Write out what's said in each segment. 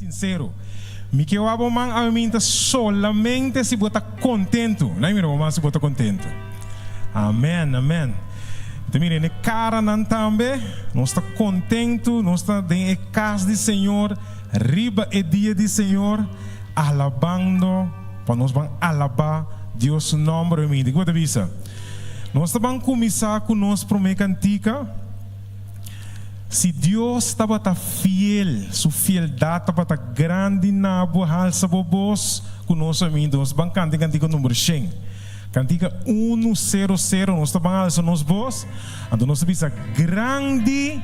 Sinsero. Mi ke wak bo man awe minta solamente si bo ta kontentu. Nan mira bo man si bo ta kontentu. Amen, amen. Mi ta mira e karanan tambe. Nos ta kontentu, nos ta den e kas di Señor riba e dia di Señor, alabando pa nos ban alabá Dios su nòmber awe minta. Kiko bo ta bisa? Nos ta ban kuminsá ku nos promé kantika. Si Dios tabata fiel, su fieldad tabata grandi na bo, halsa bo bos ku nos amigo. Nos ban kanta e kantika number shen. Kantika unu sero sero, nos ta ban halsa nos bos, anto nos ta bisa, Grandi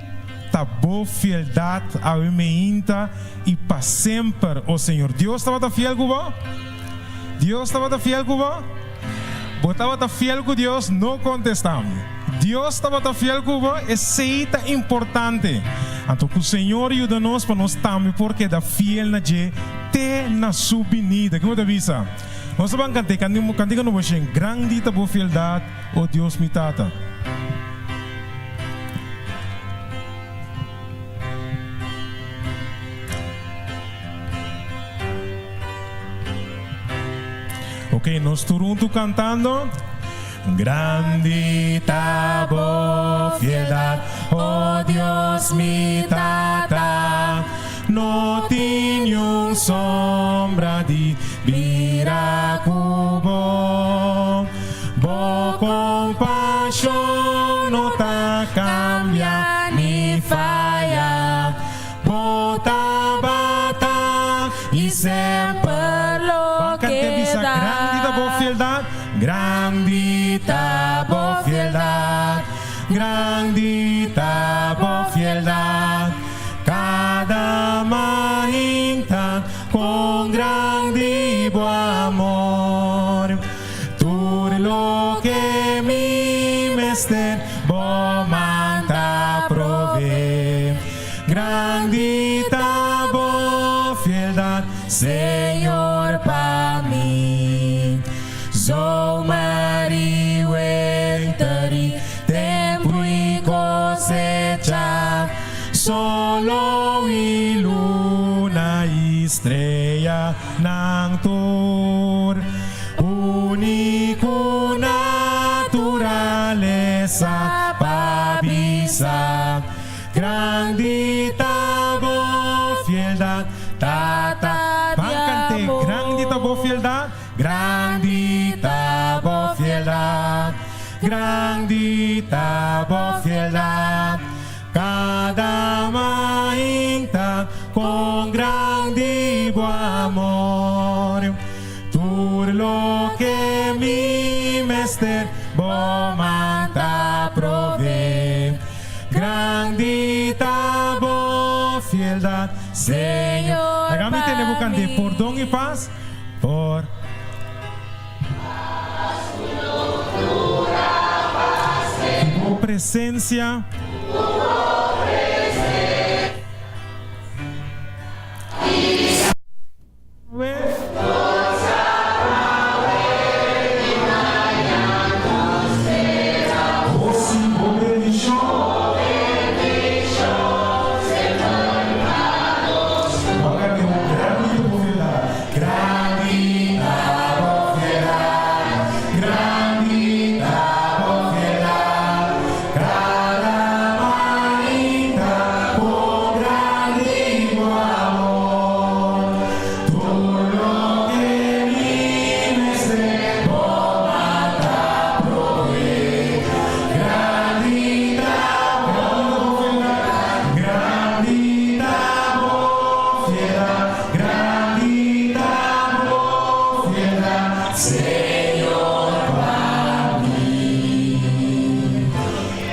ta bo fieldad awe meinta i pa semper, o Señor. Dios tabata fiel ku bo? Dios tabata fiel ku bo? Bo tabata fiel ku Dios? No kontestá mi. Dios tabata fiel ku bo? Esei ta importante. Anto ku Señor yuda nos pa nos tambe por keda fiel na dje te na su binida. Kiko bo ta bisa? Nos ta ban kant'é kantika nobo shen, Grandi ta bo fieldat, o Dios mi Tata. Ok, nos tur huntu kantando. Grandi ta bo fieldad, oh Dios mi Tata, no tin niun sombra di bira ku bo. Bo kompashon no ta kambia ni faya. Bo tabata i semper lo keda. Grandi ta bo fieldat, grandi ta bo fieldat, grandi ta bo fieldat. Kada mainta kon grandi bo amor. Tur loke mi mester bo man ta provee. Grandi ta bo fieldad, Señor, pa mi. Zomer i winter i tempu i kosecha, solo i luna i streanan tur. Uni ku naturalesa pa bisa. Grandi ta bo fieldad, Tata di Ban cant'é, amor. Grandi ta bo fieldad, grandi ta bo fieldad, grandi ta bo fieldad. Cada mainta con grandi bo amor, tur loke mi mester bo man ta provee. Grandi ta bo fieldad, Señor. Laga mi tende bo cant'é, Pordon i pas, por. Ku bo presencia.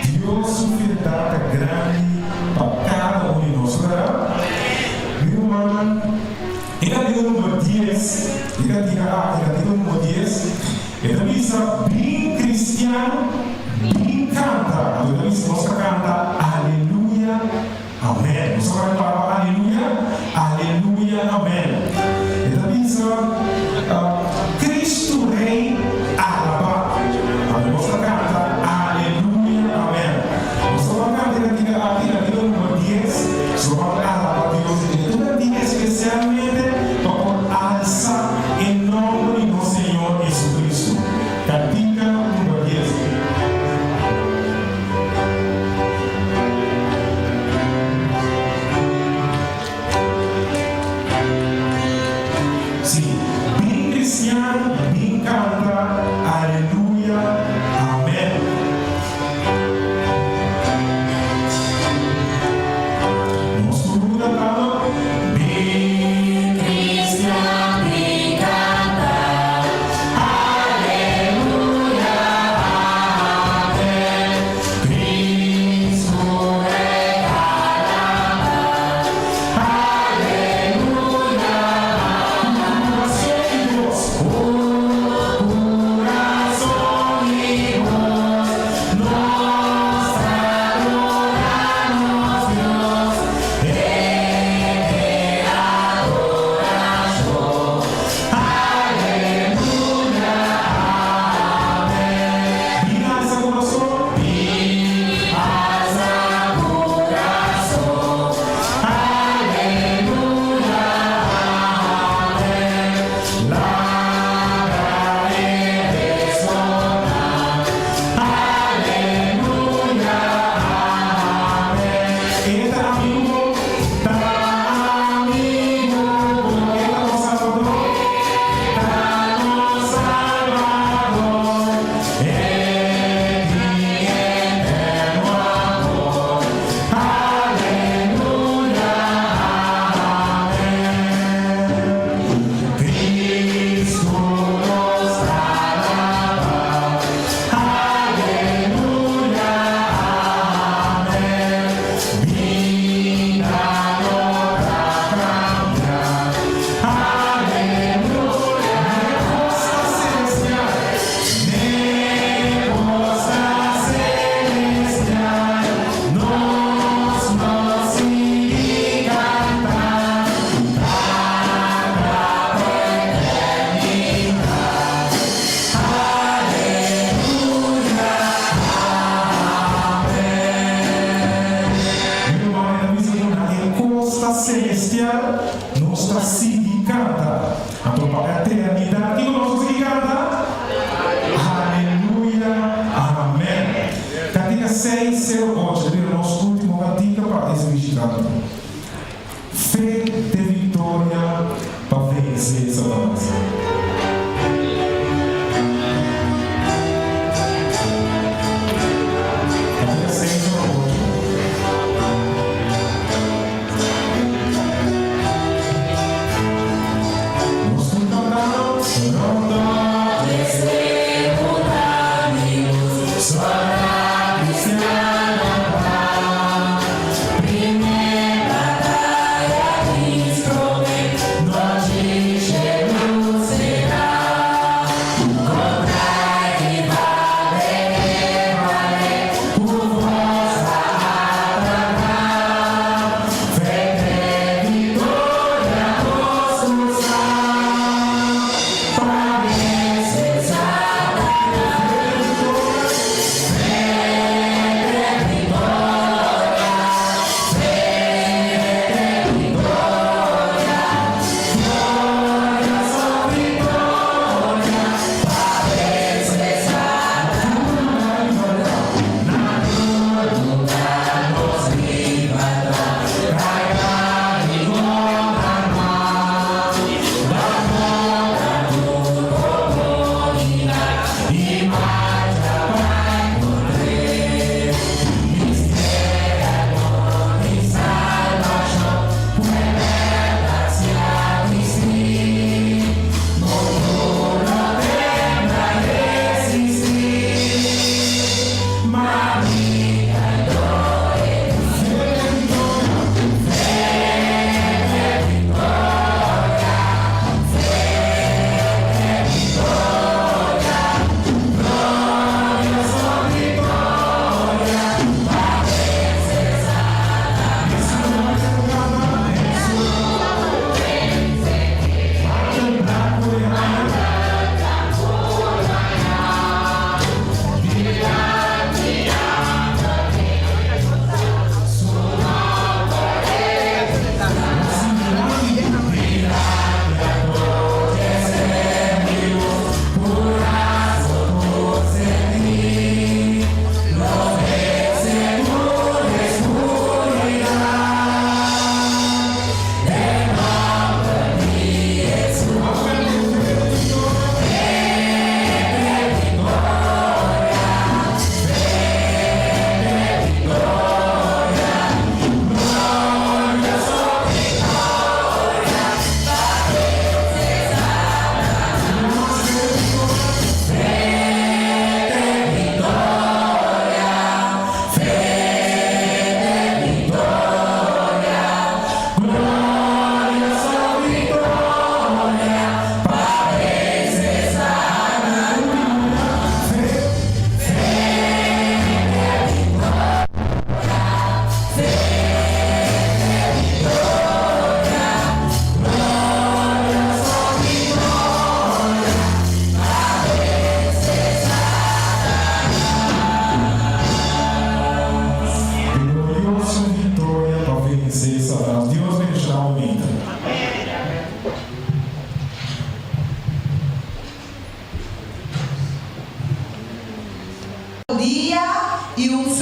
Dios su fieldad ta grandi pa cada un di nos, verdad? Mi rumannan, e kantika number dies, e kantika aki, e kantika number dies, e ta bisa, Bin cristian, bin canta. Anto e ta bisa, nos ta canta, Aleluya, amen. Nos ta bai para pa Aleluya, Aleluya, amen. E ta bisa, Cristo Rey, alabá. Anto nos ta canta, Aleluya, amen. Nos ta bai canta e kantika aki, kantika number dies, nos ta bai alabá Dios. E ta un kantika especial.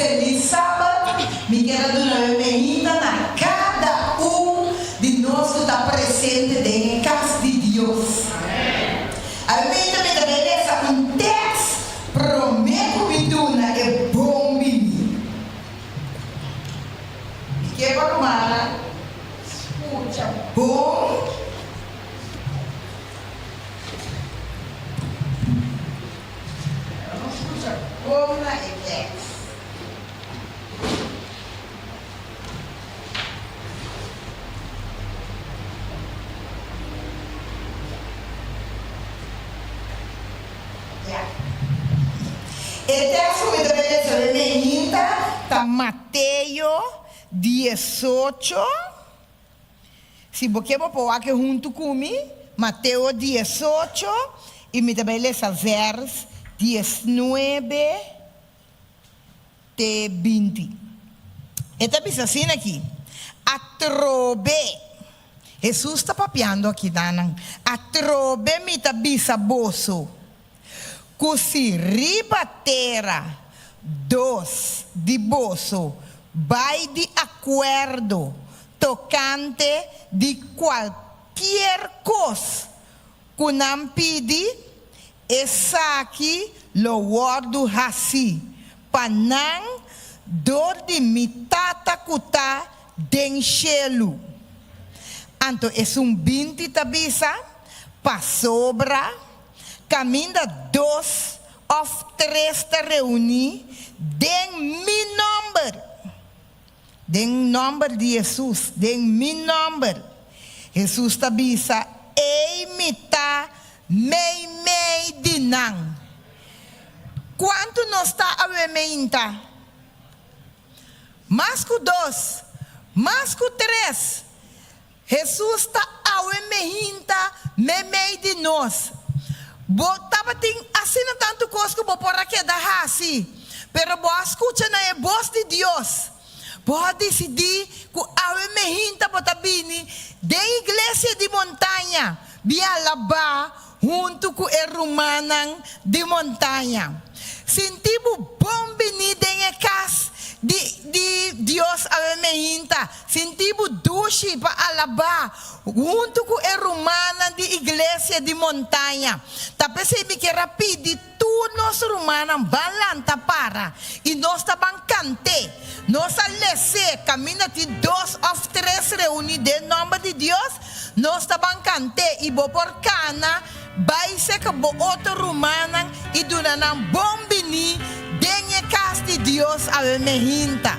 felis Sabat. Mi kier a duna e meinta na kada un di nos ku ta presente den e kas di Dios. Awe meinta mi ta bai lesa un tèks promé ku mi duna e bon bini. Mi ke pa rumannan skucha bon. Pero no skucha bon na e tèks. Ya. E tèks ku mi ta bai lesa den mainta ta Mateo diesocho. Si bo ke bo por wak e huntu ku mi, Mateo diesocho, i mi ta bai lesa vèrs diesnuebe te 20. E ta bisa asina aki, Atrobe, Hesus ta papiando aki na nan, atrobe mi ta bisa boso, ku si riba tera dos di boso bai di akuerdo tokante di kualkier kos ku nan pidi, esaki lo wòrdu hasí pa nan dor di mi Tata ku ta den shelu. Anto esun 20 ta bisa, Pasobra kaminda dos òf tres ta reuní den mi nòmber, den nòmber di Hesus, den mi nòmber, Hesus ta bisa, ei mi ta meimei di nan. Kuantu nos ta awe meinta? Mas ku dos, mas ku tres. Hesus ta awe mehinta meimei di nos. Bo tabatin asina tantu kos ku bo por a keda hasi, pero bo a skucha na e bos di Dios. Bo a disidí ku awe mehinta bo ta bini den iglesia di Montaña bin alabá huntu ku e rumannan di Montaña. Sinti bo bon bini den e kas di di Dios awe meinta. Sinti bo dushi pa alabá huntu ku e rumannan di Iglesia di Montaña. Ta p'esei mi kier a pidi tur nos rumannan ban lanta para i nos ta ban kant'é. Nos a les'é kaminda tin dos òf tres reuní den nòmber di Dios, nos ta ban kant'é i bo por kana Bai seka bo otro rumannan i duna nan bon biní den e kas di Dios awe mehinta.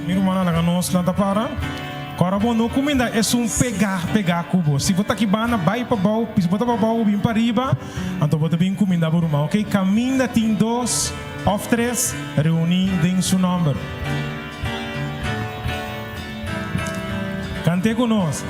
Mi rumannan, laga nos lanta para. Kòrda bo no kuminda esun pegá pegá ku bo. Si bo ta aki banda, bai pa bou, si bo ta pa bou, bin pa riba, anto bo ta bin kuminda bo ruman, oke? Kaminda tin dos òf tres reuní den su nòmber. Cant'é cu nos.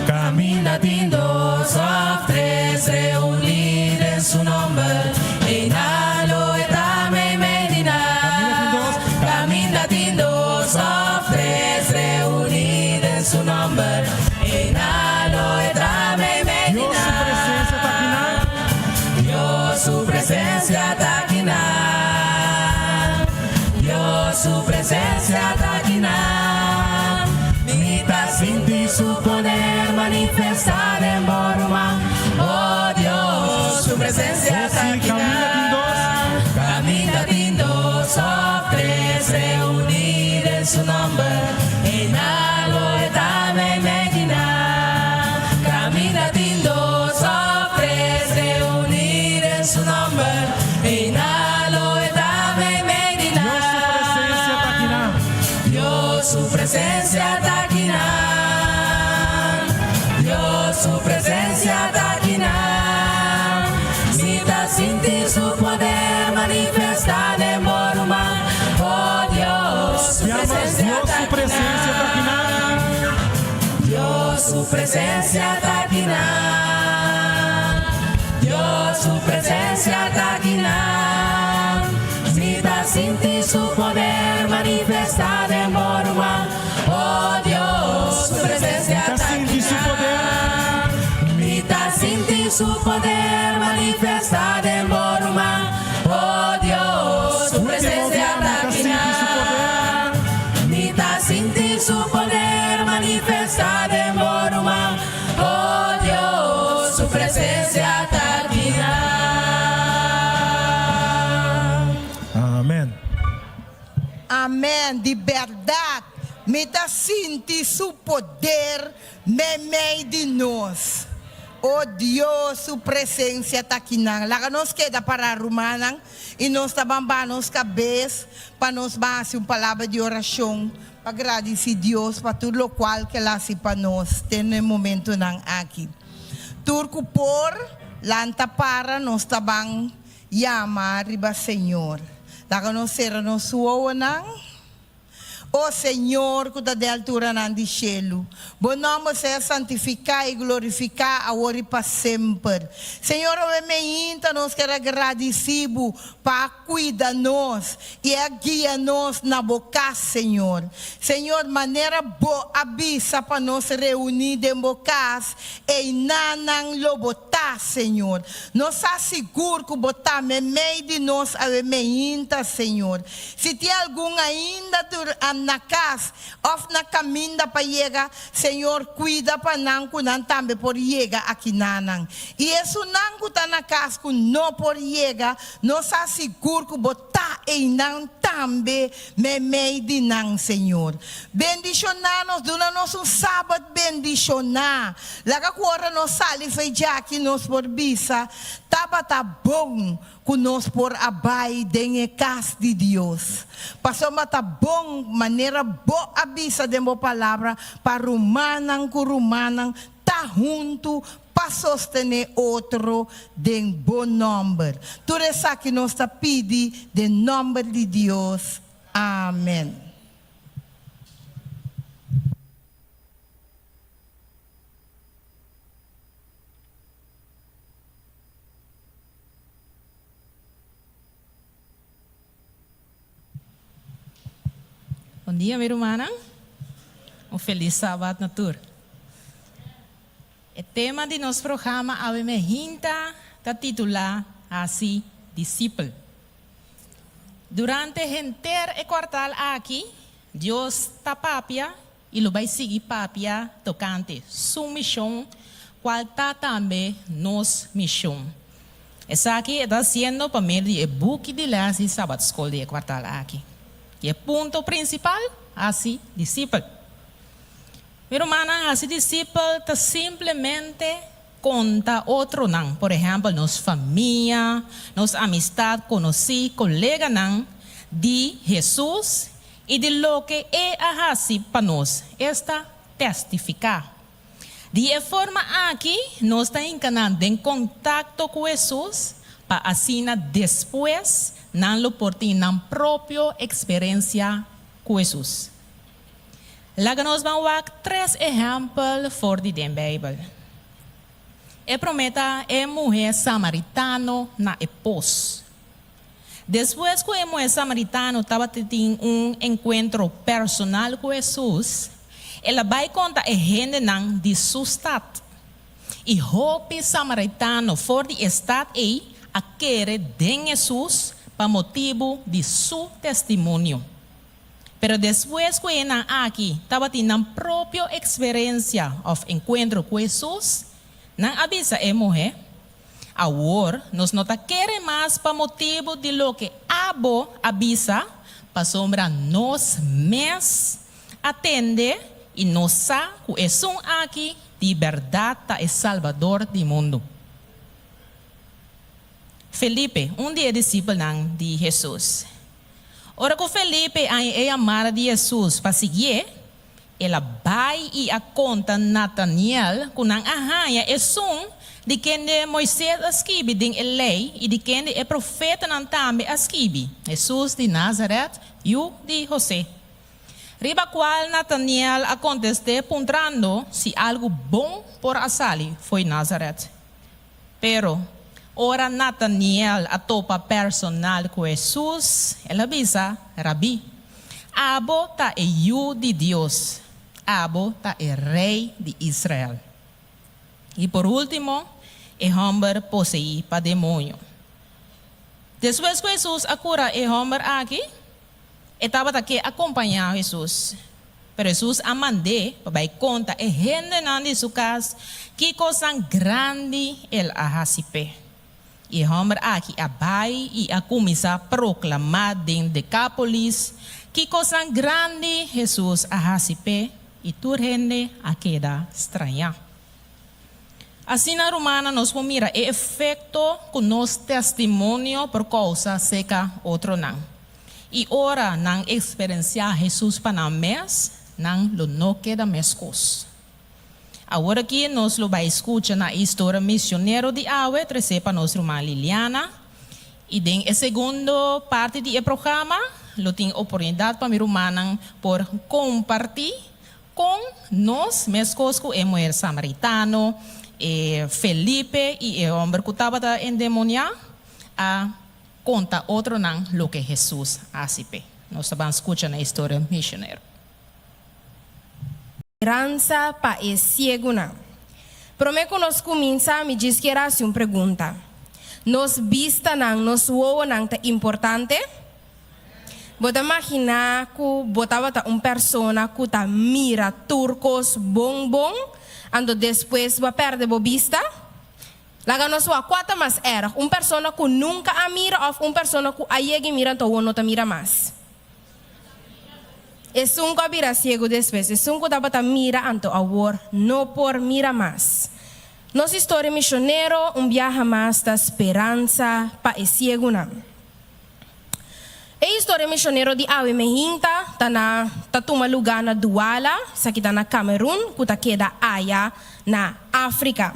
Caminda tin dos of tres reuní den su nomber, einan lo e ta meimei di nan. Caminda tin dos of tres reuní den su nomber, einan lo e ta meimei di Dios su presencia ta akinan. Dios su presencia ta akinan. Dios su presencia ta akinan. Mi ta sinti su poder manifestá den bo ruman. Oh Dios, su presencia ta Oh, sí, caminda tin dos. akinan. Caminda tin dos of tres reuní den su nomber, einan lo e ta meimei di nan. Caminda tin dos of tres reuní den su nomber, einan lo e ta meimei di Dios su presencia ta akinan. Dios su presencia ta akinan. Dios su presencia ta akinan. Mi ta sinti su poder manifestá den bo ruman. Oh Dios su Llama, presencia Dios ta su presencia ta akinan. akinan. Dios su presencia ta akinan. Dios su presencia ta akinan. Mi ta sinti su poder manifestá den bo ruman. Oh Dios, su presencia Mi ta ta sinti su poder. akinan. Mi ta sinti su poder manifestá den bo ruman. poder manifestá den bo ruman. Oh Dios, su presencia ta akinan. Amen. Amen, di berdad mi ta sinti su poder meimei di nos. O Dios, su presencia ta akinan. Laga nos keda para rumannan y nos ta ban baha nos cabes pa nos ban haci un palabra di oracion pa gradici Dios pa tur locual ke el a haci pa nos te na e momentonan aki. Tur cu por lanta para nos ta ban Yama riba Señor. Laga nos sera nos wowonan. O Señor ku ta den alturanan di shelu, Bo nòmber sea santifiká i glorifiká awor i pa semper. Señor, awe meinta nos ker a gradisí Bo pa a kuida nos i a guia nos na Bo kas, Señor. Señor, manera Bo a bisa pa nos reuní den Bo kas, einanan lo Bo ta, Señor. Nos sa sigur ku Bo ta meimei di nos awe meinta, Señor. Si tin algun ainda tur na kas òf na kaminda pa yega, Señor, kuida pa nan ku nan tambe por yega akinanan. I esunnan ku ta na kas ku no por yega, nos sa sigur ku Bo ta einan tambe meimei di nan, Señor. Bendishoná nos, duna nos un Sabat bendishoná. Laga ku ora nos sali fei djaki nos por bisa, Tabata bon ku nos por a bai den e kas di Dios. Pasobra ta bon, manera bo a bisa den bo palabra, pa rumannan ku rumannan ta huntu pa sostené otro den bo nòmber. Tur esaki nos ta pidi den nòmber di Dios. Amèn. Bon dia mi rumannan. Un felis sabat na tur. E tema di nos programa awe mehinta ta titulá Hasi Disipel. Durante henter e kuartal aki, Dios ta papia i lo bai sigui papia tokante Su mishon, kual ta tambe nos mishon. Esaki e ta hasiendo pa medio di e buki di lès di Sabatskol di e kuartal aki. I e punto prinsipal, hasi disipel. Mi rumannan, hasi disipel ta simplemente konta otronan, por ehèmpel nos famia, nos amistat, konosí, koleganan, di Hesus i di loke E a hasi pa nos, esta, testifiká. Di e forma aki nos ta hinka nan den kontakto ku Hesus pa asina despues nan lo por tin nan propio eksperensia ku Hesus. Laga nos ban wak tres ehèmpel for di den Beibel. E promé ta e muhé samaritano na e pos. Despues ku e muhé samaritano tabata tin un enkuentro personal ku Hesus, el a bai konta e hendenan di su stat. I hopi samaritano for di e stat ei a kere den Hesus pa motibu di su testimonio. Pero despues ku e nan aki tabatin nan propio eksperensia òf enkuentro ku Hesus, nan a bisa e muhé, Awor nos no ta kere mas pa motibu di loke abo a bisa, pasobra nos mes a tende i nos sa ku esun aki di bèrdat ta e Salbador di mundu. Felipe, un di e disipelnan di Hesus. Ora ku Felipe a haña e yamada di Hesus pa siguié, el a bai i a konta Nataniel ku nan a haña esun di kende Moises a skibi den e Lei i di kende e profetanan tambe a skibi, Hesus di Nazaret, yu di Hosé. Riba kual Nataniel a kontest'é puntrando si algu bon por a sali fo'i Nazaret. Pero, ora Nataniel a topa personal ku Hesus, el a bisa, Rabí, abo ta e Yu di Dios, abo ta e Rei di Israel. I por último, e hòmber poseí pa demoño. Despues ku Hesus a kura e hòmber aki, e tabata ke akompañá Hesus. Pero Hesus a mand'é pa bai konta e hendenan di su kas ki kosnan grandi el a hasi p'e. I e hòmber aki a bai i a kuminsá proklamá den Dekápolis ki kosnan grandi Hesus a hasi p'e, i tur hende a keda strañá. Asina, rumannan, nos por mira e efekto ku nos testimonio por kousa serka otronan. I ora nan eksperensiá Hesus pa nan mes, nan lo no keda meskos. Awor aki nos lo bai skucha na e historia misionero di awe tresé pa nos ruman Liliana. I den e segundo parti di e programa lo tin oportunidat pa mi rumannan por kompartí kon nos, meskos ku e muher samaritano, e Felipe i e hòmber ku tabata endemoniá, a konta otronan loke Hesus a hasi p'e. Nos ta ban skucha na e historia misionero. Speransa pa e siegunan. Promé ku nos kuminsá, mi djis kier hasi un pregunta. Nos bistanan, nos wowonan ta importante? Bo ta maginá ku bo tabata un persona ku ta mira tur kos bon bon, anto despues bo a pèrdè bo bista? Laga nos wak, kua ta mas èrg, un persona ku nunka a mira òf un persona ku a yega i mira anto awor no ta mira mas? Esun ku a bira siegu despues, esun ku tabata mira anto awor no por mira mas. Nos historia misionero un biaha mas ta speransa pa e siegunan. E historia misionero di awe mehinta ta na ta tuma lugá na Douala, esaki ta na Camerun, ku ta keda aya na Afrika.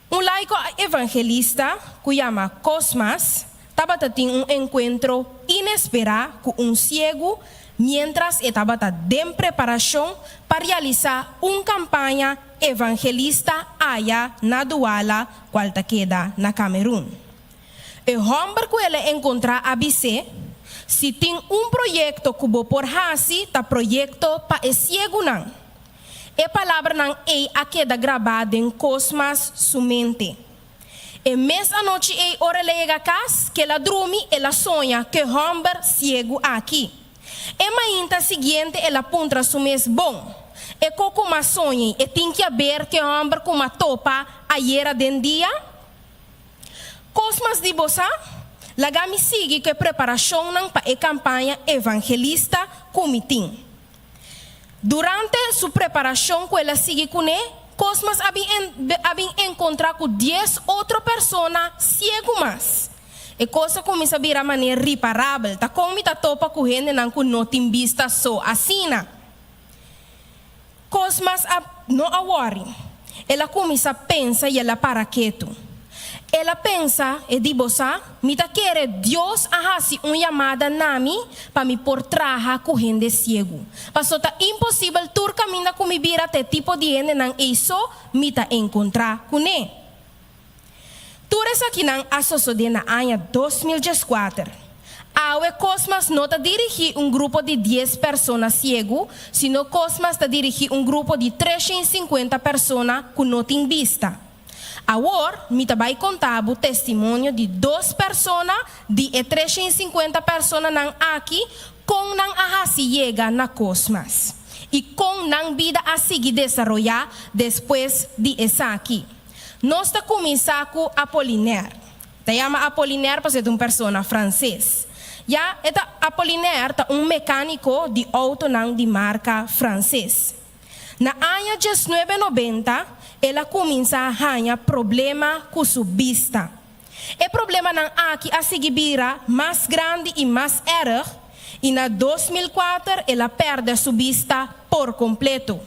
Un laiko evangelista ku yama Cosmas tabata tin un enkuentro inesperá ku un siegu miéntras e tabata den preparashon pa realisá un kampaña evangelista aya na Douala kual ta keda na Camerun. E hòmber ku el a enkontrá a bis'é, Si tin un proyekto ku bo por hasi ta proyekto pa e siegunan. E palabranan ei a keda grabá den Cosmas su mente. E mes anochi ei ora el a yega kas, k'el a drumi, el a soña k'e hòmber siegu aki. E mainta siguiente el a puntra su mes, Bon, e ko ku m'a soña ei, e tin ke aber k'e hòmber ku m'a topa ayera den dia? Cosmas di bo sa? Laga mi sigui ku e preparashonnan pa e kampaña evangelista ku mi tin. Durante su preparashon ku el a sigui kuné, Cosmas a bin a bin enkontrá ku dies otro persona siegu mas. E kos a kuminsá bira manera riparabel, ta kon mi ta topa ku hendenan ku no tin bista so asina? Cosmas a no a wòri. El a kuminsá pensa i el a para ketu. El a pensa, E di bo sa, mi ta kere Dios a hasi un yamada na mi pa mi por traha ku hende siegu. Paso ta imposibel tur kaminda ku mi bira ta e tipo di hendenan ei so mi ta enkontrá kuné. Tur esakinan a sosodé na aña 2014. Awe Cosmas no ta dirigí un grupo di dies persona siegu, sino Cosmas ta dirigí un grupo di 350 persona ku no tin bista. Awor mi ta bai konta bo testimonio di dos persona di e 350 personanan aki kon nan a hasi yega na Cosmas i kon nan bida a sigui desaroyá despues di esaki. Nos ta kuminsá ku Apollinaire. Ta yama Apollinaire pasobra e ta un persona franses. Ya, e ta Apollinaire ta un mekániko di outonan di marka franses. Na aña diesnuebe nobenta el a kuminsá haña problema ku su bista. E problemanan aki a sigui bira mas grandi i mas èrg i na 2004 el a pèrdè su bista por kompleto.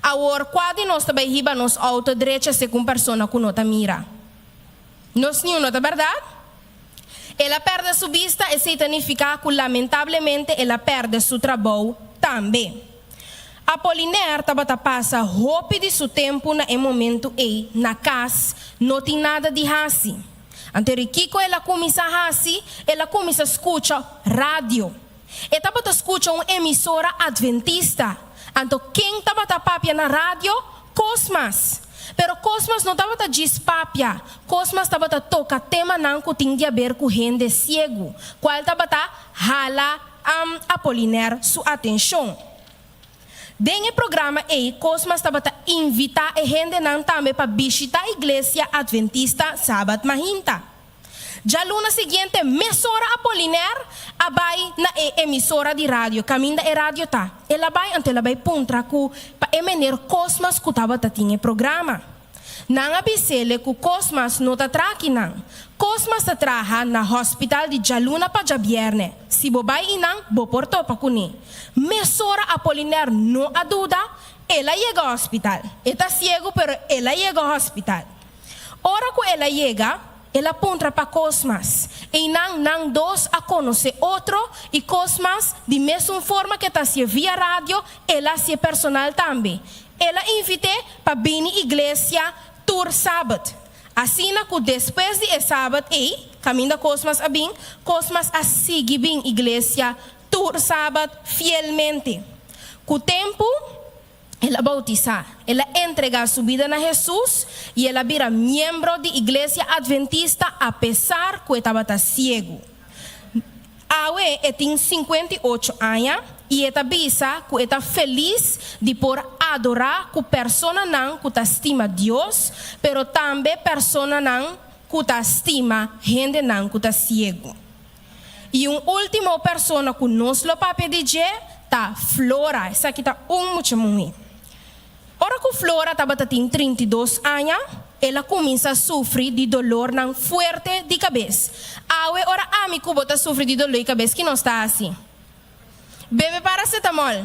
Awor, kua di nos ta bai hiba nos outo drecha segun persona ku no ta mira? Nos niun, no ta bèrdat? El a pèrdè su bista, esei ta nifiká ku lamentablemente el a pèrdè su trabou tambe. Apollinaire tabata pasa hopi di su tempu na e momentu ei na kas, no tin nada di hasi. Anto ri kiko el a kuminsá hasi? El a kuminsá skucha radio. E tabata skucha un emisora adventista. Anto ken tabata papia na radio? Cosmas! Pero Cosmas no tabata djis papia, Cosmas tabata toka temanan ku tin di aber ku hende siegu, kual tabata hala. Apolinaire su atenshon. Den e programa ei Cosmas tabata invitá e hendenan tambe pa bishitá Iglesia Adventista Sabat Mahinta. Djaluna siguiente mesora Apolinaire a bai na e emisora di radio kaminda e radio ta. El a bai anto el a bai puntra ku pa e mener Cosmas ku tabata tin e programa. Nan a bis'ele ku Cosmas no ta traha kinan. Cosmas ta traha na hospital di djaluna pa djabièrnè. Si bo bai einan, bo por topa kuné. Mesora Apolinaire no a duda, el a yega hospital. E ta siegu pero el a yega hospital. Ora ku el a yega, el a puntra pa Cosmas. Einan nan dos a konosé otro i Cosmas, di mesun forma ku e ta hasié via radio, el a hasié personal tambe. El a invit'é pa bini iglesia tur sabat. Asina ku despues di e sabat ei, kaminda Cosmas a bin, Cosmas a sigui bin iglesia tur sabat fielmente. Ku tempu, el a boutisá, el a entregá su bida na Hesus i el a bira miembro di Iglesia Adventista apesar ku e tabata siegu. Awe e tin 58 aña i e ta bisa ku e ta felis di por adorá ku personanan ku ta stima Dios, pero tambe personanan ku ta stima hendenan ku ta siegu. I un último persona ku nos lo papia di dje ta Flora, esaki ta un mucha muhé. Ora ku Flora tabata tin 32 aña, el a kuminsá sufri di dolornan fuerte di kabes. Awe ora ami ku bo ta sufri di doló di kabes, ki nos ta hasi? Bebe paracetamol.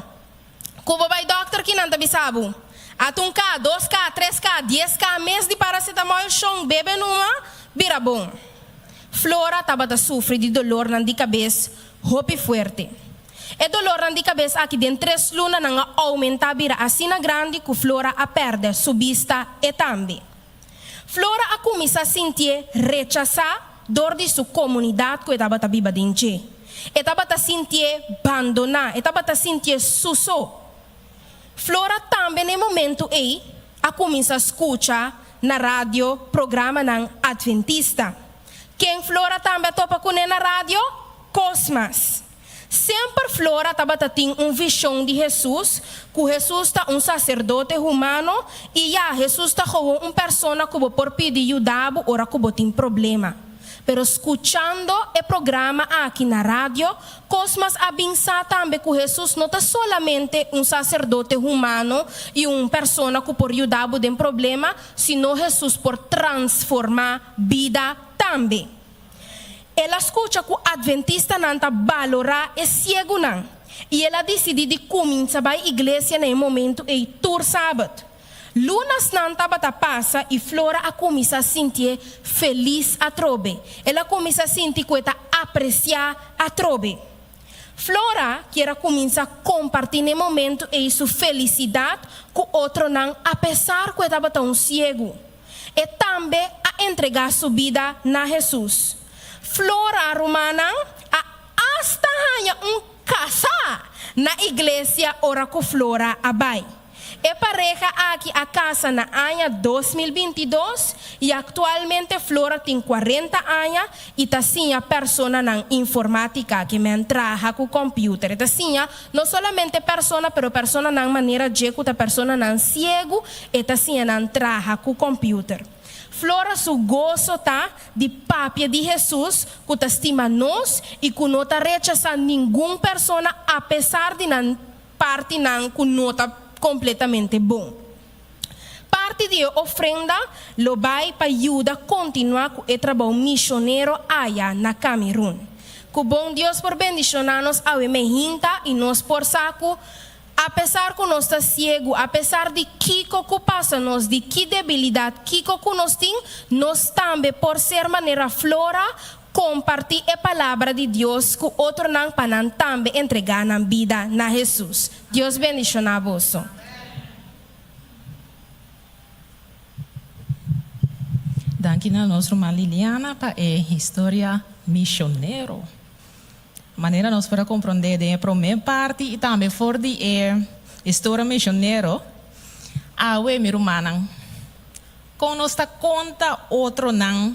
Ku bo bai dòkter ki nan ta bisa bo? Ata un ka, dos ka, tres ka, dies ka mes di paracetamol shon bebe numa, bira bon. Flora tabata sufri di dolornan di kabes hopi fuerte. E dolornan di kabes aki den tres luna nan a oumentá bira asina grandi ku Flora a pèrdè su bista e tambe. Flora a kuminsá sintié rechasá dor di su komunidat ku e tabata biba den dje. E tabata sintié bandoná, e tabata sintié su so. Flora tambe na e momentu ei a kuminsá skucha na radio programanan adventista. Ken Flora tambe a topa kuné na radio? Cosmas. Semper Flora tabata tin un vishon di Hesus, ku Hesus ta un saserdote humano i ya, Hesus ta gewoon un persona ku bo por pidi yuda bo ora ku bo tin problema. Pero skuchando e programa aki na radio, Cosmas a bin sa tambe ku Hesus no ta solamente un saserdote humano i un persona ku por yuda bo den problema, sino Hesus por transformá bida tambe. El a skucha ku adventistanan ta balorá e siegunan i el a disidí di kuminsá bai iglesia na e momentu ei tur sabat. Lunasnan tabata pasa i Flora a kuminsá sintié felis atrobe. El a kuminsá sinti ku e ta apresiá atrobe. Flora kier a kuminsá kompartí na e momentu ei su felisidat ku otronan apesar ku e tabata un siegu. E tambe a entregá su bida na Hesus. Flora, rumannan, a asta haña un kasá na iglesia ora ku Flora a bai. E pareha aki a kasa na aña 2022 i aktualmente Flora tin 40 aña i ta siña personanan informátika, ke men traha ku kòmpiuter. E ta siña no solamente persona, pero personanan manera dje ku ta personanan siegu, e ta siña nan traha ku kòmpiuter. Flora su goso ta di papia di Hesus ku ta stima nos i ku no ta rechasá ningun persona apesar di nan partinan ku no ta kompletamente bon. Parti di e ofrenda lo bai pa yuda kontinuá ku e trabou mishonero aya na Kamerun. Ku bon Dios por bendishoná nos awe mehinta i nos por sa ku apesar ku nos ta siegu, apesar di kiko ku pasa nos, di ki debilidat kiko ku nos tin, nos tambe por ser manera Flora, kompartí e palabra di Dios ku otronan pa nan tambe entregá nan bida na Hesus. Dios bendishoná boso. Danki na nos ruman Liliana pa e historia misionero. Manera nos por a komprondé den e promé parti i tambe for di e historia misionero, awe mi rumannan, kon nos ta konta otronan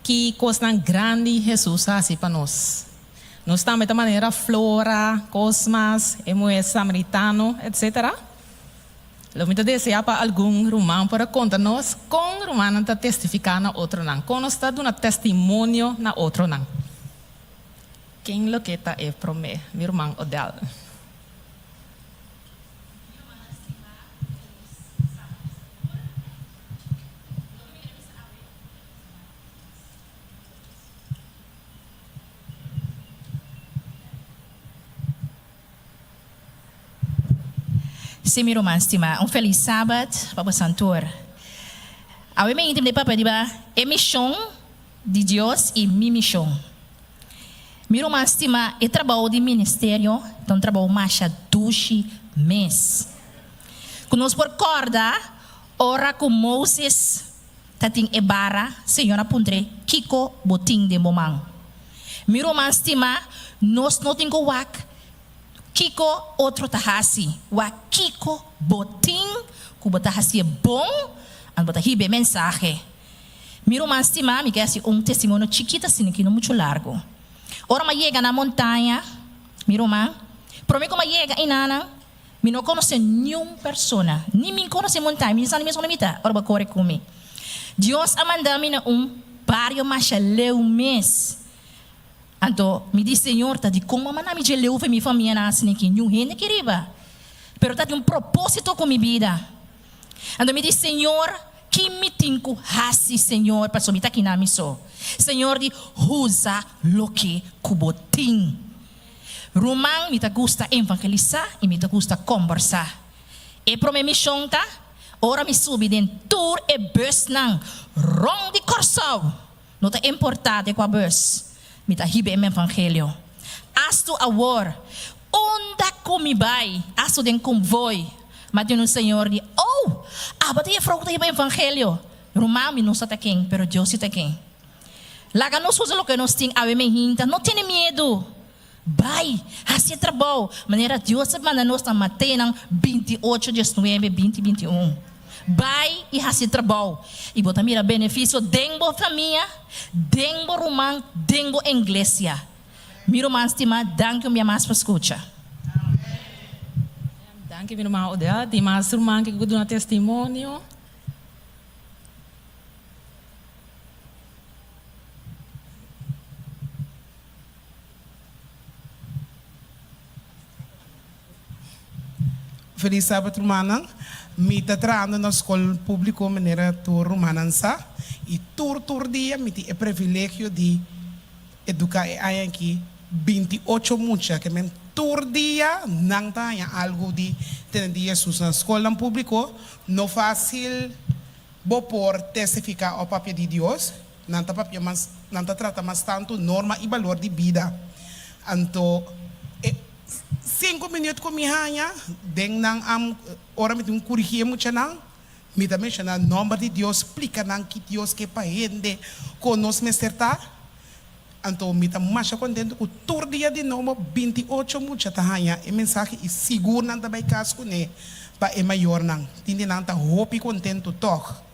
ki kosnan grandi Hesus a hasi pa nos? Nos tambe ta manera Flora, Cosmas, e muhé samaritano, etc. Lo mi ta deseá pa algun ruman por a konta nos kon rumannan ta testifiká na otronan, kon nos ta duna testimonio na otronan. Ken loke ta e promé? Mi ruman Odell. Sí, mi ruman stimá, un felis Sabat pa bosan tur. Awe mi intim di papia riba e mishon di Dios i mi mishon. Mi ruman stimá, e trabou di ministerio ta un trabou masha dushi mes. Ku nos por kòrda ora ku Moses ta tin e bara, Señor a puntr'é, Kiko bo tin den bo man? Mi ruman stimá, nos no tin ku wak kiko otro ta hasi. Wak kiko bo tin ku bo ta hasié bon, anto bo ta hiba e mensahe. Mi ruman stimá, mi ke hasi un testimonio chikit asina ki no muchu largu. Ora mi a yega na montaña, mi ruman, promé ku mi a yega enanan, Mi no konosé niun persona, ni mi konosé montaña, mi no sa ni mes unda mi ta ora bo a kore ku mi. Dios a manda mi na un bario masha leu mes. Anto mi di, Señor, ta dikon bo a manda mi dje leu for mi famia na asina aki? Niun hende aki riba. Pero ta tin un propósito ku mi bida. Anto mi di, Señor, ki mi tin ku hasi, Señor, pasobra mi ta aki na mi so? Señor di, Usa loke ku bo tin. Ruman, mi ta gusta evangelisá i mi ta gusta kombersá. E promé mishon ta ora mi subi den tur e bùsnan rònt di Kòrsou, no ta importá den kua bùs, mi ta hiba e evangelio. Astu awor, unda ku mi bai, astu den konvoi, mi a tene un señor di, Oh, aba ta e frou ku ta hiba evangelio. Ruman, mi no sa ta ken, pero Dios si ta ken. Laga nos usa loke nos tin awe mehinta. No tene miedu. Bai, hasi e trabou, manera Dios a manda nos na Mateonan 28, 19, 20, 21. Bai i hasi e trabou, i bo ta mira benefisio den bo famia, den bo ruman, den bo englesia. Mi ruman stimá, danki un bia mas pa skucha. Danki mi ruman Odell. Tin mas ruman ke ku duna testimonio? Feliz Sabat rumannan. Mi ta trahando na skol publico manera tur rumannan sa y tur tur dia mi tin e privilegio di educa e aña aki 28 mucha ke men tur dia nan ta haña algo di tene di Jesus na skolnan publico no facil Bo por testifiká o papia di Dios? Nan ta papia mas, nan ta trata mas tantu norma i balor di bida. Anto e sinku minüt ku mi haña den nan am ora mi tin ku kurigí e muchanan, mi ta menshoná nòmber di Dios, splika nan ki Dios ke pa hende, kon nos mester ta. Anto mi ta masha kontentu ku tur dia di nobo 28 mucha ta haña e mensahe i sigur nan ta bai kas kuné pa e mayornan. Tin di nan ta hopi kontentu tòg.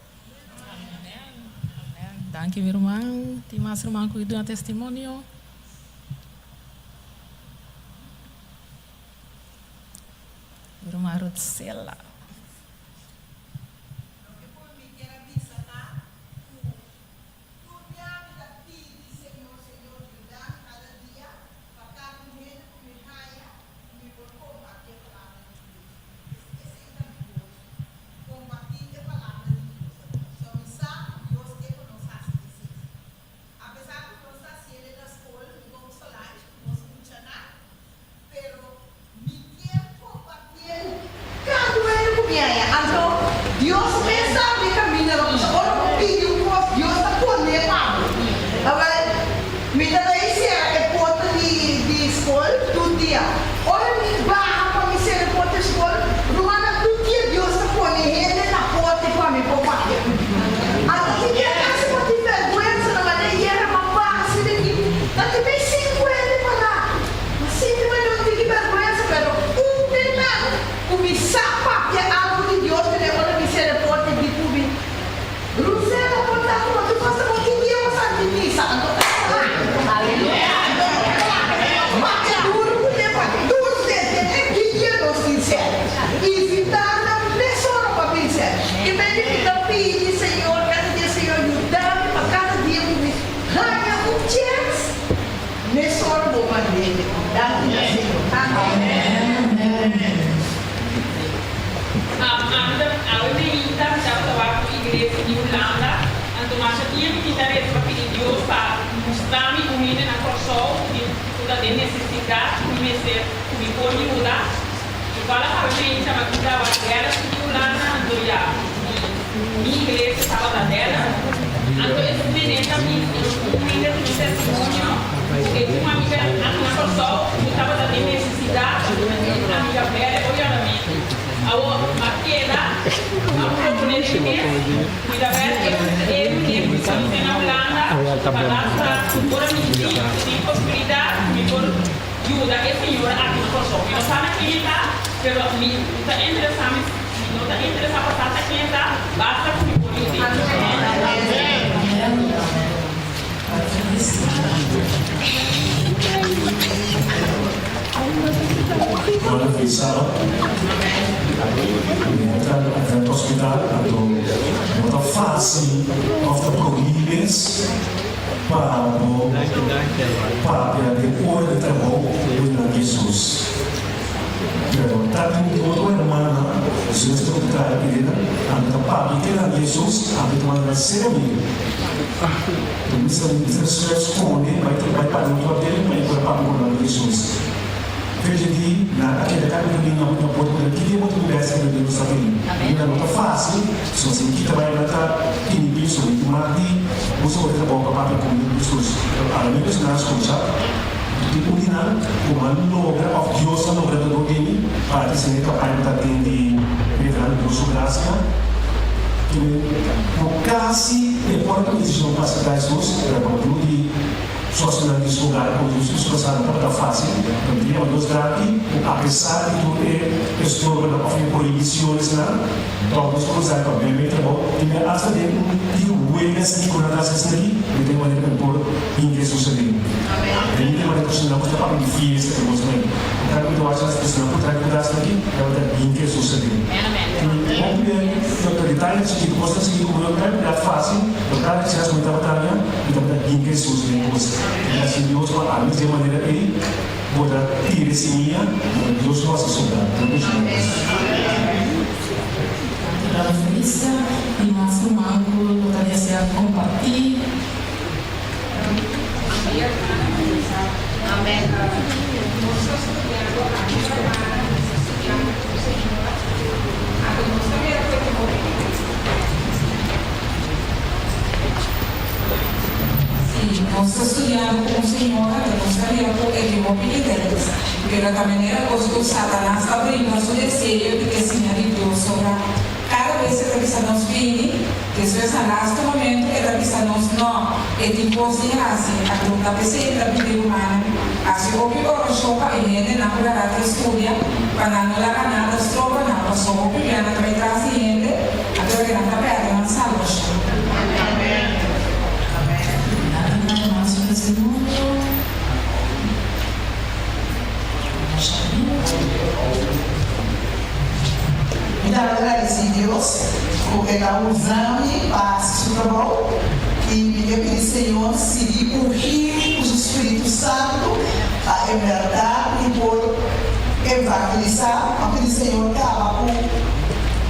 Amen. Danki mi ruman. Tin mas ruman ku duna testimonio? Mi ruman Ruthsela. Loke por mi kier a bisa ta ku Tur bia mi ta pidi Señor, Señor, yuda mi kada dia pa kada un hende ku mi haña ku mi por kompartí e palabra di Dios. Pues esei ta mi goso, kompartí e palabra di Dios. So mi sa ku Dios ke ku nos hasi esei. Apesar ku nos ta hasiel na skol, mi komo Solange ku nos muchanan, Pero mi kier compartié cu cada uno cu mi haya. Anto, Dios mes sa abri camina lo pasobra ora bo pidi un cos, Dios ta pone pa bo. Awel, mi ta bay cera e porta di di scol tur dia. Ora mi baha pa mi cera e porta di scol, rumannan tur dia Dios ta pone hende na porta pa mi por papia. Anto tin dia casi bo tin berguensa na manera yera ma baha asina aki, ta tin bay cinco hende para. Mi sinti mi no tin ki berguensa, pero un den nan ku mi sa papia algu di Dios, mi den ora mi sere por. Anto masha dia mi tin ta resa pa pidi Dios pa mustra mi un hende na Kòrsou ku tin ku ta den nesesidat ku mi mester ku mi por yuda. Toevallig awe meinta mi a kuminsá wak Dallas ku di Hulanda anto ya mi mi iglesia tabata Dallas. Anto e meneer ta bisa un hende ku mi testimonio ku e tin un amiga aki na Kòrsou ku tabata den nesesidat anto mi amiga bèl'e oye ora mi Awor, m'a keda, m'a proponé den mes, mi ta bèl e e meneer ku mi na Hulanda, pa basta ora mi di ku tin posibilidat ku mi por yuda e señora aki na Kòrsou. Mi no sa na ken e ta, pero mi ta interesá mi mi no ta interesá pa sa ta ken e ta, basta ku mi por yud'é. Ora di sábado, mi a traha na Advent Hospital, anto no ta fácil òf ta prohibí mes pa bo papia den ora di trabou ku nan Jesus. Pero ta tin un otro hermana, zuster ku ta traha aki den, anto ta papia ku nan Jesus, anto ta manda nan ser amigu. Anto mi mester skonde bai papia un otro dele pa e por papia ku nan Jesus. Fecha di nan a keda kada domingo na na porta di ki dia bo tin un bèstia ku Dios ta bini. Mira no ta fásil, so si mi kita bai nan ta tini piso mi tin mag di buska otro trabou pa papia ku mi sus. Pero a lo menos nan a skucha di un di nan ku a logra òf Dios a logra ta dor di mi pa esei kampaña ku ta den di Reverando Dios su grasia. Ki mi no kasi e por a tuma desishon pa aseptá Hesus, pero pa motibu di. Sosionan di su hogar ku su kasá no tabata fásil. Pero mi ta yama Dios danki ku apesar di tur e estorbonan òf e prohibisionesnan, tòg nos por usa pa bebe trabou i mi a asta den un di huelgas di ku nan ta hasi asina aki, mi ta e manera ku mi por hinka e susedé. Den mi ta e manera ku nan ku ta papia di fiesta ku nos men. Mi ta ku mi ta wak esnan ku traha ku ta asina aki, nan ta hinka e susedé. Hopi den detaye chikitu, kosnan chikitu ku bo no ta mira fásil, pero kada chèns ku mi tabata haña, Mi tabata hin Hesus den kos. Mi a hasi Dios pa ami dje manera ei bo ta tira e simia, ma Dios lo hasi sobra. Dios lo duna nos. Brother Felicia y mas ruman cu lo ta desea comparti. Si nos ta studiando ku un señora, ta nos ta mira ku e tin hopi interes. Pero ta manera kos ku Satanas ta bringa su deseo di ke siña di Dios sobra. Kada bes e ta bisa nos bini, despues na lastu momentu e ta bisa nos no, e tin kos di hasi. Anto ta p'esei mi ta pidi rumannan hasi hopi orashon pa e hendenan ku laga ta studia, pa nan no laga nada stroba nan, pasobra hopi bia nan ta bai tras di hende. Anto e nan ta perde nan salbashon. Nan ta duna mas un testimonio. Mi ta agradeci Dios cu e ta usa mi pa haci su trabou y mi ke pidi Señor sigui ungi mi cu su Spiritu Santo pa en berdad mi por evangelisa. Mi a pidi Señor caba cu.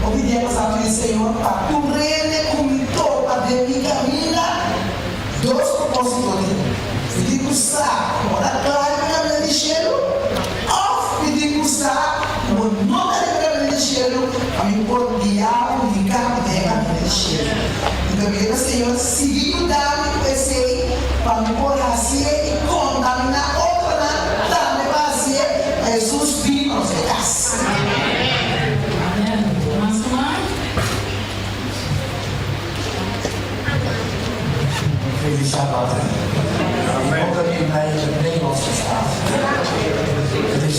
Hopi dia pasá pidi Señor pa tur rende ku mi topa den mi kaminda, dos propósito tin, Mi tin ku sa ku bo ta kla riba e kaminda di shelu, òf mi tin ku sa ku bo no ta riba e kaminda di shelu pa mi por guia bo hinká bo den e kaminda di shelu. Mi ta pidi pa Señor sigui yuda mi ku esei pa mi por hasié i kontaminá otronan tambe pa hasié pa Hesus bini pa nos e kas. Amen. Mas ruman? Feliz Sabbat. Ik hoop dat u mij in het Nederlands verstaat. Het is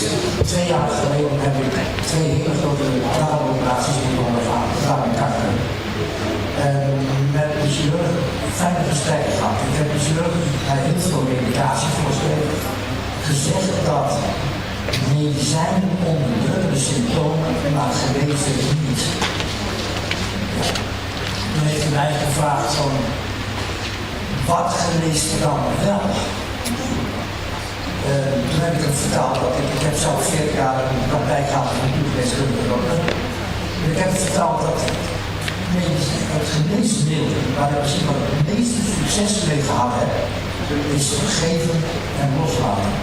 twee jaar geleden heb ik twee hele grote darmoperaties moeten ondergaan, darmkanker. En met de chirurg fijne gesprekken gehad. Ik heb de chirurg mij heel veel medicatie voorgeschreven. Gezegd dat Medicijnen onderdrukken de symptomen, maar genezen niet. Toen heeft hij mij gevraagd van, wat geneest dan wel? Uh, toen heb ik hem verteld dat ik, ik heb zelf 40 jaar een praktijk gehad van natuurgeneeskundige dokter. En ik heb verteld dat het geneesmiddel waar ik misschien wel het meeste succes mee gehad heb, is vergeven en loslaten.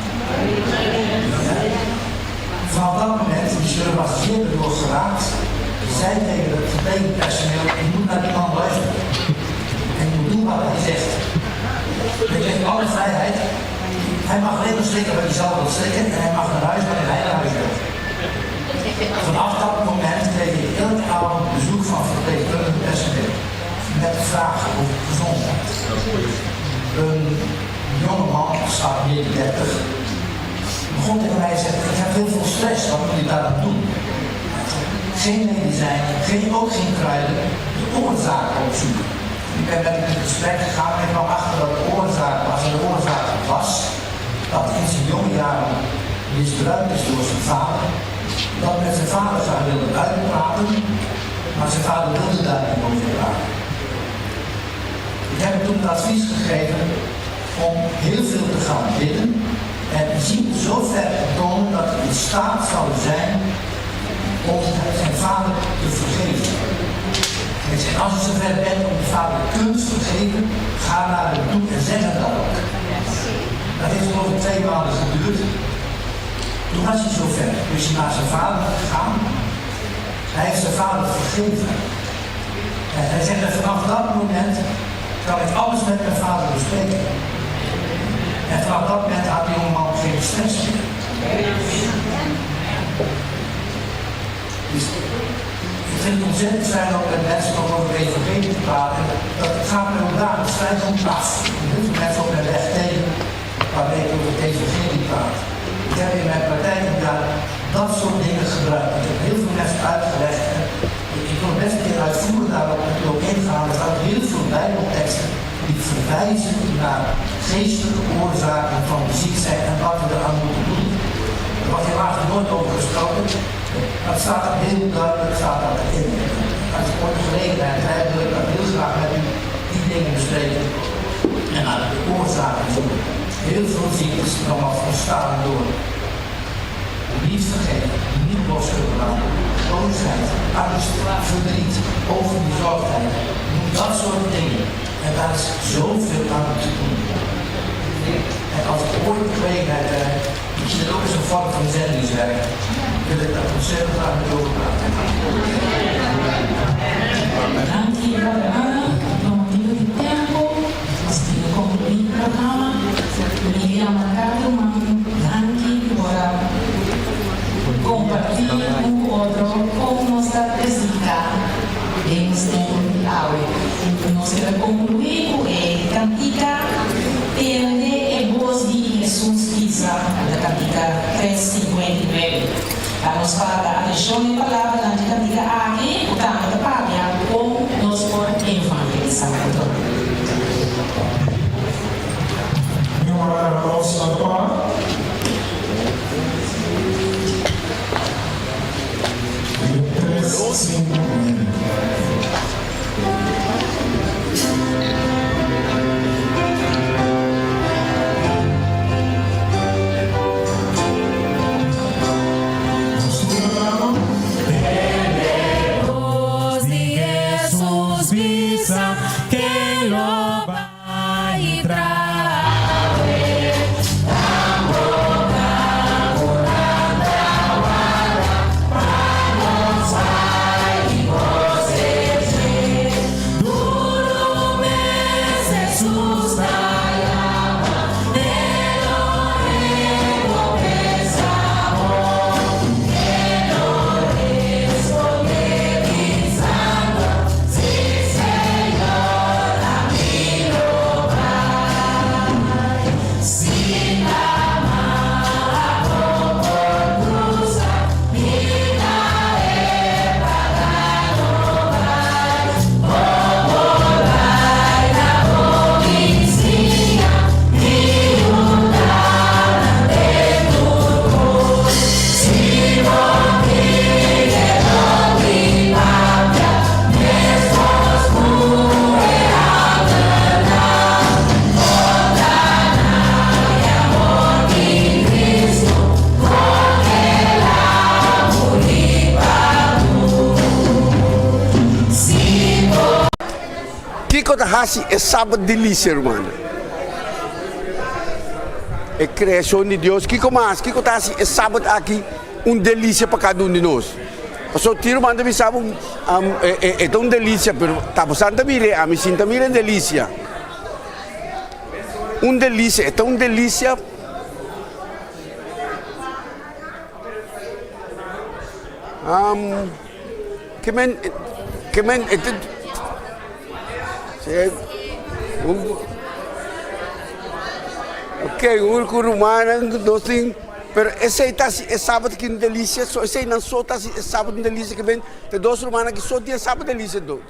Vanaf dat moment, die chirurg was zeer erdoor geraakt, zei tegen het verpleegpersoneel, je moet naar die man luisteren. En je moet doen wat hij zegt. Hij kreeg alle vrijheid. Hij mag alleen maar slikken wat hij zelf wil slikken en hij mag naar huis wanneer hij naar huis wil. Vanaf dat moment kreeg ik elke avond bezoek van verpleegkundig personeel. Met vragen over gezondheid. Een jonge man, schat midden 30, begon tegen mij en zei, ik heb heel veel stress, wat moet ik daaraan doen? Geen medicijn, geen, ook geen kruiden, de oorzaak opzoeken. Ik ben met hem in gesprek gegaan en ik kwam achter dat de oorzaak was. En de oorzaak was dat in zijn jonge jaren misbruikt is door zijn vader. Dat met zijn vader graag wilde uitpraten, maar zijn vader wilde daar niet over praten. Ik heb hem toen het advies gegeven om heel veel te gaan bidden en zien zo ver te komen dat hij in staat zou zijn om zijn vader te vergeven. Ik zeg, als je zover bent om je vader kunt vergeven, ga naar hem toe en zeg het dan ook. Dat heeft geloof ik 2 maanden geduurd. Toen was hij zover. Toen is hij naar zijn vader gegaan. Hij heeft zijn vader vergeven. En hij zegt, en vanaf dat moment kan ik alles met mijn vader bespreken. En vanaf dat moment had die jongeman geen stress meer. Dus ik vind het ontzettend fijn om met mensen nog over het evangelie te praten. Dat gaat me ook daar, het is vrij goed af. Heel veel mensen op mijn weg tegen waarmee ik over het evangelie praat. Ik heb in mijn praktijk daar dat soort dingen gebruikt. Ik heb heel veel mensen uitgelegd. En ik wil best een keer uitvoerig daarop ook ingaan. Er staan heel veel bijbelteksten die verwijzen naar geestelijke oorzaken van ziek zijn en wat we eraan moeten doen. Er wordt helaas nooit over gesproken. Maar het staat er heel duidelijk, staat dat erin. Als ik ooit de gelegenheid heb, wil ik dat heel graag met u die dingen bespreken. En naar de oorzaken zoeken. Heel veel ziektes nogmaals ontstaan door niet vergeven, niet los kunnen laten, boosheid, angst, verdriet, overbezorgdheid. Noem dat soort dingen. En daar is zoveel aan te doen. En als ik ooit de gelegenheid heb, ik zie dat ook als een vorm van zendingswerk, wil ik daar ontzettend graag met over praten. Dank je, brother Anna. Pa motibu di tempu, nos tin ku konkluí e programa. Mi ke yama kada un danki por a kompartí un ku otro kon nos ta testifiká den nos tempu di awe. Nos ke ta konkluí ku e kantika Tende e bos di Hesus bisa, ta kantika 359. Pa nos para atenshon na e palabranan dje kantika aki ku tambe ta papia kon nos por evangelisá otro. Mi ora nos na ta para. Tres, sinku, nuebe. Nos tur na brama. Tende bos di Hesus bisa ken lo bai trawe. Tamboka ku nan ta warda pa nos bai di goze. Kiko ta hasi e Sabat delisia, rumannan? E kreashon di Dios. Kiko mas? Kiko ta hasi e Sabat aki un delisia pa kada un di nos? Pasobra tin ruman ta bisa bo, e ta un delisia, pero ta bosan ta mir'é, ami sin ta mira e delisia. Un delisia, e ta un delisia. Ke men, ke men, e ta, ok, un ku rumannan nos tin, pero esei ta hasi e sabat aki un delisia, so eseinan so ta hasi e sabat un delisia, ke men ta dos rumannan aki so tin e sabat delisia dos.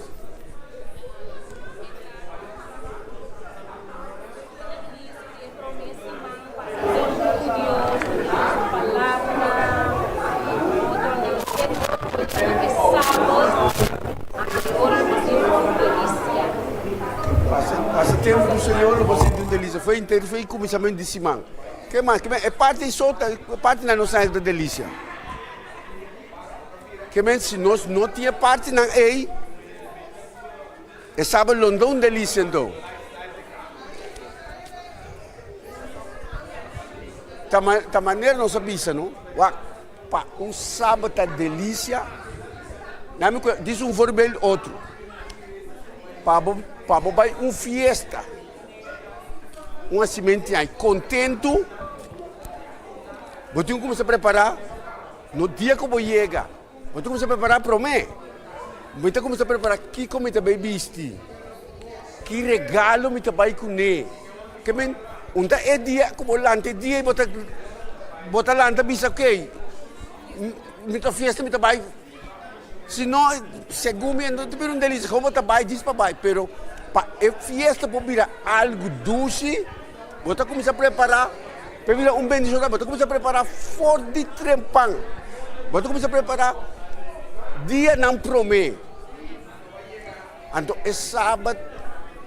Pasa tempu ku Señor lo bo sinti un delisia. Foi inter foi kuminsamentu di siman. Ke mas? Ke men e parti so ta e parti nan no sa ta delisia. Ke men si nos no tin e partinan ei. E sabat lo no un delisia anto. Ta ta manera nos a bisa no, wak, pa un sabat ta delisia, na mi dis un voorbeeld otro. Pa bo pa bo bai un fiesta, un hasimenti ai kontentu, bo tin ku kuminsá prepará no dia ku bo yega. Bo ta kuminsá prepará promé. Mi ta kuminsá prepará kiko mi ta bai bisti, ki regalo mi ta bai kuné. Ke men, un ta e dia ku bo lanta e dia i bo ta bo ta lanta bisa okey, mi ta fiesta mi ta bai. Si no, segun mi no ta bira un delisia, komo bo ta bai djis pa bai, pero pa e fiesta por bira algu dushi, bo ta kuminsá prepará. Pa bira un bendishon bo ta kuminsá prepará for di trempan. Bo ta kuminsá prepará dianan promé. Anto e sabat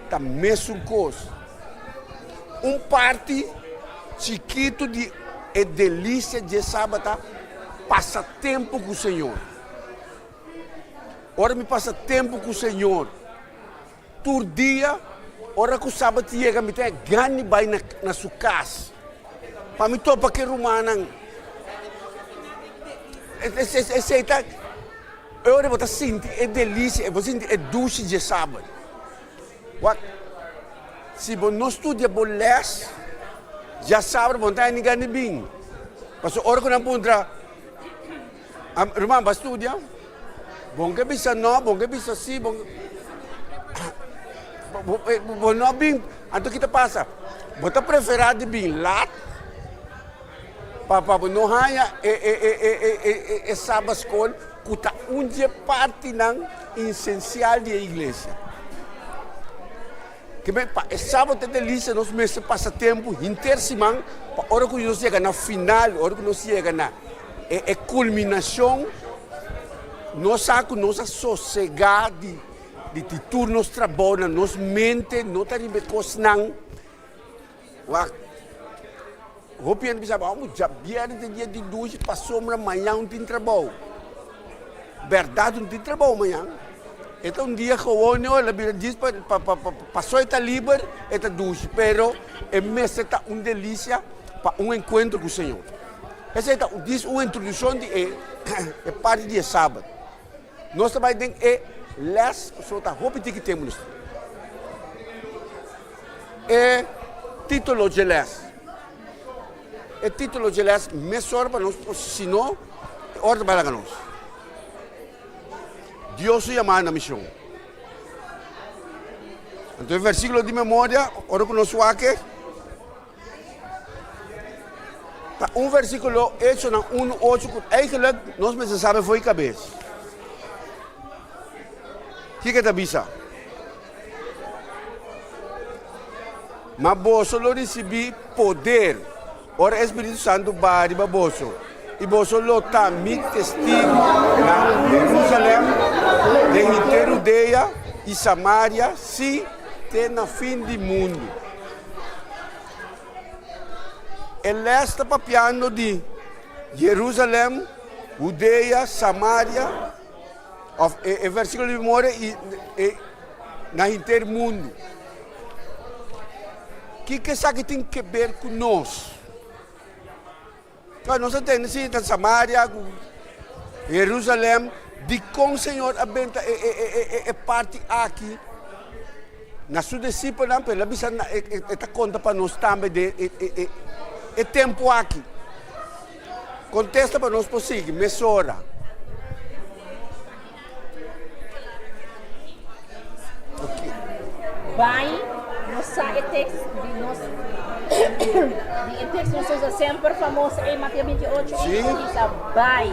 ta mesun kos. Un parti chikitu di e delisia dje sabat ta pasa tempu ku Señor. Ora mi pasa tempu ku Señor. Tur dia, ora ku sabat yega, mi ta gana di bai na su kas pa mi topa ku e rumannan. Esei ta e ora bo ta sinti e delisia, bo ta sinti e dushi dje sabat. Wak, si bo no studia bo lès, djasabat bo no ta haña gana di bin. Pasobra ora ku nan puntra, Ruman, bo a studia? Bon ke bisa no, bon ke bisa si, bon bo no bin, anto ki ta pasa? Bo ta prefera di bin lat pa pa bo no haña e e e e e e e e Sabbat school ku ta un dje partinan insensial di e iglesia. Ke men pa e Sabbat ta delisia nos mester pasa tempu hinter siman pa ora ku nos yega na final, ora ku nos yega na E e kulminashon, nos sa ku nos a sosegá di di di tur nos trabounan, nos mente no ta riba e kosnan. Wak, hopi hende bisa, bo djabièrnè ta dia di dushi pasobra mañan no tin trabou. Bèrdat no tin trabou mañan. E ta un dia gewon, el a bira djis pa pa pa paso e ta liber, e ta dushi, pero e mester ta un delisia pa un enkuentro ku Señor. Esei ta dis un introduccion di e e parti di e Sabat. Nos ta bai den e les pasobra ta hopi tiki tempu nos tin. E titulo dje les. E titulo dje les mesora pa nos si no e ora ta bai laga nos. Dios su yamada na mision. Anto e versiculo di memoria ora ku nos wak e. Ta un versíkulo Echonan unu ocho ku eigenlijk nos mester sabe fo'i kabes. Kiko e ta bisa? Ma boso lo risibí poder ora e Spiritu Santu baha riba boso, i boso lo ta mi testigu na Jerusalèm, den henter Hudea i Samaria, sí, te na fin di mundu. E les ta papiando di Jerusalem, Hudea, Samaria, of e, e versículo di memoria i e. na henter mundu. Kiko esaki tin keber ku nos? Nos a tende si ta Samaria ku Herusalèm, dikon Señor a benta e parti aki na su disipelnan? Pero el a bisa e ta konta pa nos tambe den e tempu aki. Kontesta pa nos por sigui mesora. Bai, nos sa e tekst di nos di e tekst nos usa semper famoso ei Mateo 28 Sí. ku bisa bai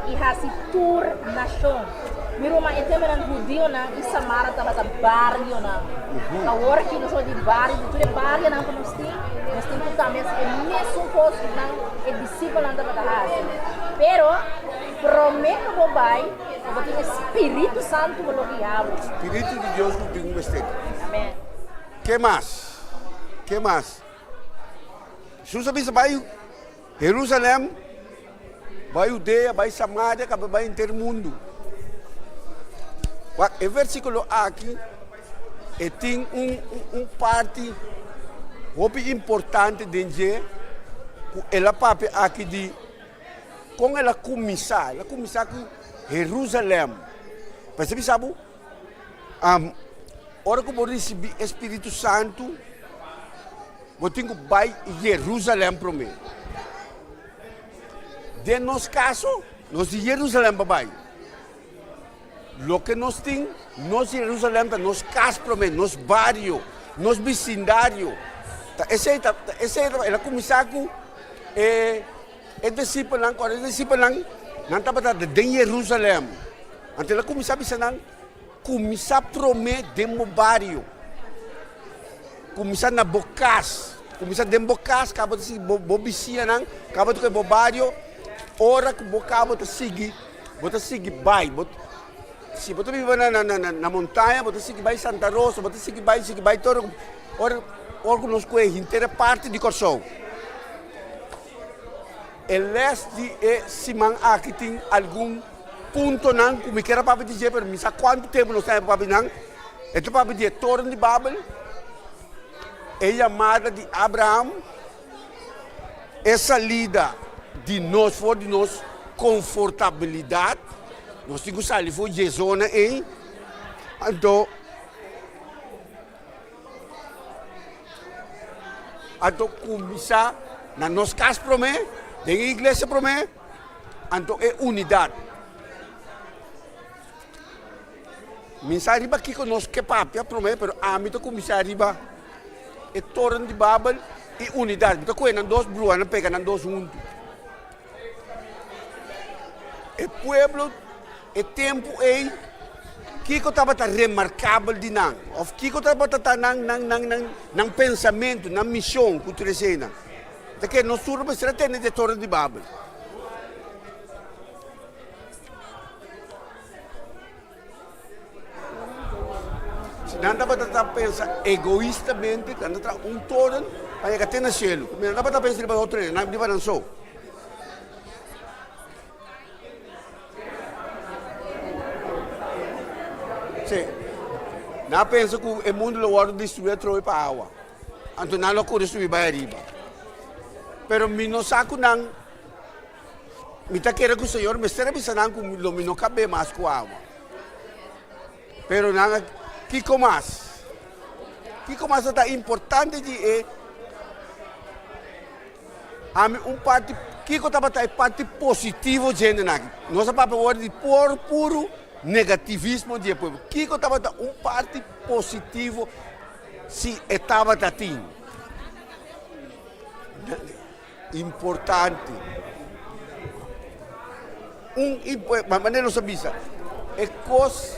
i hasi tur nashon. Mi ruman e temanan hudionan i Samara tabata barionan. Awor aki nos di bario di tur e barionan ku nos tin, nos tin ku tambe hasi e mesun kos ku nan e disipelnan tabata hasi. Pero Promé ku bo bai, bo tin e Spiritu Santu ku lo guia bo. Spiritu di Dios ku tin un mester. Amen. Ke mas? Ke mas? Jesus a bisa bai Jerusalem, bai Judea, bai Samaria, kaba bai henter mundu. Wak, e versíkulo aki e tin un, un, un parti hopi importante den dje ku el a papia aki di Kon el a kuminsá? El a kuminsá ku Herusalèm. P'esei bisa bo, ora ku bo risibí e spiritu santu, bo tin ku bai Herusalèm promé. Den nos kaso, nos di Herusalèm pa bai. Loke nos tin, nos Jerusalem ta nos kas promé, nos bario, nos bisindario. Ta esei ta, ta esei ta, el a kuminsá ku e e disipelnan, ku e disipelnan nan tabata den Jerusalem. Anto el a kuminsá bisa nan, kuminsá promé den bo bario, kuminsá na bo kas, kuminsá den bo kas, kaba ta sigui bo bo bisiñanan, kaba ta kohe bo bario, ora ku bo kaba ta sigui. Bo ta sigui bai, bo si bo ta biba na na na na montaña bo ta sigui bai Santa Rosa, bo ta sigui bai sigui bai tur ora ora ku nos kohe henter e parti di Kòrsou. E lès di e siman aki tin algun puntonan ku mi kier a papia di dje pero mi sa kuantu tempu nos ta papia di nan. E ta papia di e toren di Babel, e yamada di Abraham. E salida di nos for di nos konfortabilidat, nos tin ku sali for dje zona ei, anto anto kuminsá na nos kas promé, den e iglesia promé, anto e unidat. Mi sa riba kiko nos ke papia promé, pero ami ta kuminsá riba e toren di Babel i unidat. Mi ta kohe nan dos brua, nan pega nan dos huntu. E pueblo e tempu ei, kiko tabata remarkabel di nan? Òf kiko tabata ta nan nan nan nan nan pensamentu, nan mishon ku tur eseinan? Ta ke nos tur mester a tende di e toren di Babel. Si nan tabata ta pensa egoistamente, nan ta traha un toren pa yega te na shelu. Nan tabata pensa riba otro hende, nan riba nan so. Sí. Nan a pensa ku e mundu lo wòrdu destruí atrobe pa awa. Anto nan lo kore subi bai ariba. Pero mi no sa ku nan Mi ta kere ku Señor mester a bisa nan ku lo mi no kab'é mas ku awa. Pero nan a, kiko mas? Kiko mas ta importante di e ami un parti, kiko tabata e parti positivo dje nan aki? Nos a papia awor di por puru negativismo di e pueblo. Kiko tabata un parti positivo si e tabata tin? Importante. Un manera nos a bisa, e kos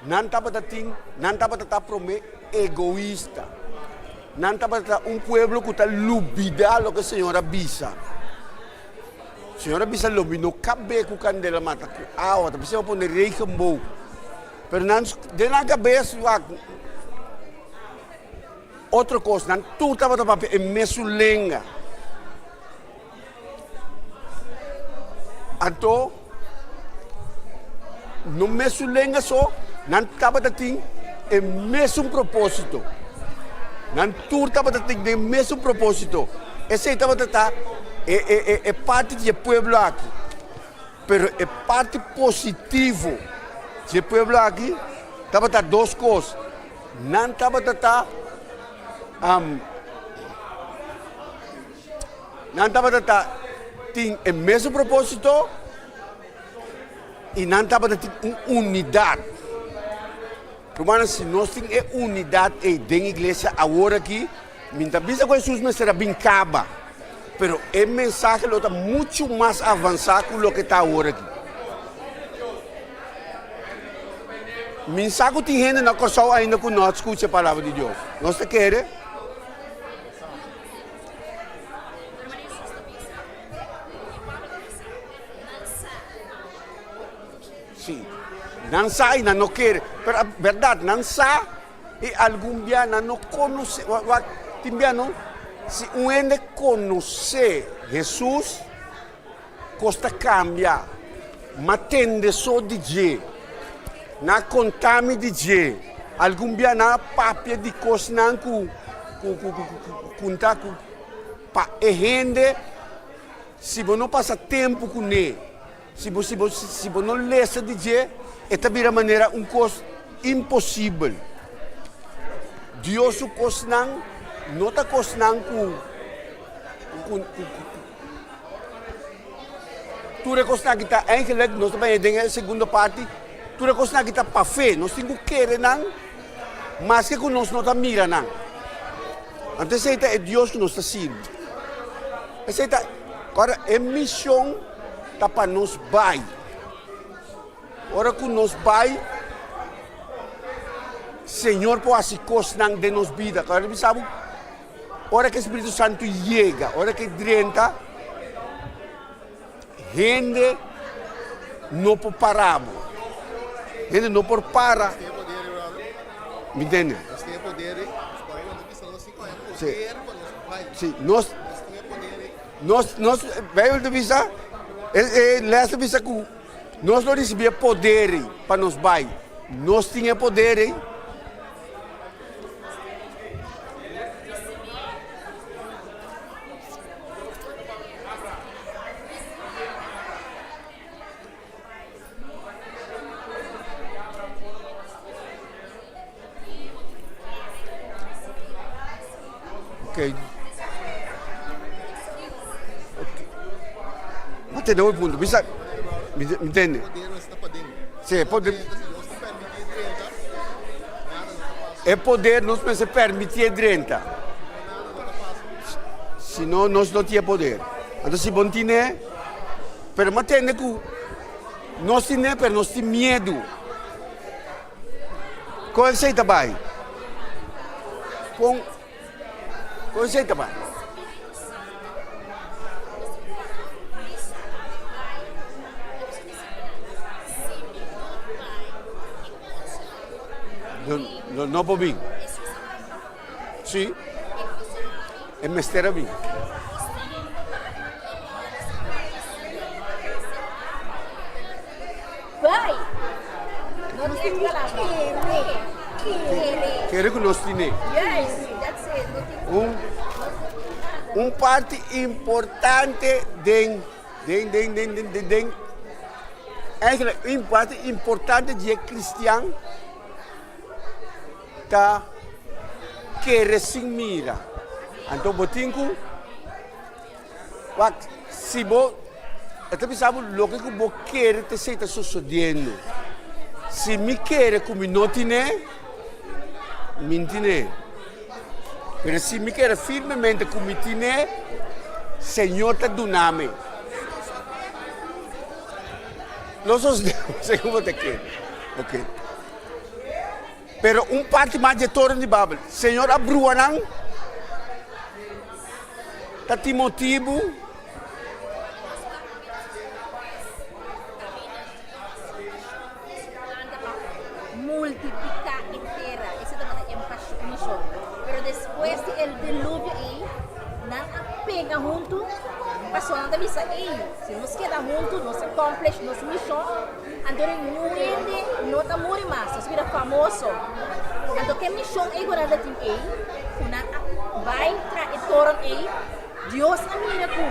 nan tabata tin, nan tabata ta prome egoista. Nan tabata un pueblo ku ta lubida loke Señor a bisa. Señor a bisa lo mi no kabe ku kandela mata ku awa, ta bisa pone regenboog. Pero nan den nan kabes wak. Otro kos, nan tur tabata papia e mesun lenga. Anto, no mesun lenga so, Nan tabata tin e mesun propósito. Nan tur tabata tin den mesun propósito. Esei tabata ta e e e e parti di e pueblo aki. Pero e parti positivo di e pueblo aki tabata dos kos. Nan tabata ta um, nan tabata ta tin e mesun propósito i nan tabata tin un unidat. Rumannan, si nos tin e unidat ei den iglesia awor aki, mi ta bisa ku Hesus mester a bin kaba, pero e mensahe lo ta muchu mas avansá ku loke ta awor aki. Mi sa ku tin hende na Kòrsou ainda ku no a skucha e palabra di Dios. Nos ta kere? Sí, nan sa i nan no kere. Pero bèrdat, nan sa i algun bia nan no konosé. Wak, tin bia no, si un hende konosé Hesus, kos ta kambia. M'a tende so di dje, nan a konta mi di dje. Algun bia nan a papia di kosnan ku ku ku ku ku ta ku pa e hende si bo no pasa tempu kuné. Si bo, si bo, si bo no lesa di dje, e ta bira manera un kos imposibel. Dios su kosnan no ta kosnan ku, ku, ku, ku, tur e kosnan aki ta eigenlijk, nos ta baña den e segundo parti, tur e kosnan aki ta pa fe. Nos tin ku kere nan, maske ku nos no ta mira nan. Anto esei ta e Dios ku nos ta sirbi. Esei ta, ora e mishon ta pa nos bai. Ora ku nos bai, Señor por hasi kosnan den nos bida. Kòrda mi bisa bo, ora ku e Spiritu Santu yega, ora ku e drenta, hende no por para bo. Hende no por para. Mi ntende? Sí. Sí, nos Nos, nos, Bijbel ta bisa, e, e les ta bisa ku nos lo risibí e poder ei pa nos bai. Nos tin e poder ei. Ok. Ok. Ma tende un punto. Bisa, mi tende. Sí, poder. E poder nos mester permitié drenta. Si no, nos no tiene poder. Anto si bon tine, pero ma tende ku nos tine, pero nos tin miedu. Kon esei ta bai? Kon kon esei ta bai? Lo, lo no por bin. Sí. E mester a bin. Bai! No tin kere, kere. Kere ku nos tine. Yes, that's it. No tin Un, un parti importante den, den, den, den, den, den, den, eigenlijk un parti importante di e cristian ta kere sin mira. Anto bo tin ku Wak, si bo, e ta bisa bo loke ku bo kere ta esei ta sosodiendo. Si mi kere ku mi no tine, mi n'tine. Pero si mi kere firmemente ku mi tine, Señor ta duna mi. Lo sosode segun bo ta kere. Ok. Pero un parti mas dje toren di Babel, Señor a brua nan. Ta tin motibu? Multipliká e tera, esei tabata e mishon. Pero despues di e diluvio ei, nan a pega huntu. Pasobra nan ta bisa, Ey, si nos keda huntu, nos accomplish nos mishon, anto ningun hende no ta muri mas, nos bira famoso. Anto ke mishon ey ku nan ta tin ey, ku nan a bai tra e toren ey, Dios a mira ku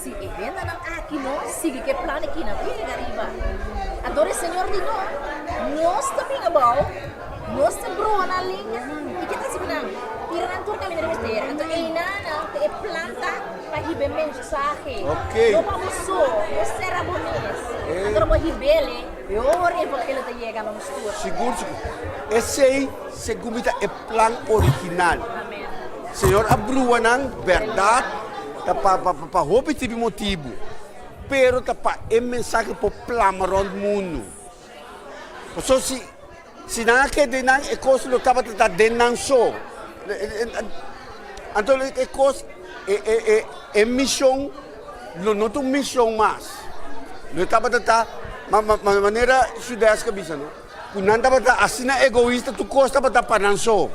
si e hendenan aki no sigui ku e plan aki, nan ta yega ariba. Anto e Señor di, No, nos ta bin abou. Nos ta broa nan lenga i ke ta hasi ku nan? Tira nan tur kaminda riba tera. Anto einan nan ta e planta pa hiba e mensahe. Ok. No pa bo so, no sera bo mes. Anto bo hib'el e ora e evangelio ta yega na nos tur. Sigur sigur. Esei segun mi ta e plan original. Amen. Señor a brua nan bèrdat ta pa pa pa hopi tipi motibu, pero ta pa e mensahe por plama rònt mundu. Pasobra si si nan a keda den nan e kos lo tabata ta den nan so. Anto e kos e e e e mishon lo no ta un mishon mas. Lo tabata ta ma ma manera Sudesk a bisa no ku nan tabata asina egoista tur kos tabata pa nan so.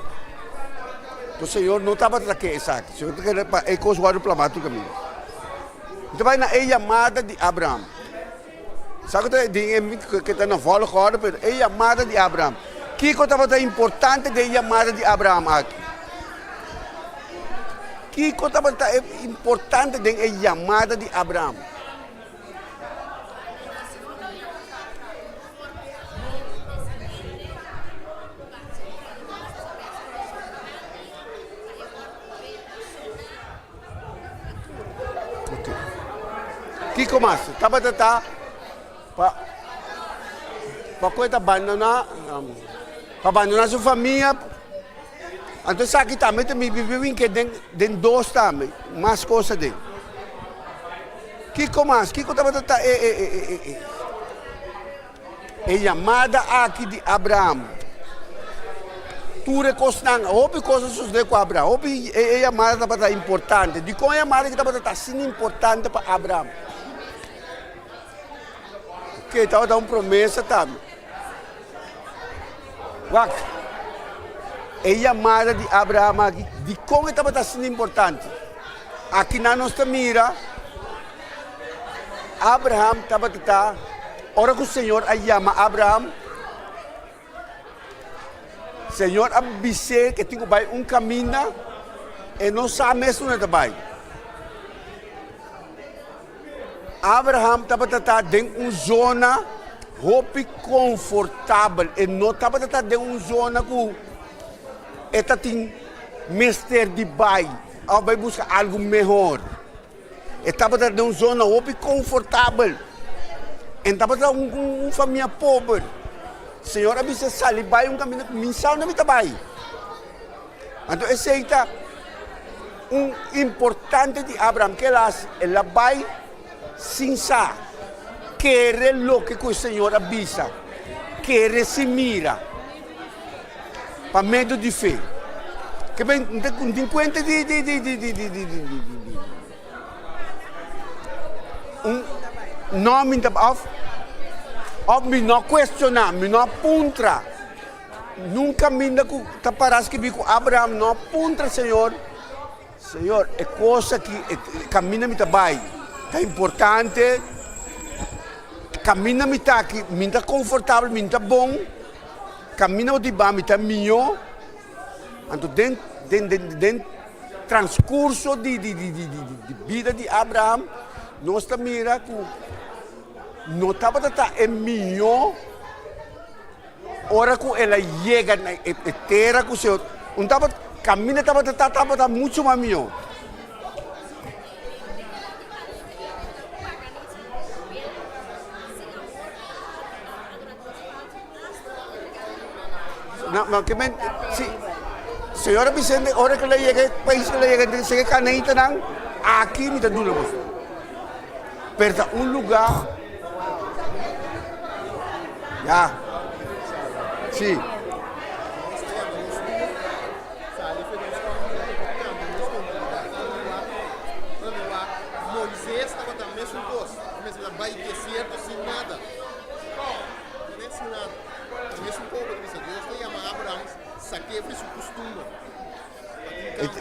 Enton Señor no tabata ke esaki. Señor ta kere pa e kos wòrdu plamá tur kaminda. Mi ta bai na e yamada di Abraham. Sa ku ta den e ke ta na volgorde, pero e yamada di Abraham. Kiko tabata importante den e yamada di Abraham aki? Kiko tabata importante den e yamada di Abraham? Kiko mas? Tabata ta pa pa ku e ta bandoná pa bandoná su famia. Anto esaki tambe ta mi bibi ke den den dos tambe, mas kos aden. Kiko mas? Kiko tabata ta e e e e e E yamada aki di Abraham, tur e kosnan, hopi kos a sosodé ku Abraham, hopi e yamada tabata importante. Dikon e yamada aki tabata asina importante pa Abraham? Oke, tabata un promesa tambe. Wak, e yamada di Abraham aki, dikon e tabata asina importante? Akinan nos ta mira. Abraham tabata ta, ora ku Señor a yama Abraham, Señor a bis'é ku e tin ku bai un kaminda, e no sa mes unda e ta bai. Abraham tabata ta den un zona hopi konfortabel, e no tabata ta den un zona ku e ta tin mester di bai òf bai buska algu mehor. E tabata den un zona hopi konfortabel. E tabata un un famia pober. Señor a bisa sali bai un kaminda ku mi sa unda mi ta bai. Anto esei ta un importante di Abraham. Ke el a hasi? El a bai sin sa. Kere loke ku e Señor a bisa. Kere sin mira. Pa medio di fe. Ke ben n ta tin kuenta di di di di di di di di di di un no mi ta òf òf mi no kuestioná mi no a puntra nunka minda ku ta para skibí ku Abraham no a puntra Señor Señor e kos aki e kaminda mi ta bai ta importante kaminda mi ta aki mi ta konfortabel mi ta bon. Kaminda bo tin ba mi ta mihó, anto den den den den transkurso di di di di di bida di Abraham nos ta mira ku no tabata ta e mihó ora ku el a yega na e tera ku Señor un tabata kaminda tabata ta tabata muchu mas mihó. No, no, ke men, si, señora Vicente, ora ke la yega e pais ke la yega, dice ke Canaitanan, aki mi ta duna boso. Pero ta un lugar, ya, si. Moises tabata mesun kos, a mester bai desierto sin nada.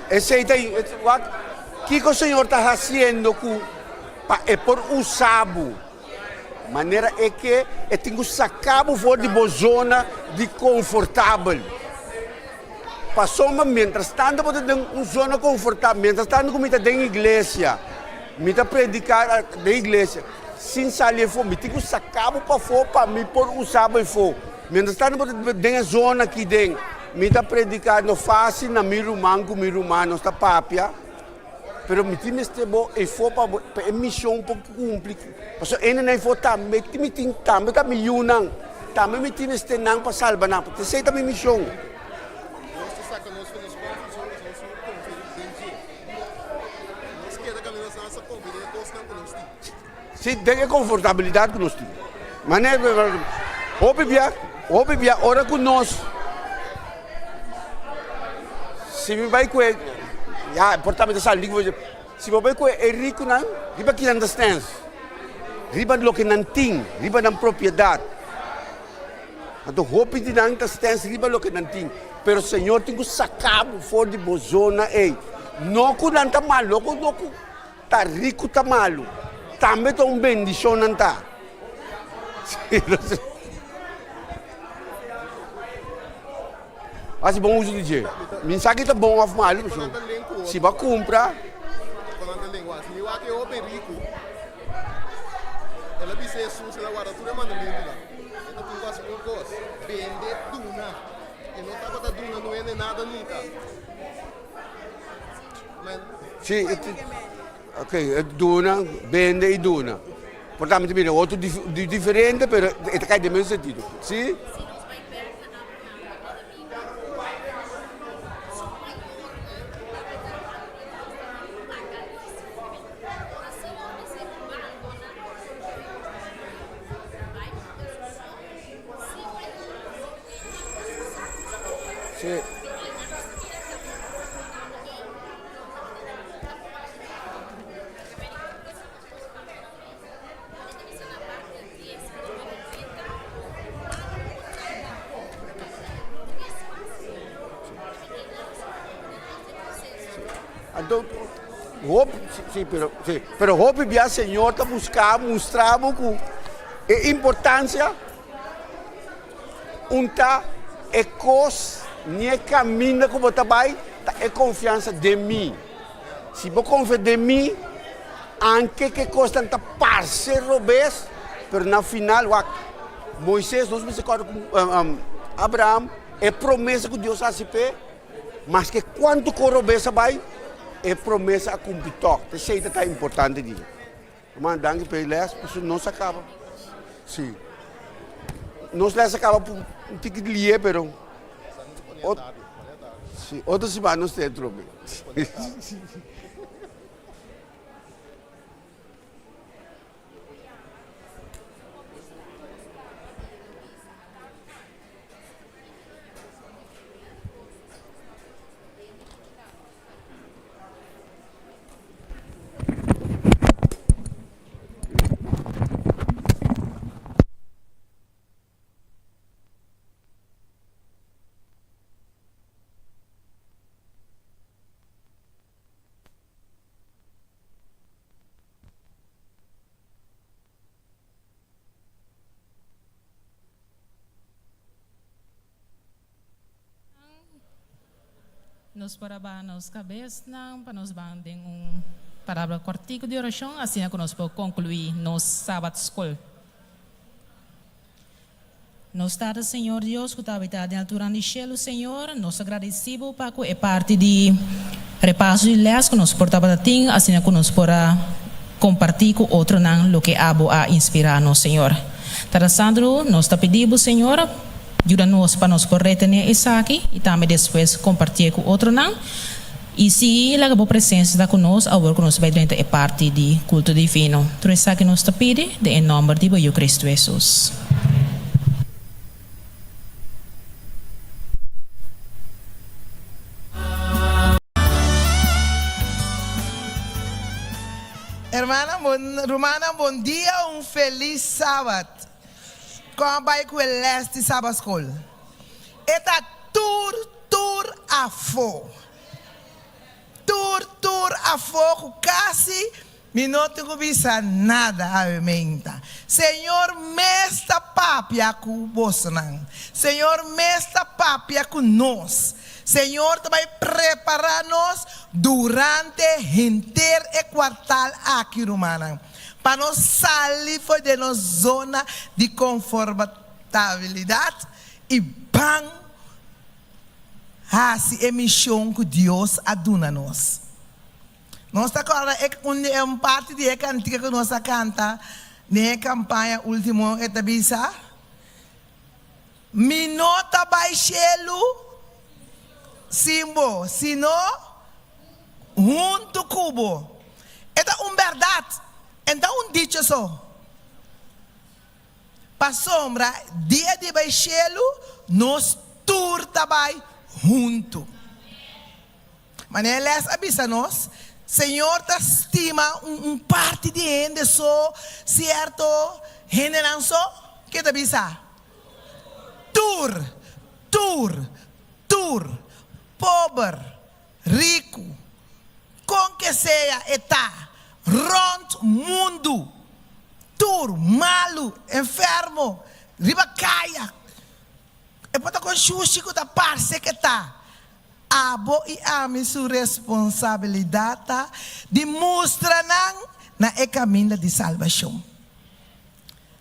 Esei ta wak. Kiko Señor ta hasiendo ku pa e por usa bo manera e ke? E tin ku saka bo for di bo zona di konfortabel. Pasobra mientras tanto bo ta den un zona konfortabel, mientras tanto ku mi ta den iglesia, mi ta prediká den iglesia sin sali afó, mi tin ku saka bo pafó pa mi por usa bo afó. Mientras tanto bo ta den e zona aki den, mi ta prediká no fásil na mi ruman ku mi ruman nos ta papia, pero mi tin mester bo afó pa bo pa e mishon por kumpli. Pasobra e nan afó tambe mi tin tambe ta mi yunan, tambe mi tin mester nan pa salba nan. Esei ta mi mishon. Nos ta saka nos for nos comfort zone pasobra nos no confia den dje. Nos keda kaminda nos sa confia den e kosnan ku nos tin. Si, den e konfortabilidat ku nos tin. Manera hopi bia, hopi bia ora ku nos si mi bai ku e ya por ta mi ta sali ku si bo bai ku e rikunan riba kinan ta stens? Riba loke nan tin, riba nan propiedat. Anto hopi di nan ta stens riba loke nan tin. Pero Señor tin ku saka bo for di bo zona ei. No ku nan ta malu, no ku Ta riku ta malu, tambe ta un bendishon nan ta. Hasi bon uso di dje. Mi sa ki ta bon òf malu, si bo a kumpra. Si, ok, duna, bende i duna. Por ta mi ta mira otro diferente, pero e ta kai den mesmo sentido. Si? Si. Anto hopi, si, pero, si, pero hopi bia Señor ta busca mustra bo cu e importancia Un ta e kos ni e kaminda ku bo ta bai, ta e konfiansa den mi. Si bo konfia den mi, anke ku e kosnan ta parse robes, pero na final, wak, Moises, nos mester kòrda ku Abraham, e promesa ku Dios a hasi p'e, maske kuantu kos robes a bai, e promesa a kumpli tòg. Esei ta ta importante di. Ruman, danki pa e les, pasobra nos a kaba. Sí. Nos les a kaba un tiki lié, pero ot, sí, otro siman nos ta trobe. Nos por a baha nos kabesnan pa nos ban den un palabra kòrtiku di orashon, asina ku nos por konkluí nos Sabat Skol. Nos Tata Señor Dios ku ta habitá den alturan di shelu, Señor, nos ta gradisí Bo pa ku e parti di repaso di lès ku nos por tabata tin, asina ku nos por a kompartí ku otronan loke Abo a inspirá nos, Señor. Tata Santu, nos ta pidi Bo, Señor, Yuda nos pa nos por retené esaki i tambe despues kompartié ku otronan. I si laga bo presensia ta ku nos awor ku nos bai drenta e parti di kulto divino. Tur esaki nos ta pidi den e nòmber di bo Yu Kristu Hesus. Hermana, rumannan bon dia, un felis sabat. Kon a bai ku e lès di Sabaskol? E ta tur tur afó. Tur. tur tur afó ku kasi mi no tin ku bisa nada awe meinta. Señor mes ta papia ku bosonan. Señor mes ta papia ku nos. Señor ta bai prepará nos durante henter e kuartal aki, rumannan, pa nos sali for den nos zona di konfortabilidat i ban hasi e mishon ku Dios a duna nos. Nos ta kòrda e un di e un parti di e kantika ku nos a kanta den e kampaña último, e ta bisa, Mi no ta bai shelu sin bo, sino huntu ku bo. E ta un bèrdat, e no ta un dicho so. Pasobra dia di bai shelu, nos tur ta bai huntu. Manera les a bisa nos, Señor ta stima un parti di hende so, cierto hendenan so? Ke ta bisa? Tur, tur, tur, pober, riku, kon ke sea e ta, rond mundu, tur, malu, enfermo, riba kaya, e por ta kon shushi ku ta parse ke ta, Abo i ami su responsabilidat ta di mustra nan na e kaminda di salbashon.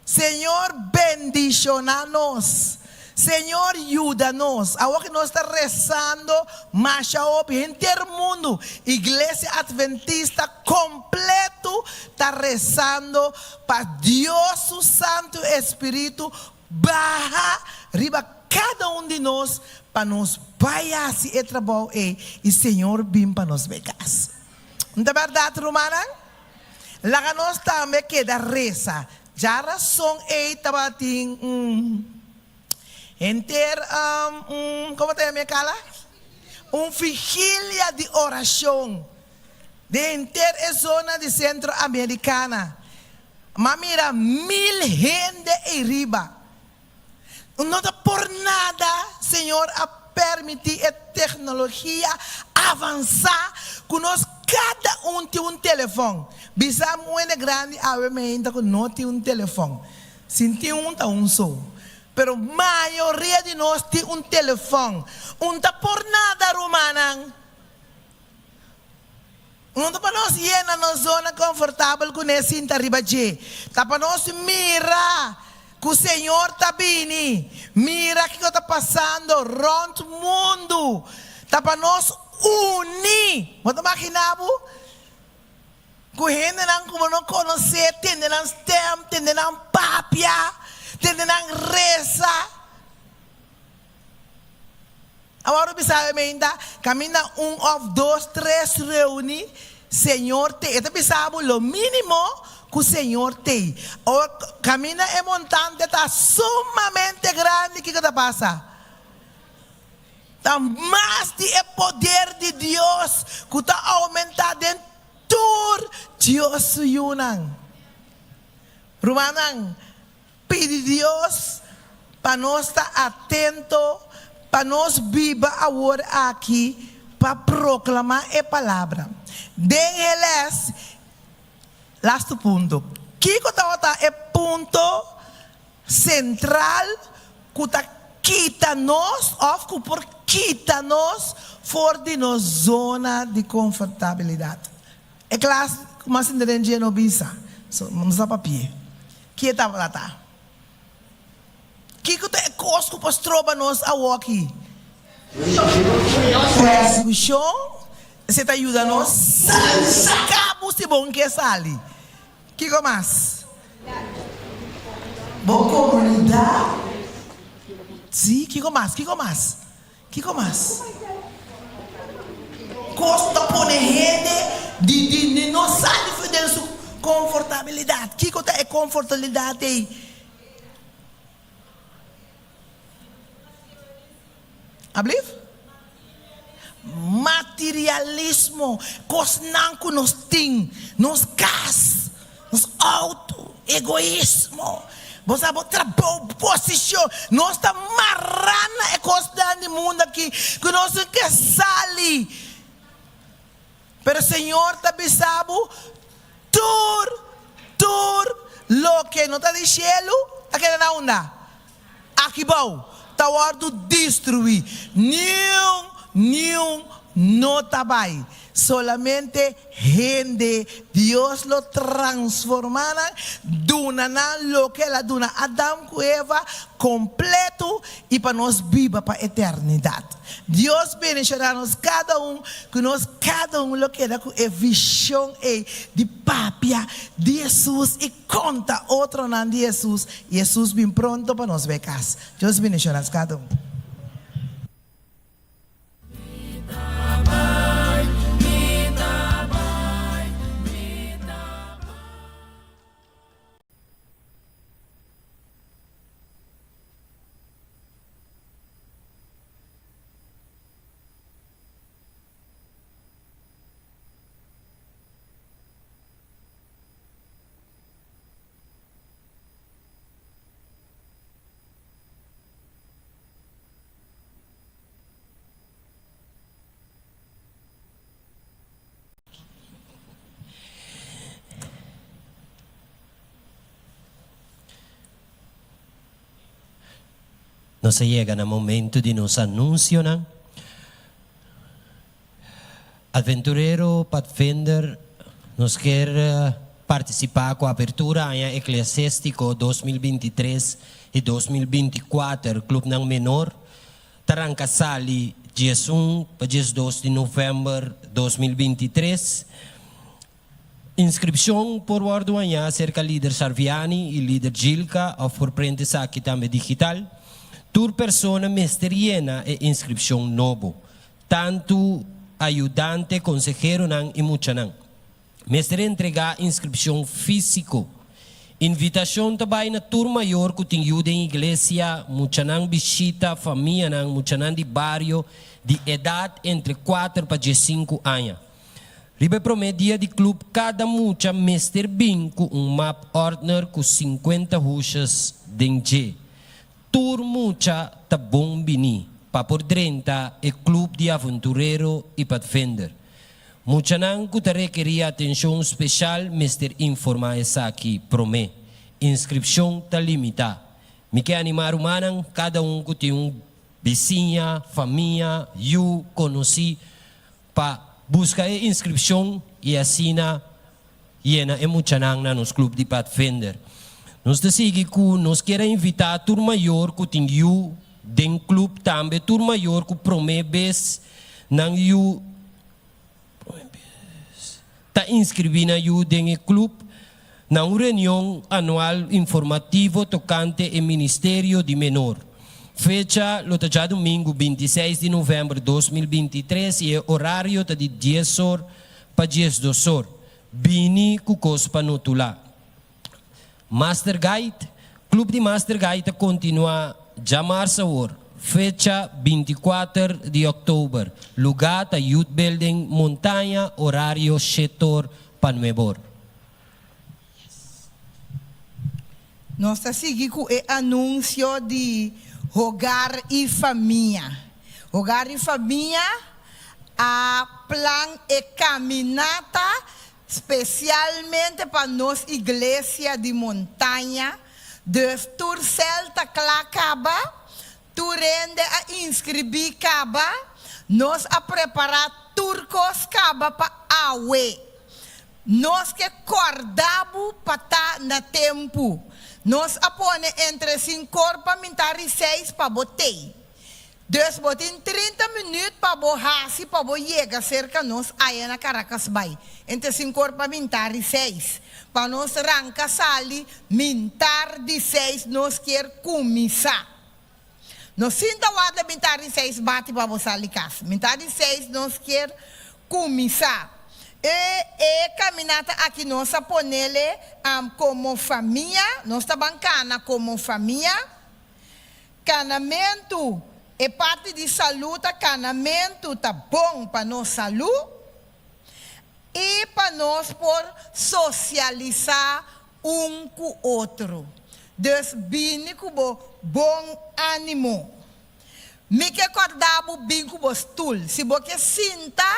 Señor bendishoná nos. Señor yuda nos. Awor ku nos ta resando masha hopi, henter mundu, Iglesia Adventista kompletu ta resando pa Dios su Santu Espiritu Baha riba kada un di nos pa nos bai hasi e trabou ei i Señor bin pa nos bai kas. No ta bèrdat, rumannan? Laga nos tambe keda resa. Djarason ei tabatin un henter un, komo ta yama e kala? Un vigilia di orashon den henter e zona di Sentro Amerikana. M'a mira mil hende ei riba. No ta por nada Señor a permiti e tecnologia avansa cu nos cada un tin un telefon. Bisa mi un hende grandi awe meinta cu no tin un telefon. Si tin un ta un so. Pero mayoria di nos tin un telefon. Un ta por nada rumannan. No ta pa nos yena nos zona konfortabel kuné sinta riba dje. Ta pa nos mira ku Señor ta bini. Mira kiko ta pasando rònt mundu. Ta pa nos uni. Bo ta maginá bo ku hendenan ku bo no konosé tende nan stèm, tende nan papia, tende nan resa? Awor mi sabe meinta, kaminda un òf dos, tres reuní, Señor t'ei. E ta bisa bo lo mínimo ku Señor t'ei. Awor, kaminda e montante ta sumamente grandi, kiko ta pasa? Ta mas di e poder di Dios ku ta oumentá den tur Dios su yunan. Rumannan, Pidi Dios pa nos ta atento pa nos biba awor aki pa proclama e palabra. Den e les, lastu punto. Kico tabata e punto central cu ta kita nos of cu por kita nos for di nos zona di confortabilidad? E klas ku mas sinta den dje no bisa, so no sa papia. Ki e tabata ta? Kiko ta e kos ku por stroba nos awoki? Persekushon, esei ta yuda nos sali kabu si bon ke sali. Kiko mas? Bo komunidat? Si, kiko mas? Kiko mas? Kiko mas? Kos ta pone hende di di no sali for den su konfortabilidat. Kiko ta e konfortabilidat ei? Ablief? Materialismo, kosnan ku nos tin, nos kas, nos outo, egoismo, bo sa bo trabou, posishon, nos ta mará na e kosnan di mundu aki ku nos no ke sali. Pero Señor ta bisa bo, tur, tur loke no ta di shelu ta keda na unda? Aki bou, ta wòrdu destruí. Niun, niun no ta bai. Solamente hende Dios lo transformá nan, duna nan loke El a duna Adam ku Eva kompletu i pa nos biba pa eternidat. Dios bendishoná nos kada un, ku nos kada un lo keda ku e vishon ei di papia di Hesus i konta otronan di Hesus, i Hesus bin pronto pa nos bai kas. Dios bendishoná nos kada un. Nos a yega na momento di nos anuncionan. Adventurero Pathfinder nos kier participa cu apertura aña eclesiastico 2023 y 2024 clubnan menor ta ranca sali 11 pa 12 di november 2023. Inscripcion por wordo haña cerca Lider Sarviani y Lider Gilka of por print esaki tambe digital. Tur persona mester yena e inscripcion nobo. Tantu ayudante, konseheronan i muchanan mester entregá inskripshon físiko. Invitashon ta bai na tur mayor ku tin yu den iglesia, muchanan bishita, famianan, muchanan di bario di edat entre kuater pa diesinku aña. Riba e promé dia di klup kada mucha mester bin ku un map òrdner ku sinkuenta hushes den dje. Tur mucha ta bon bini pa por drenta e club di avonturero y padvinder. Muchanan cu ta rekeri atencion special mester informa esaki prome. Inscripcion ta limita. Mi ke anima rumannan, cada un cu tin un bisiña, famia, yu, conoci, pa busca e inscripcion y asina yena e muchanan na nos club di Padvinder. Nos ta sigui cu nos kier a invita tur mayor cu tin yu den club tambe tur mayor cu prome bes nan yu ta inscribi nan yu den e club na un reunion anual informativo tocante e ministerio di menor. Fecha lo ta djadumingu 26 di november 2023 y e horario ta di dies or pa 12 or. Bini ku kos pa notulá. Master Guide, Club di Master Guide ta kontinuá djamars awor, fecha 24 di òktober. Lugá ta Youth Building, Montaña, orario shetor pa nuebor. Nos ta sigui ku e anunsio di Hogar i Famia. Hogar i Famia a plan e kaminata spesialmente pa nos iglesia di Montaña, dus tur sèl ta kla kaba, tur hende a inskribí kaba, nos a prepará tur kos kaba pa awe. Nos ke kòrda bo pa ta na tempu. Nos a pone entre sinkor pa mintar i seis pa bo tei. Dus bo tin 30 minüt pa bo hasi pa bo yega serka nos aya na Caracas bai. Entre sinkor pa mintar i seis. Pa nos ranka sali mintar di seis nos kier kuminsá. No sinta warda mitar di seis bati pa bo sali kas. Mitar di seis nos kier kuminsá. E e kaminata aki nos a ponele komo famia, nos ta ban kana komo famia. Kanamentu, e parti di salú ta kanamentu ta bon pa nos salú i pa nos por sosialisá un ku otro. Dus bini ku bo bon ánimo. Mi ke kòrda bo bin ku bo stul. Si bo ke sinta,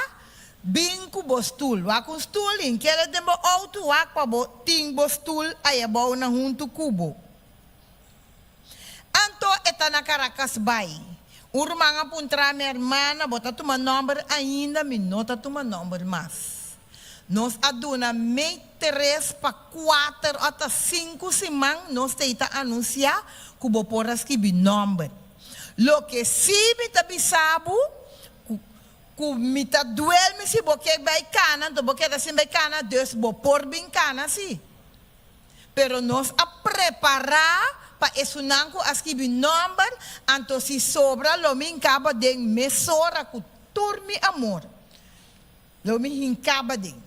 Bin ku bo stul. Wak un stul i keda den bo outo wak pa bo tin bo stul ayabou na huntu ku bo. Anto e ta na Caracas bai. Un ruman a puntra mi, Hermana, bo ta tuma nomber ainda? Mi no ta tuma nomber mas. Nos a duna mei tres pa kuater ota sinku siman nos ta i ta anunsiá ku bo por a skibi nomber. Loke sí mi ta bisa bo, ku ku mi ta duel mi si bo ke bai kana, anto bo keda sin bai kana, dus bo por bin kana sí. Pero nos a prepará pa esunnan ku a skibi nòmber, anto si sobra lo mi hinkaba den mesora ku tur mi amor. Lo mi hinkaba den.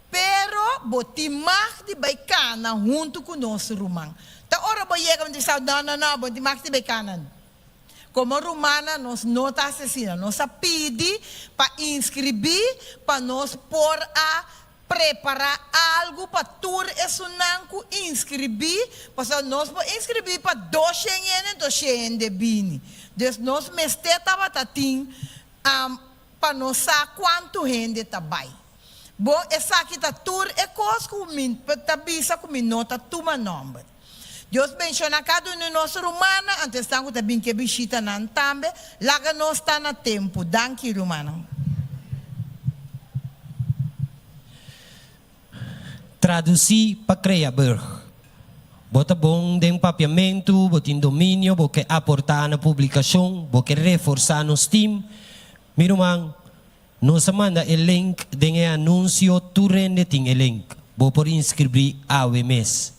Pero bo tin mag di bai kana huntu ku nos, ruman. Ta ora bo yega bo ta bisa, No, no, no, bo no tin mag di bai kana. Komo rumannan nos no ta asesina. Nos a pidi pa inskribí pa nos por a Prepará algu pa tur esunnan ku inskribí, pasobra nos por inskribí pa doshen hende, enton shen hende bini. Dus nos mester tabata tin pa nos sa kuantu hende ta bai. Bon, esaki ta tur e kos ku mi ta bisa ku mi no ta tuma nòmber. Dios benshoná kada un di nos rumannan, anto esnan ku ta bin ke bishita nan tambe. Laga nos ta na tempu. Danki, rumannan. Tradusí pa krea burg. Bo ta bon den papiamentu, bo tin dominio, bo ke aportá na publikashon, bo ke reforsá nos tim. Mi ruman, nos a manda e link den e anunsio, tur hende tin e link. Bo por inskribí awe mes.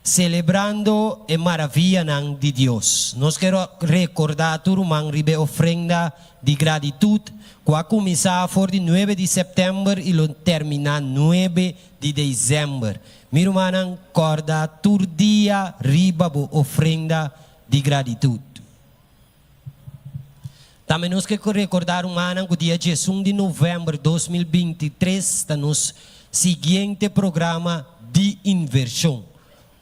Selebrando e maravianan di Dios. Nos ke rekordá tur ruman riba e ofrenda di gratitut ku a kuminsá for di nuebe di sèptèmber i lo terminá nuebe di desèmber. Mi rumannan, kòrda tur dia riba bo ofrenda di gratitut. Tambe nos ke rekordá rumannan ku dia diesun di novèmber 2023 ta nos siguiente programa di invershon.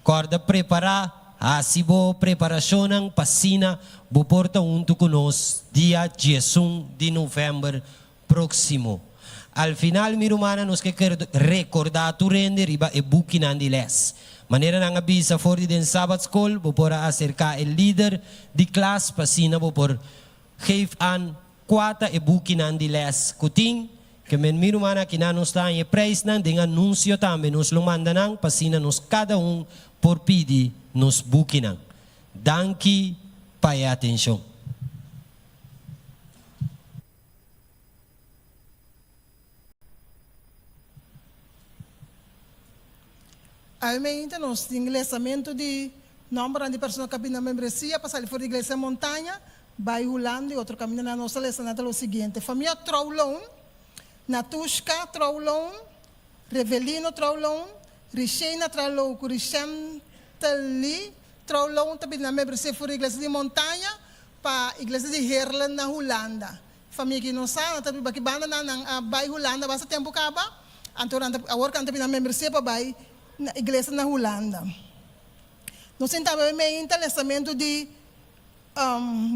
Kòrda prepará, hasi bo preparashonnan pa asina bo por ta huntu ku nos dia 11 di novèmber próksimo. Al final mi rumannan nos ke rekordá tur hende riba e bukinan di lès. Manera nan a bisa for di den Sabatskol bo por a aserká e lider di klas pa asina bo por geef aan kua ta e bukinan di lès ku tin. Ke men mi rumannan akinan nos ta haña e preisnan den anunsio tambe nos lo manda nan pa asina nos kada un por pidi nos bukinan. Danki pa e atenshon. Awe nos tin lesamentu di nòmbernan di persona ku a bini na membresia pa sali for di Iglesia Montaña bai Hulanda i otro kamindanan. Nos ta lesa nan ta lo siguiente, Famia Trouwloon, Natushka Trouwloon, Revelino Trouwloon, Rishena Tralow ku Rishentely Trouwloon ta bini na membresia for di Iglesia di Montaña pa Iglesia di Heerlen na Hulanda. Famia ki no sa, nan ta biba ki banda nan, nan a bai Hulanda basta tempu kaba, anto nan ta, awor ku nan ta bini nan membresia pa bai na iglesia na Hulanda. Nos tin tambe meinta lesamentu di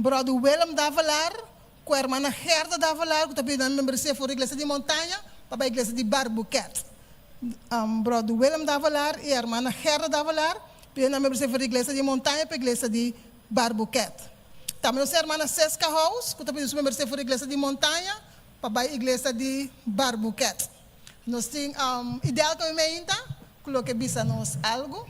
bròder Willem Davelaar ku hermana Gerda Davelaar ku ta bini nan membresia for iglesia di Montaña pa bai iglesia di Barbuket. Bròder Willem Davelaar i hermana Gerda Davelaar bini nan membresia for iglesia di Montaña pa iglesia di Barbuket. Tambe nos hermana Seska House ku ta pidi su membresia for iglesia di Montaña pa bai iglesia di Barbuket. Nos tin Idelka Meinta ku lo ke bisa nos algu.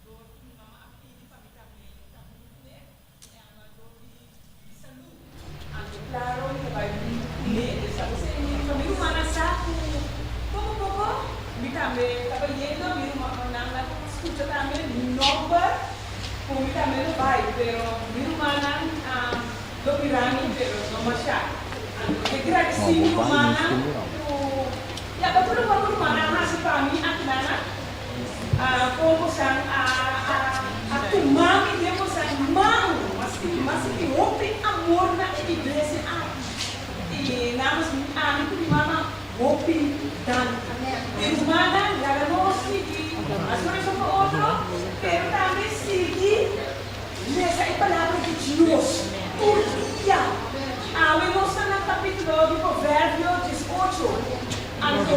Dor ku mi mama a pidi pa mi tambe ta huntu kuné, e ama dor di di salú. Anto klaro mi ta bai huntu kuné. Dus ta bo mi pa mi rumannan sa ku poko poko mi tambe ta bayendo, mi rumannan a skucha tambe mi nòmber ku mi tambe lo bai, pero mi rumannan lo mira mi pero no mashá. Anto mi ke gradisí mi rumannan ku ya pa tur loke mi rumannan a hasi pa mi akinan. Kon bosan a tuma mi den bosan man? Mi a sinti hopi amor na e iglesia aki. I namens ami ku mi mama hopi danki. Mi rumannan, laga nos sigui hasi orashon pa otro, pero tambe sigui lesa e Palabra di Dios tur dia. Awe nos ta na kapítulo di Proverbio 18. Anto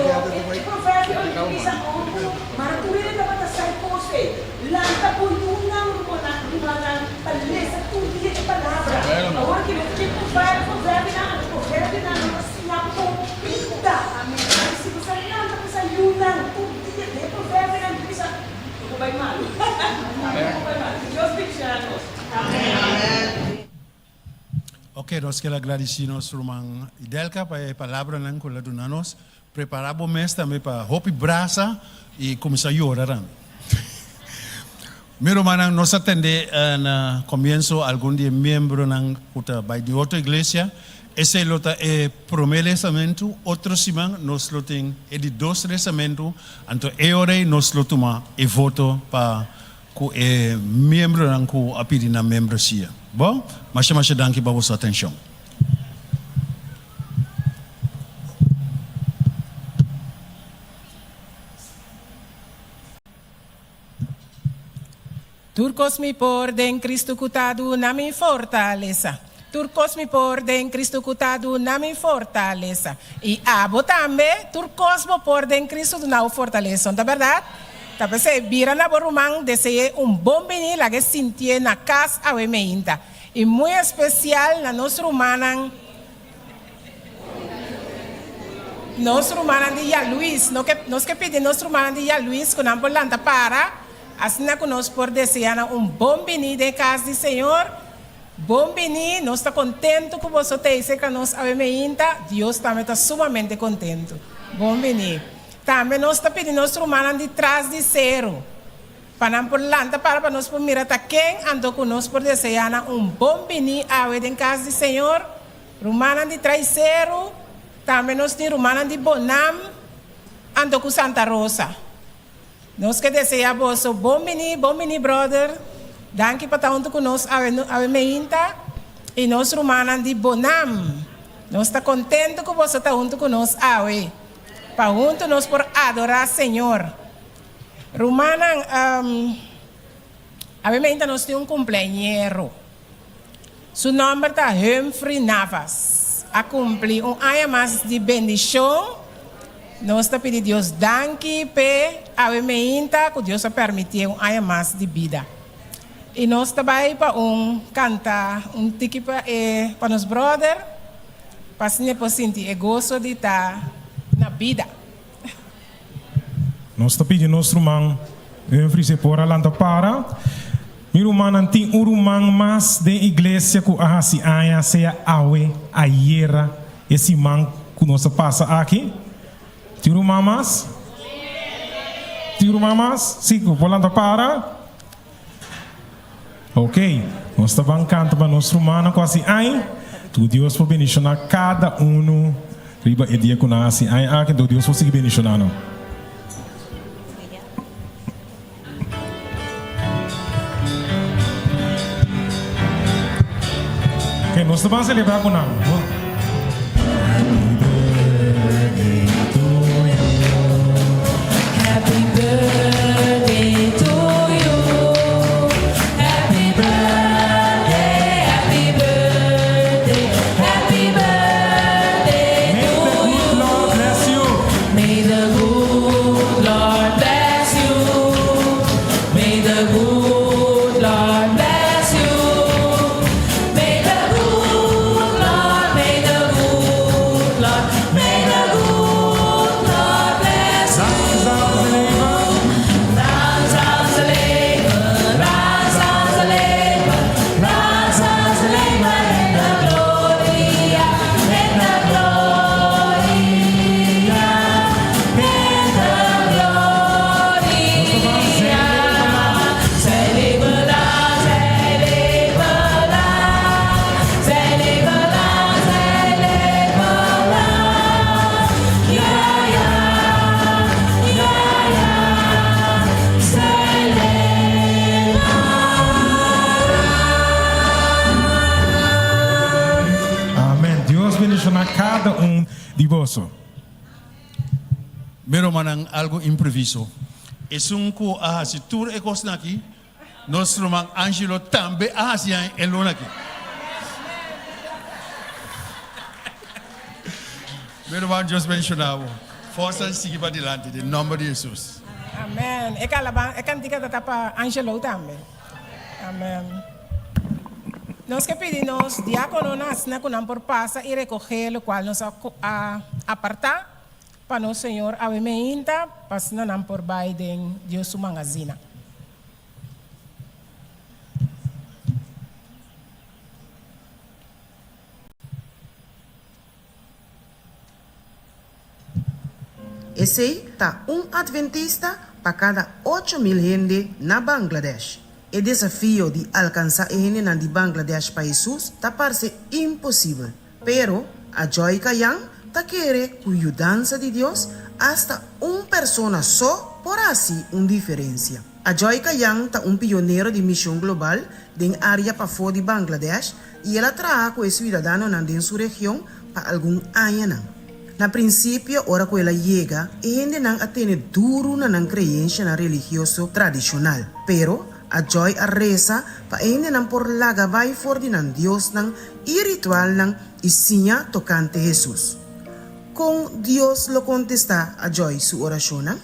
e proverbio ei ta bisa òmbu, Mara tur hende tabata sa e kos ei. Lanta bo yunan, rumannan, pa lesa tur dia e palabra. Awor ki nos tin proverbionan, anto proverbionan lo ta siña bo bida. Anto si bo sa lanta bo sa yunan tur dia den e proverbionan, mi ta bisa, no por bai malu. No por bai malu. Dios bendiciona nos. Amen. Ok, nos kier a gradisí nos ruman Idelka pa e palabranan ku el a duna nos. Prepará bo mes tambe pa hopi brasa i kuminsá yora tambe. Mi rumannan, nos a tende na komienso algun di e miembronan ku ta bai di otro iglesia. Esei lo ta e promé lesamentu. Otro siman nos lo tin e di dos lesamentu. Anto e ora ei nos lo tuma e voto pa Ku e miembronan ku a pidi nan membresia. Bon, masha masha danki pa boso atenshon. Tur kos mi por den Cristo ku ta duna mi fortalesa. Tur kos mi por den Cristo ku ta duna mi fortalesa. I abo tambe, tur kos bo por den Cristo duna bo fortalesa. No ta bèrdat? Ta p'esei, bira na bo ruman, dese'é un bon bini, lag'é sintié na kas awe meinta. I muy espesial na nos rumannan, nos rumannan di Yaluis. No ke, nos ke pidi nos rumannan di Yaluis ku nan por lanta para, asina ku nos por deseá nan un bon bini den kas di Señor. Bon bini, nos ta kontentu ku boso ta ei serka nos awe meinta, Dios tambe ta sumamente kontentu. Bon bini. Tambe nos ta pidi nos rumannan di tras di seru, pa nan por lanta para pa nos por mira ta ken anto ku nos por deseá nan un bon bini awe den kas di Señor. Rumannan di Trai Seru, tambe nos tin rumannan di Bonam anto ku Santa Rosa. Nos ke deseá boso bon bini, bon bini brother. Danki pa ta huntu ku nos awe awe meinta i nos rumannan di Bonam. Nos ta kontentu ku boso ta huntu ku nos awe. Pa huntu nos por adorá Señor. Rumannan, awe meinta nos tin un kumpleañero. Su nòmber ta Humphrey Navas. A kumpli un aña mas di bendishon. Nos ta pidi Dios danki p'e awe meinta ku Dios a permitié un aña mas di bida. I nos ta bai pa un kanta un tiki pa e pa nos bròder. Pa asina e por sinti e goso di ta na bida. Nos ta pidi nos ruman Humphrey si e por a lanta para. Mi rumannan, tin un ruman mas den iglesia ku a hasi aña, sea awe, ayera, e siman ku nos a pasa aki? Tin un ruman mas? Tin un ruman mas? Si, ku por lanta para? Ok, nos ta ban kanta pa nos rumannan ku hasi añ. Tu Dios por bendishoná kada unu riba e dia ku nan hasi añ aki, anto Dios por sigui bendishoná nan. Ok, nos ta ban selebrá ku nan. Happy birthday to you. Happy birthday, happy birthday, happy birthday May to the good you. Lord bless you. May the good Lord bless you. May the good Lord bless you. May the good Lord. Mi rumannan, algo imprevisto. Esun ku a hasi tur e kosnan aki, nos ruman Angelo tambe a hasi e luna aki. Mi ruman, Dios bendiciona bo. Forsa i sigui padilanti den nomber di Jesus. Amen. E kalaban, e kantika ta ta pa Angelo tambe. Amen. Nos ke pidi nos diakononan asina ku nan por pasa i rekohé lokual nos a a apartá pa nos Señor awe meinta, pa asina nan por bai den Dios su mangazina. Esei ta un adventista pa kada 8000 hende na Bangladesh. E desafio di alkansá e hendenan di Bangladesh pa Hesus ta parse imposibel. Pero, Ajoy Kayan ta kere ku yudansa di Dios, asta un persona so por hasi un diferensia. Ajoy Kayan ta un pionero di mishon global den área pafó di Bangladesh i el a traha ku e siudadanonan den su region pa algun añanan. Na prinsipio, ora ku el a yega, e hendenan a tene duru na nan kreenshanan religioso tradishonal. Pero, Ajoy a resa pa e hendenan por laga bai for di nan diosnan i ritualnan i siña tokante Hesus. Kon Dios lo kontestá Ajoy su orashonnan?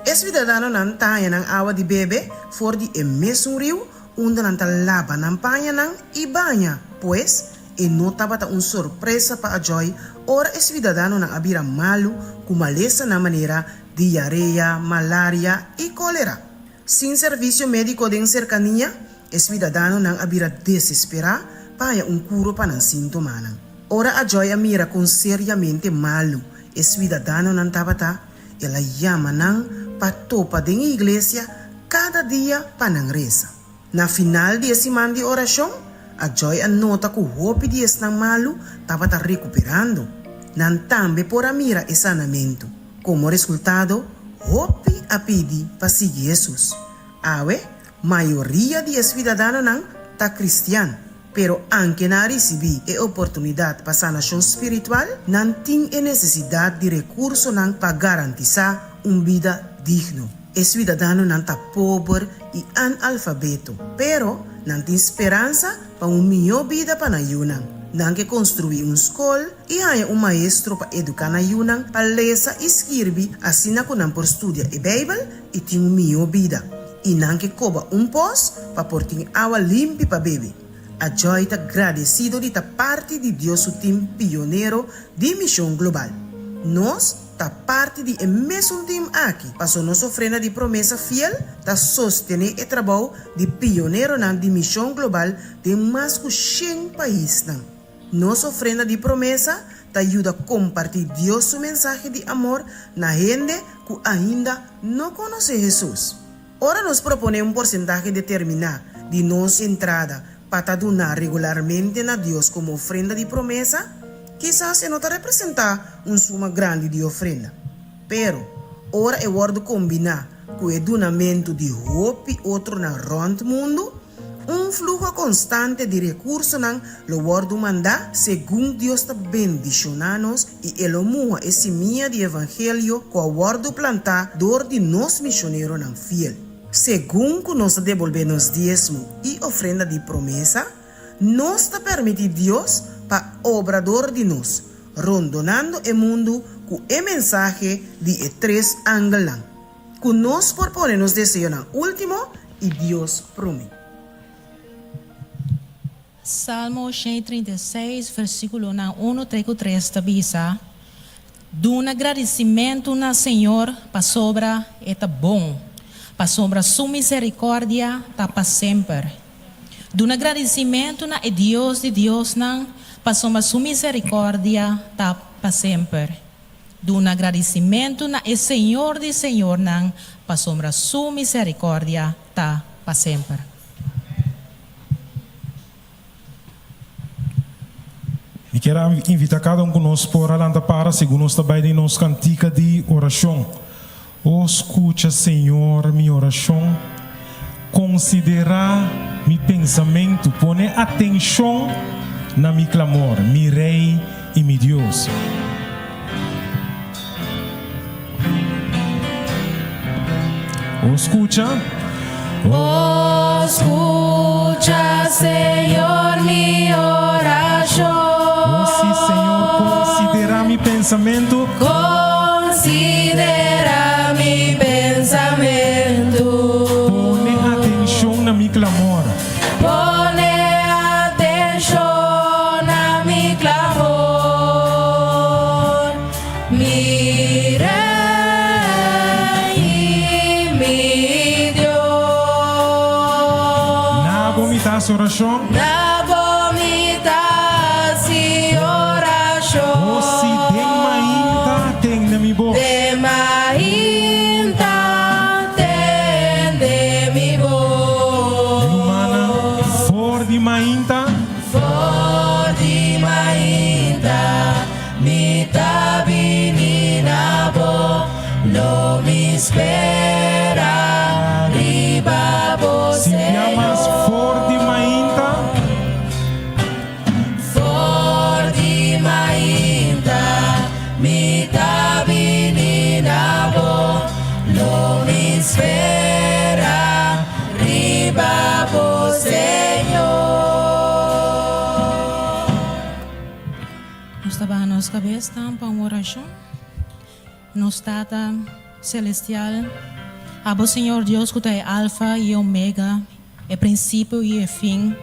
E siudadanonan ta haña nan awa di bebe for di e mesun riu unda nan ta laba nan pañanan i baña. Pues, e no tabata un sorpresa pa Ajoy ora e siudadanonan a bira malu ku malesanan manera diarea, malaria i kólera. Sin servisio médiko den serkania, e siudadanonan a bira desesperá pa haña un kuro pa nan síntomanan. Ora Ajoy a mira kon seriamente malu e siudadanonan tabata, El a yama nan pa topa den e iglesia kada dia pa nan resa. Na final di e siman di orashon, Ajoy a nota ku hopi di esnan malu tabata rekuperando. Nan tambe por a mira e sanamentu. Komo resultado, hopi a pidi pa sigui Hesus. Awe, mayoria di e suidadanonan ta kristian. Pero anke nan a risibí e oportunidat pa sanashon spiritual, nan tin e nesesidat di rekursonan pa garantisá un bida digno. E suidadanonan ta pober i analfabeto, pero nan tin speransa pa un mihó bida pa nan yunan. Nan ke konstruí un skol i haña un maestro pa eduká nan yunan pa lesa i skirbi asina ku nan por studia e Beibel i tin un mihó bida. I nan ke koba un pos pa por tin awa limpi pa bebe. Ajoy ta gradesido di ta parti di Dios su tim pionero di mishon global. Nos ta parti di e mesun tim aki, paso nos ofrenda di promesa fiel ta sostené e trabou di pioneronan di mishon global den mas ku shen paisnan. Nos ofrenda di promesa ta yuda kompartí Dios su mensahe di amor na hende ku ainda no konosé Hesus. Ora nos proponé un porsentahe determiná di nos entrada pa ta duná regularmente na Dios komo ofrenda di promesa, kisas e no ta representá un suma grandi di ofrenda. Pero, ora e wòrdu kombiná ku e dunamentu di hopi otronan rònt mundu, Un fluho konstante di rekursonan lo wòrdu mandá segun Dios ta bendishoná nos i E lo muha e simia di evangelio ku a wòrdu plantá dor di nos mishoneronan fiel. Segun ku nos ta debolbé nos diesmo i ofrenda di promesa, nos ta permití Dios pa obra dor di nos, rondonando e mundu ku e mensahe di e tres angelnan. Ku nos por pone nos deseonan último i Dios promé. Salmo 136, versíkulonan unu te ku tres ta bisa, Duna gradisimentu na Señor pasobra E ta bon, pasobra Su miserikòrdia ta pa semper. Duna gradisimentu na e Dios di diosnan, pasobra Su miserikòrdia ta pa semper. Duna gradisimentu na e Señor di señornan, pasobra Su miserikòrdia ta pa semper. Mi kier a invita kada un ku nos por a lanta para segun nos ta bai den nos kantika di orashon. O skucha, Señor, mi orashon, konsiderá mi pensamentu, pone atenshon na mi klamor, mi Rei i mi Dios. O skucha. O skucha, Señor, mi orashon. O sí, Señor, konsiderá mi pensamentu. Konsiderá mi pensamentu. Pone atenshon na mi klamor. Pone atenshon na mi klamor. Mi Rei i mi Dios. Na bo mi ta hasi orashon. Na bo mi ta hasi orashon. Bo si den mainta tende mi bos. Den mainta tende mi bos. Mi rumannan, for di mainta. For di mainta Mi ta bini na bo, lo mi spera riba bo, Si bia mas Señor. for di mainta. For di mainta, mi ta bini na bo, lo mi spera riba bo, Señor. Nos ta baha nos kabesnan pa un orashon. Nos Tata Selestial, Abo Señor Dios ku ta e Alfa i e Omega, e prinsipio i e fin,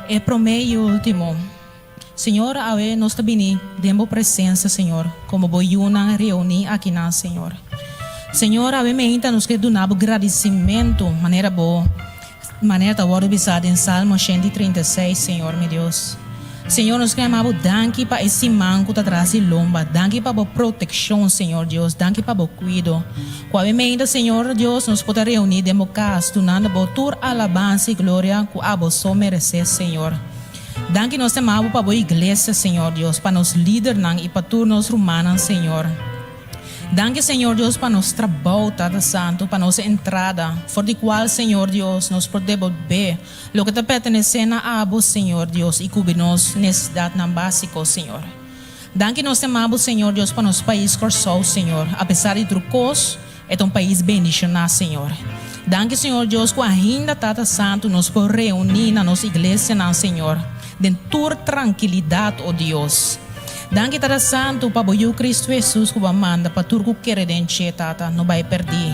e promé i último. Señor, awe nos ta bini den Bo presensia, Señor, komo Bo yunan reuní akinan, Señor. Señor, awe meinta nos ke duna Bo gradisimentu manera Bo Manera ta wòrdu bisá den Salmo 136, Señor mi Dios. Señor, nos ke yama Bo danki pa e siman ku ta tras di lomba. Danki pa Bo protekshon, Señor Dios. Danki pa Bo kuido. Ku awe meinta, Señor Dios, nos por ta reuní den Bo kas, dunando Bo tur alabansa i gloria ku Abo so meresé, Señor. Danki nos ta yama Bo pa Bo iglesia, Señor Dios, pa nos lidernan i pa tur nos rumannan, Señor. Danki Señor Dios pa nos trabou, Tata Santu, pa nos entrada, for di cual, Señor Dios, nos por debolbé loke ta pertenecé na Abo, Señor Dios, y cubri nos necesidadnan básico, Señor. Danki nos ta ama Bo, Señor Dios, pa nos pais Corsou, Señor, apesar di tur cos, e ta un pais bendicioná, Señor. Danki, Señor Dios, cu ainda, Tata Santu, nos por reuní na nos iglesianan, Señor, den tur trankilidad, o Dios. Danki Tata Santu pa bo Yu Cristo Jesus ku bo a manda pa tur ku kere den dje, Tata, no bai perdí,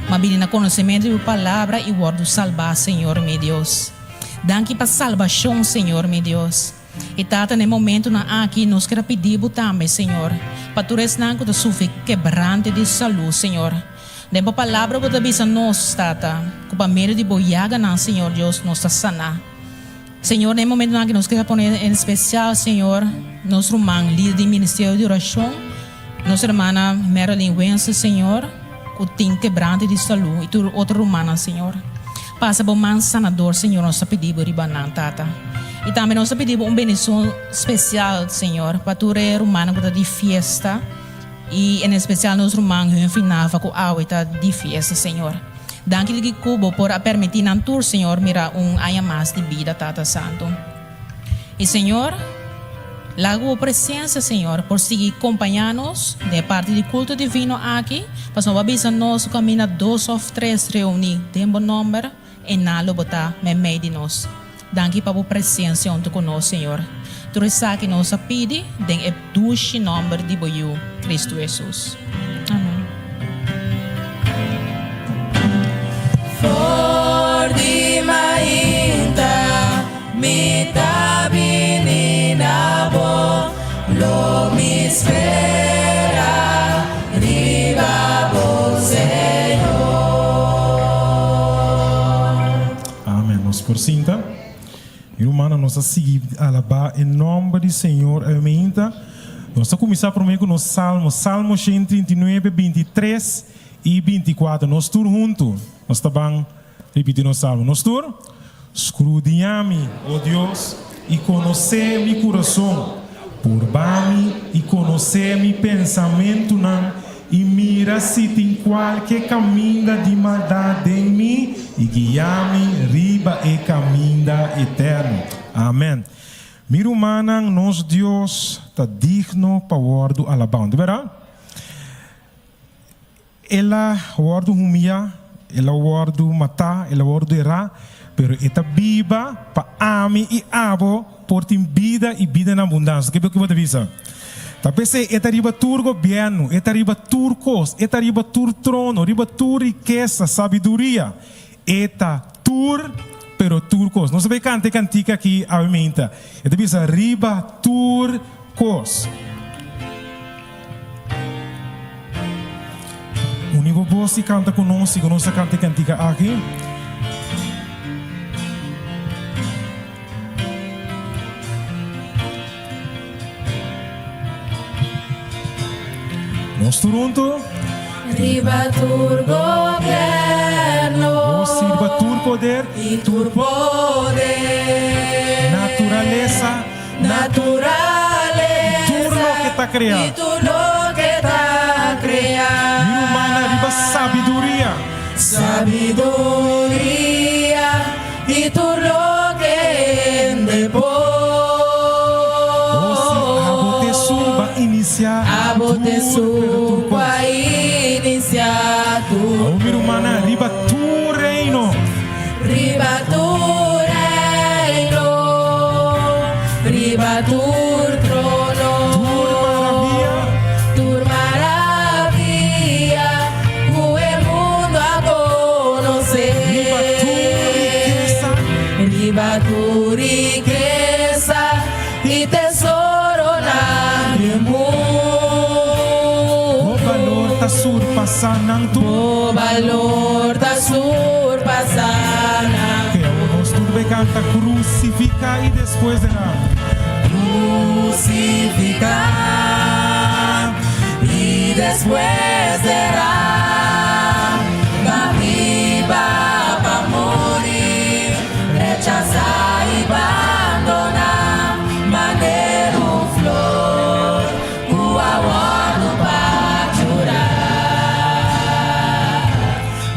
ma bini na konosementu di bo palabra i wòrdu salbá, Señor mi Dios. Danki pa salbashon, Señor mi Dios. I Tata, na e momentunan aki nos kier a pidi bo tambe, Señor, pa tur esnan ku ta sufri kebrante di salú, Señor. Den bo palabra bo ta bisa nos, Tata, ku pa medio di bo yaganan, Señor Dios, nos ta saná. Señor, na e momentonan aki nos kier a pone en especial, Señor, nos ruman lider di Ministerio di Oracion, nos hermana Marilyn Wenzel, Señor, cu tin kebrante di salud y tur otro rumannan, Señor. Pasa bo man sanador, Señor, nos ta pidi bo riba nan, Tata. Y tambe nos ta pidi bo un bendicion special, Señor, pa tur e rumannan cu ta di fiesta y en especial nos ruman Humphrey Nava cu awe ta di fiesta, Señor. Danki di ku bo por a permití nan tur, Señor, mira un aña mas di bida, Tata Santu. I Señor, laga bo presensia, Señor, por sigui kompañá nos den e parti di kulto divino aki, pasobra bo a bisa nos ku kaminda dos òf tres reuní den bo nòmber, einan lo bo ta meimei di nos. Danki pa bo presensia huntu ku nos, Señor. Tur esaki nos a pidi den e dushi nòmber di bo Yu, Kristu Hesus. Amen. For di mainta mi ta bini na bo, lo mi spera riba bo, Señor. Amen. Nos por sinta. Mi rumannan, nos ta sigui alabá e nòmber di Señor awe meinta. Nos ta kuminsá promé ku nos salmo, Salmo 139, 23 i 24. Nos tur huntu nos ta ban ripití nos salmo. Nos tur? Skrudiñá mi, o Dios, i konosé mi kurason. Purba mi i konosé mi pensamentunan, i mira si tin kualke kaminda di maldat den mi, i guia mi riba e kaminda eterno. Amen. Mi rumannan, nos Dios ta digno pa wòrdu alabá. Di bèrdat? El a wòrdu humiyá, el a wòrdu matá, el a wòrdu derá, pero e ta biba pa ami i abo por tin bida i bida na abundansia. Ke bo ta bisa? Ta p'esei e ta riba tur gobièrnu, e ta riba tur kos, e ta riba tur trono, riba tur rikesa, sabiduria. E ta tur, pero tur kos. Nos ta bay kanta e kantika aki awe meinta. E ta bisa riba tur kos. Uni bo bos i kanta ku nos, i ku nos ta kanta e kantika aki. Nos tur huntu. Riba tur gobierno. Nos riba tur poder. I tur poder. Naturalesa. Naturalesa. Tur loke ta krea. I tur loke ta krea. Mi rumannan riba sabiduria. Sabiduria. I tur loke hende por. O si abo te esun ba inisiá Abo te tur, pero tur esun kos. ku a inisiá tur Abo mi rumannan riba tur reino. Riba tur reino, riba tur trono. Tur maravia. Tur maravia ku e mundu a konosé. Riba tur rikesa. Riba tur rikesa i tesoronan di mundu. Bo balor ta surpasá nan tur. Bo balor ta surpasá nan Ke awor nos tur bay kanta Crucifica i despues de nan. Crucifica i despues de ra pa biba pa muri rechasa i bandona manera un flor ku a wòrdu pa chura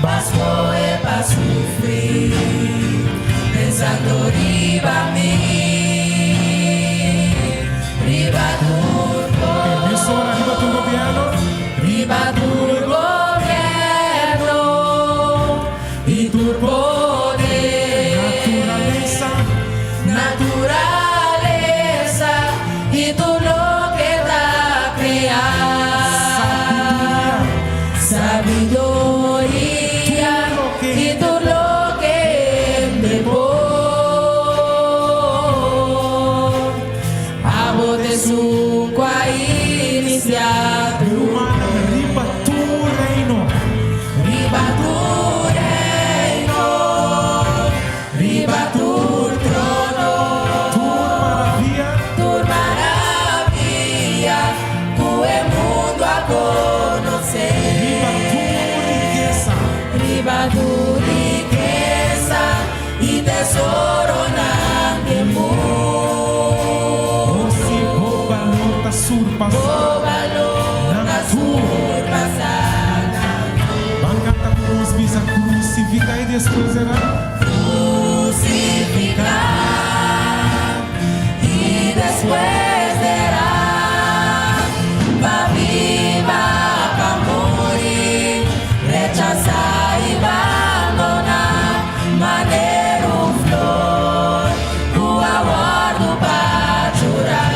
ba skohe pa sufri pensando riba mi riba tur Emisora riba tur gobierno. Riba tur gobierno i tur poder. Naturalesa. Naturalesa i tur loke ta krea. Sabiduria. I tur loke hende por. Abo ta esun ku a inisiá tur. Rumannan riba tur reino. Riba tur reino, riba tur trono. Tur maravia. Tur maravia ku e mundu a konosé. Riba tur rikesa. Riba tur rikesa i tesoronan den mundu. O si bo balor ta surpasá. Bo balor ta surpasá nan tur. Ban kanta ku nos bisa krusifiká i despues era. Krusifiká i despues dera pa biba pa muri rechasá i bandoná manera un flor ku a wòrdu pa chura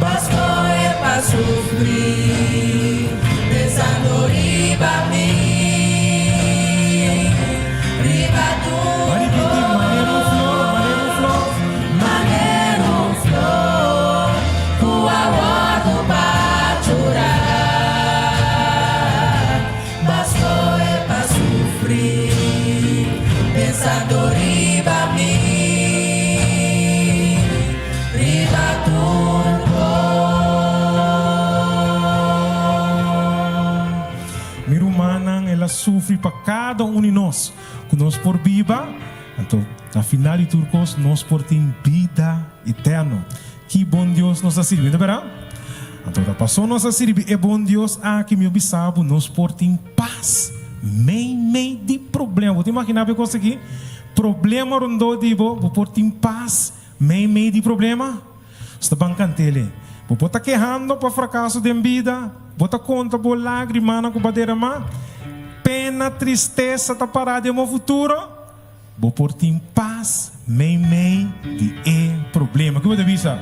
ba skohe pa sufri pensando riba mi riba tur Ban ripití, manera un flor, manera un flor. Manera un flor ku a wòrdu pa chura ba skohe pa sufri pensando riba mi riba tur kos. Mi rumannan, el a sufri pa kada un di nos, ku nos por biba, anto na final di tur kos nos por tin bida eterno. Ki bon Dios nos ta sirbi, no ta berdad? Anto ta paso nos a sirbi e bon Dios aki, mi a bisa bo, nos por tin pas meimei di problema. Bo ta imagina bo e kos aki? Problema rondó di bo, bo por tin pas meimei di problema? Nos ta ban kant'el. Bo por ta kehando pa frakaso den bida. Bo ta konta bo lágrimanan ku bo a derama? Pena, tristesa ta pará den bo futuro? Bo por tin pas meimei di e problema. Ki bo ta bisa?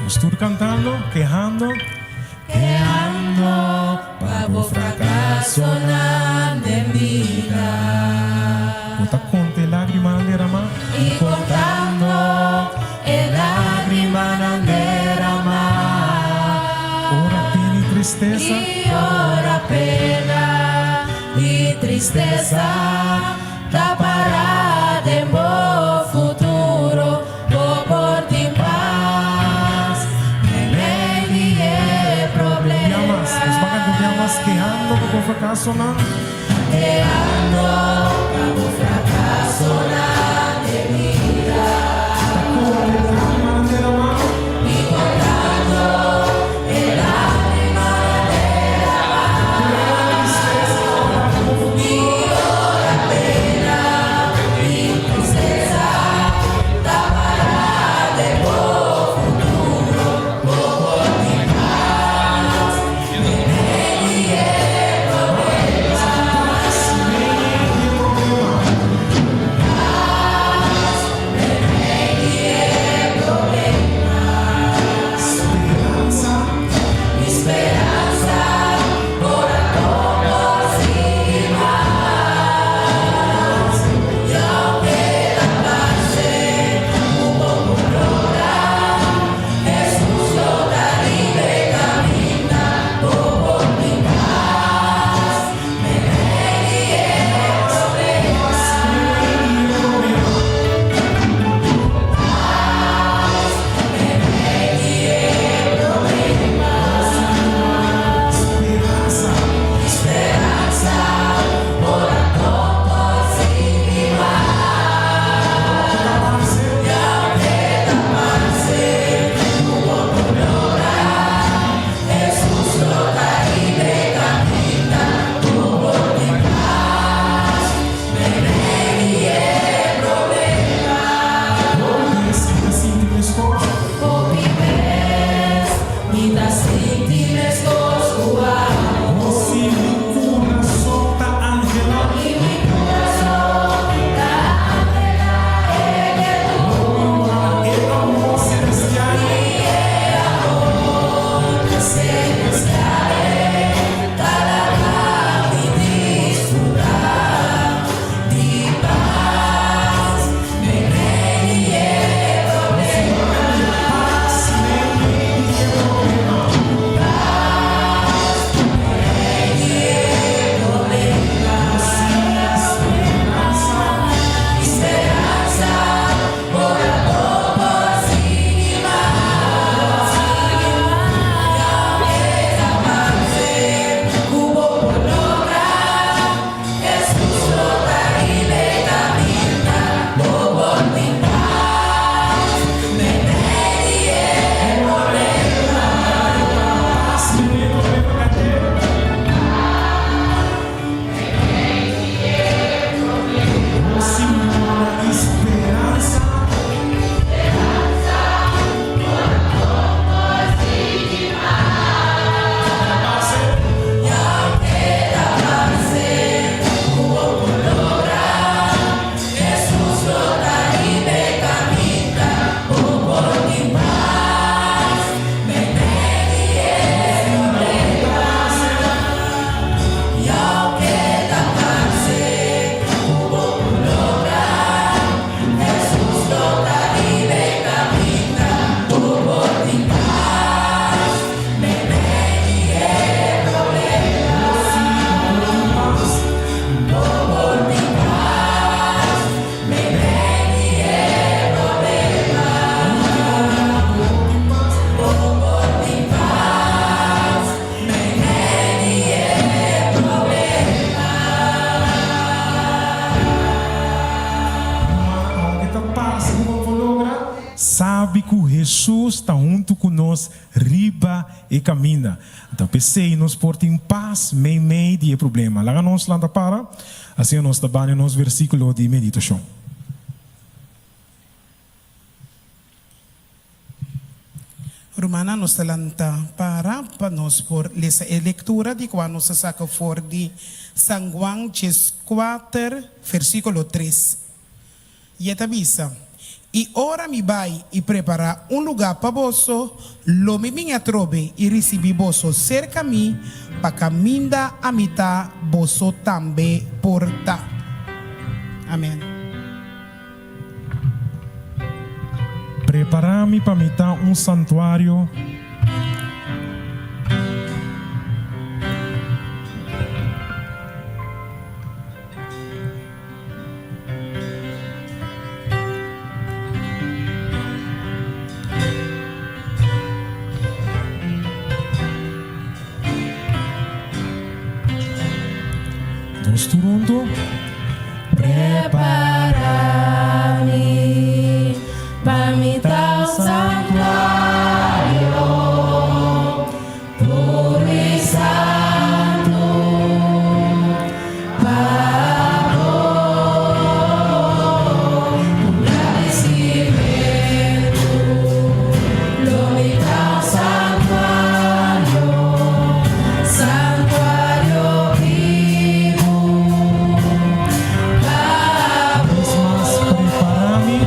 Nos tur cantando, kehando. Kehando pa bo fracasonan den bida. Bo ta conta e lagrimanan derama. Y contando e lagrimanan derama. Ora pena y tristeza. Y ora pena y tristeza. Ta para den bo futuro, bo por tin pas meimei di e problema. Un bia mas, nos ban canta un bia mas, kehando pa bo fracasonan. Kehando pa bo fracasonan den bida. Ta corre lágrimanan derama. Y contando e lágrimanan derama. Pena, tristeza ta para den bo futuro. Aunke ta parse ku bo por logra, sabi ku Hesus ta huntu ku nos riba e kaminda. Ta p'esei nos por tin pas meimei di e problema. Laga nos lanta para. Asina nos ta bani nos versíkulo di meditashon. Rumannan, nos ta lanta para pa nos por lesa e lektura di kua nos a saka for di San Juan 14, versíkulo 3. I e ta bisa, I ora mi bai i prepará un lugá pa boso, lo mi bin atrobe i risibí boso serka mi, pa kaminda ami ta, boso tambe por ta. Amèn. Prepará mi pa mi ta un santuario. Nos tur hunto. Prepara mi pa mi ta un santuario puro i santu pa bo ku gradisimentu lo mi ta un santuario, santuario bibu pa bo. Prepara mi.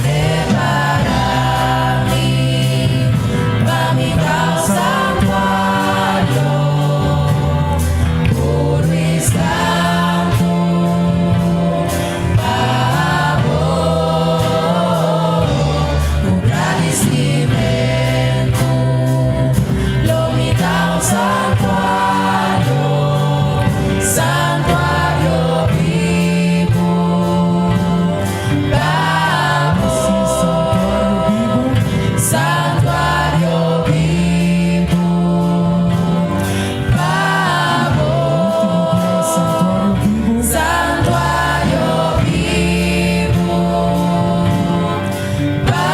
Prepara mi pa mi ta un santuario puro i santu pa bo ku gradisimentu lo mi ta un santuario, santuario bibu pa bo, santuario bibu pa bo, santuario bibu pa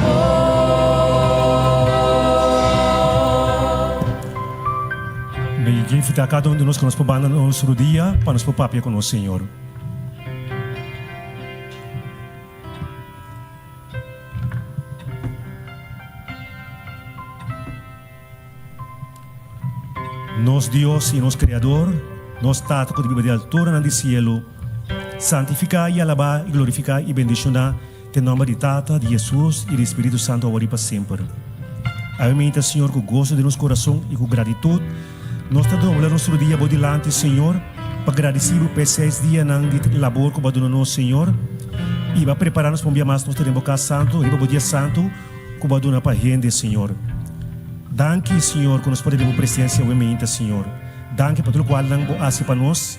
bo. Mi ke invitá kada un di nos ku nos por banda nos rudia pa nos por papia ku nos Señor. Nos Dios i nos Kreador, nos Tata ku ta biba den alturanan di sielu, santifiká i alabá i glorifiká i bendishoná den nòmber di Tata, di Hesus i di Spiritu Santu awor i pa semper. Awe meinta, Señor, ku goso den nos kurason i ku gratitut, nos ta dobla nos rudia bo dilanti, Señor, pa gradisí bo pa e seis dianan di labor ku bo a duna nos, Señor, i bo a prepará nos pa un bia mas nos ta den bo kas santu, riba bo dia santu ku bo a duna pa hende, Señor. Danki, Señor, ku nos por ta den bo presensia awe meinta, Señor. Danki pa tur lokualnan bo hasi pa nos.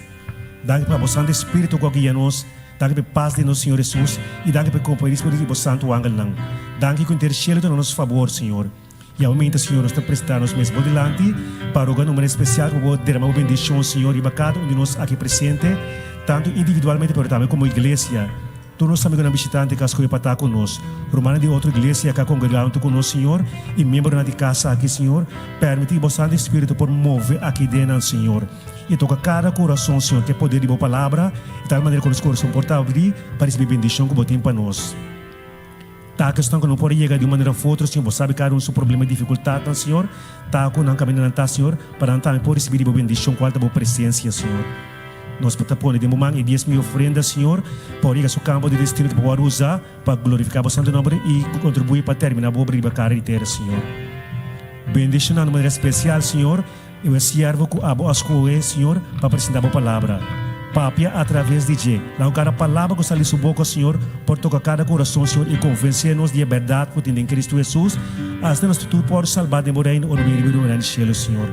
Danki pa bo Santu Spiritu ku a guia nos. Danki pa e pas di nos Señor Hesus i danki pa e kompañerismo di bo santu angelnan. Danki ku henter shelu ta na nos fabor, Señor. I awe meinta, Señor, nos ta presentá nos mes bo dilanti pa roga na un manera spesial ku bo derama bo bendishon, Señor, riba kada un di nos aki presente, tantu individualmente pero tambe komo iglesia. Tur nos amigunan bishitante ku a skohe pa ta ku nos, rumannan di otro iglesia ku a kongregá huntu ku nos, Señor, i miembronan di kasa aki, Señor, permití bo Santu Spiritu por move aki den nan, Señor. I toka kada kurason, Señor, ku e poder di bo palabra, di tal manera ku nos kurason por ta abrí pa risibí bendishon ku bo tin pa nos. Ta ku esnan ku no por a yega di un manera òf otro, Señor, bo sabi kada un su problema i difikultatnan, Señor. Ta ku nan kaminda nan ta, Señor, pa nan tambe por risibí di bo bendishon kual ta bo presensia, Señor. Nos por ta pone den bo man e diesmo i ofrenda, Señor, pa ora yega su kampo di destino ku bo wòrdu usá pa glorifiká bo santu nòmber i kontribuí pa terminá bo obra riba kara di tera, Señor. Bendishoná na manera spesial, Señor, E un siervo ku abo a skohe, Señor, pa presentá bo palabra. Papia atraves di dje. Laga kada palabra ku sali su boka, Señor, por toka kada kurason, Señor, i konvensé nos di e bèrdat ku tin den Kristu Hesus, asina nos tur por salbá den bo Reino ora bini riba e gran shelu, Señor.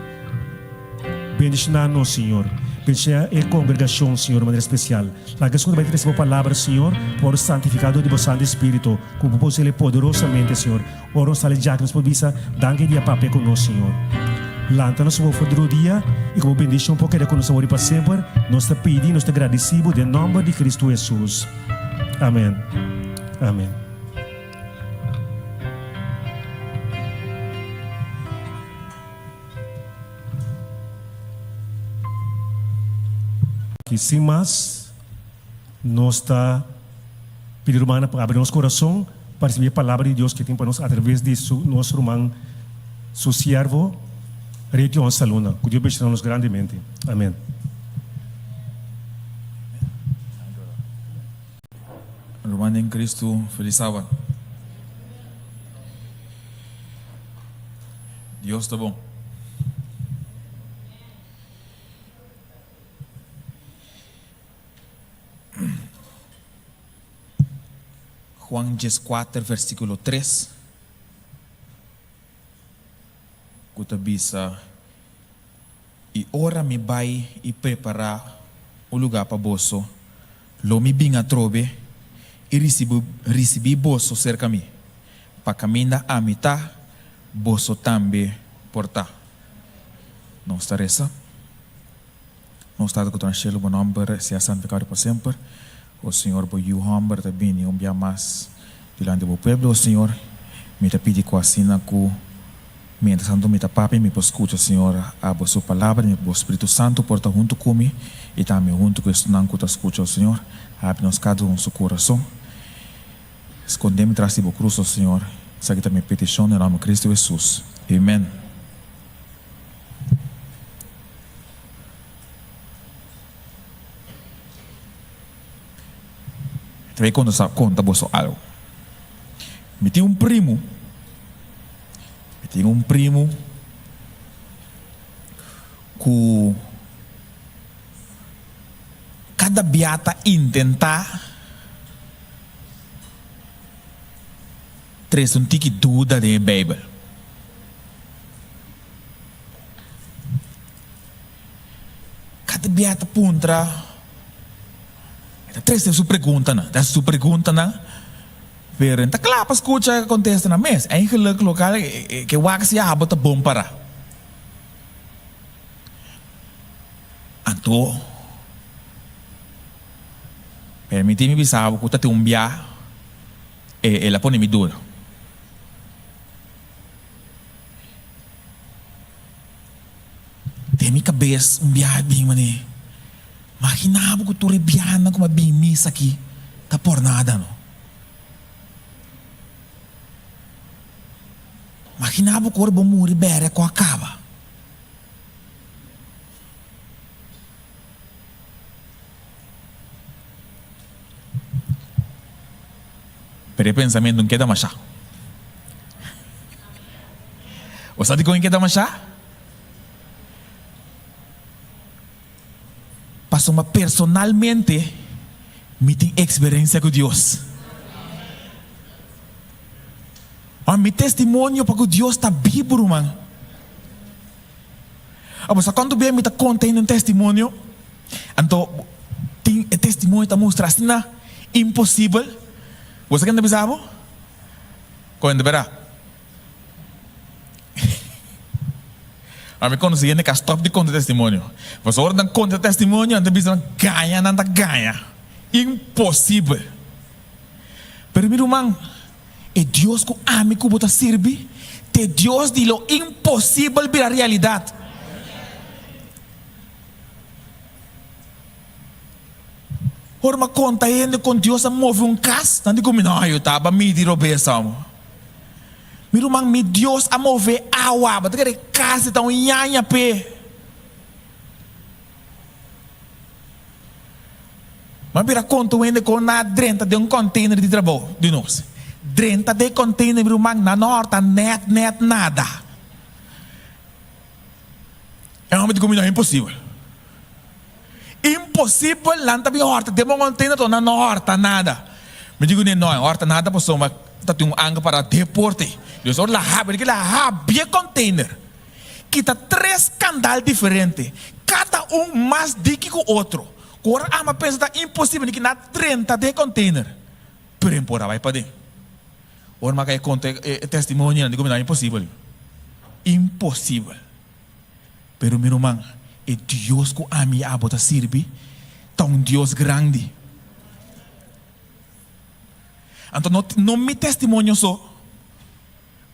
Bendishoná nos, Señor. Bendishoná e kongregashon, Señor, di manera spesial. Laga esun ku ta bai trese bo palabra, Señor, por santifiká dor di bo Santu Spiritu, ku bo por us'el poderosamente, Señor. Ora nos sali djaki nos por bisa, Danki di a papia ku nos, Señor. Lanta nos for for di rodia i ku bo bendishon por keda ku nos awor i pa semper. Nos ta pidi i nos ta gradisí bo den nòmber di Kristu Hesus. Amèn. Amèn. Esaki sin mas, nos ta pidi rumannan pa abri nos kurason pa risibí e palabra di Dios ke tin pa nos atraves di su nos ruman, su siervo, Rey Tion Saluna. Ku Dios bendiciona nos grandemente. Amen. Ruman den Cristo, feliz sabat. Dios ta bon. Juan 14 versículo 3 ku ta bisa, I ora mi bai i prepará un lugá pa boso, lo mi bin atrobe i risibí boso serka mi, pa kaminda ami ta, boso tambe por ta. Nos ta resa. Nos Tata ku ta na shelu, bo nòmber sea santifikado pa semper. O Señor, bo Yu hòmber ta bini un bia mas dilanti bo pueblo. O Señor, mi ta pidi ku asina ku mientras tanto mi ta papia, mi por skucha, Señor, abo su palabra, mi bo Spiritu Santu por ta huntu ku mi i tambe huntu ku esnan ku ta skucha, o Señor. Habri nos kada un su kurason. Skondé mi tras di bo krus, o Señor. Esaki ta mi petishon den nòmber Kristu Hesus. Amen. Ta bay konta sa konta boso algo. Mi tin un primu, mi tin un primu ku kada bia ta intentá trese un tiki duda den e Beibel. Kada bia ta puntra, e ta trese su preguntanan, ta hasi su preguntanan, pero e ta kla pa skucha e kontestanan mes. Eigenlijk lokal ke wak si abo ta bon para. Anto, permití mi bisa bo ku ta tin un bia el a pone mi duda. Den mi kabes un biaha bin manera, Magina bo ku tur e biahanan ku mi a bin misa aki ta por nada no. Magina bo ku ora bo muri bere ku a kaba. Pero e pensamentu no keda mashá. Bo sa dikon e keda mashá? Pasobra personalmente mi tin eksperensia ku Dios. Mi testimonio pa ku Dios ta bibu, ruman. Abo sa kuantu bia mi ta konta hende un testimonio, anto tin e testimonio ta mustra asina imposibel. Bo sa ken ta bisa bo? Kuenta bera. Ami konosi hende ku a stòp di konta testimonio. Pasobra ora nan konta testimonio nan ta bisa nan gaña nan ta gaña. Imposibel. Pero mi ruman. E Dios ku ami ku bo ta sirbi ta e Dios di lo imposibel bira realidat. Ora mi a konta hende kon Dios a move un kas, nan di ku mi, No, yo taba midi robes amo. Mi ruman, mi Dios a move awa, bo ta kere kas di ta un ñaña p'e. Mi a bira konta un hende kon nan a drenta den un container di trabou di nos. Drenta den e container mi ruman nan no horta net net nada. E homber di ku mi no imposibel. Imposibel nan ta bin horta den bo container to nan no horta nada. Mi di ku ne no e horta nada pasobra ta tin un angel para deporte. Dios ora la habri ki la habri e container. Kita tres kandal diferente, kada un mas diki ku otro. Ku ora ama pensa ta imposibel di kina drenta den e container, pero e por a bai paden. Ora mi a kai konta e testimonionan di ku mi ta imposibel. Imposibel. Pero mi ruman, e Dios ku ami i abo ta sirbi ta un Dios grandi. Anto no no mi testimonio so.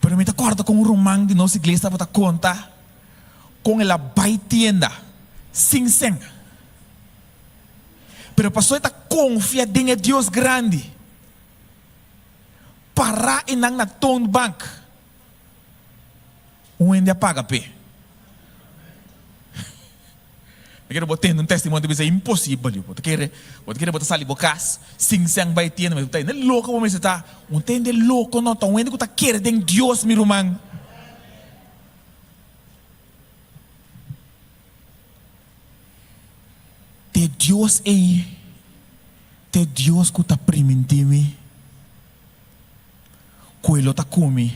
Pero mi ta kòrda kon un ruman di nos iglesia tabata konta kon el a bai tienda sin sèn. Pero pasobra e ta konfia den e Dios grandi, pará einan na toonbank, un hende a paga p'e. Mi kere bo tende un testimonio ta bisa imposibel yu. Bo ta kere, bo ta kere bo ta sali bo kas sin sèn bai tienda, bo ta hende loko bo mester ta. Un ta hende loko no, ta un hende ku ta kere den Dios mi ruman. Te Dios ei, te Dios ku ta primintí mi ku e lo ta ku mi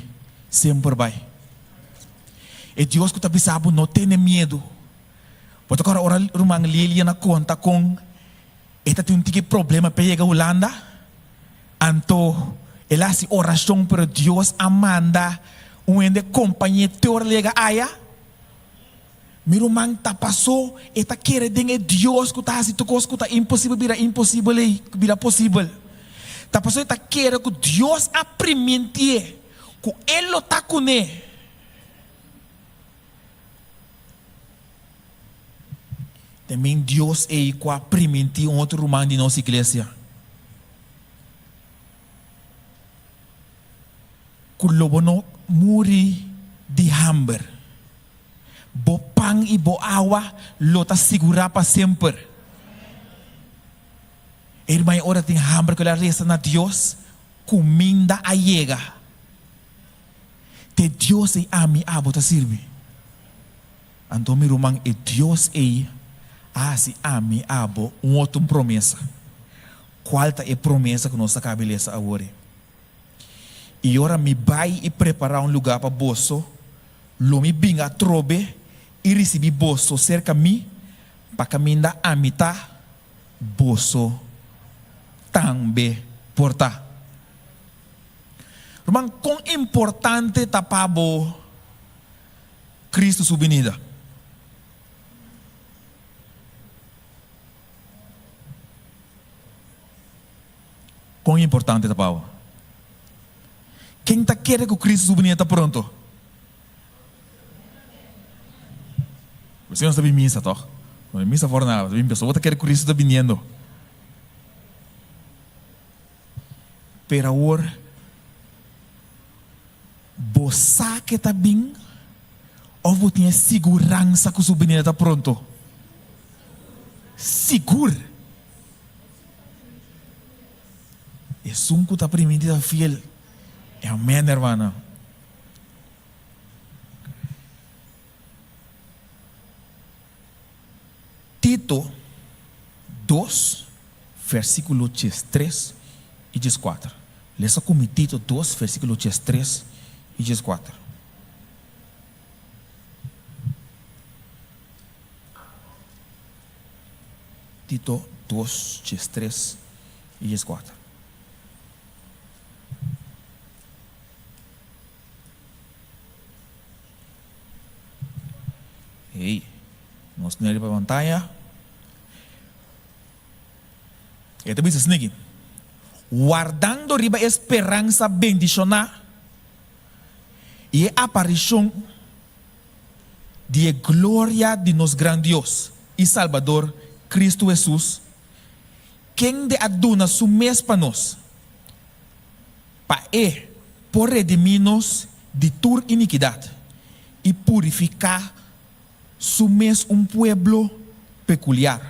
semper bai. E Dios ku ta bisa bo no tene miedu. Bo ta kòrda ora ruman Lilian a konta kon e ta tin un tiki problema pa e yega Hulanda? Anto el a hasi orashon pero Dios a manda un hende kompañ'é te ora el yega aya. Mi ruman ta pasó e ta kere den e Dios ku ta hasi tur kos ku ta imposibel bira imposibel ei bira posibel. Ta pasó e ta kere ku Dios a primintié ku e lo ta kuné. Ta min Dios ei ku a primintí un otro ruman di nos iglesia ku lo bo no muri di hamber. Bo pan i bo awa lo ta sigurá pa semper. E ruman ora tin hamber ku el a resa na Dios, kuminda a yega. Te Dios ei ami abo ta sirbi. Anto mi ruman e Dios ei a hasi ami abo un otro promesa. Kual ta e promesa ku nos ta kabi lesa awor ei? I ora mi bai i prepará un lugá pa boso, lo mi bin atrobe i risibí boso serka mi, pa kaminda ami ta, boso tambe por ta. Ruman, kon importante ta pa bo Kristu su binida? Kon importante ta pa bo? Ken ta kere ku Kristu su binida ta pronto? Bo nos ta bin misa tòg? No bin misa for nada, bo ta bin pasobra bo ta kere ku Kristu ta biniendo. Pero awor bo sa ke ta bin òf bo tin e siguransa ku su binida ta pronto? Sigur! Esun ku ta primintí ta fiel. Amen, hermana. Tito dos, versíkulo diestres i dieskuater. Lesa ku mi Tito dos, versíkulo diestres i dieskuater. Tito dos, diestres i dieskuater. Hey, nos neri pa pantaya. E ta bisa asina aki, Wardando riba e speransa bendishoná i e aparishon di e gloria di nos gran Dios i Salbador Kristu Hesus, kende a duna su mes pa nos, pa e por redimí nos di tur inikidat i purifiká su mes un pueblo pekuliar,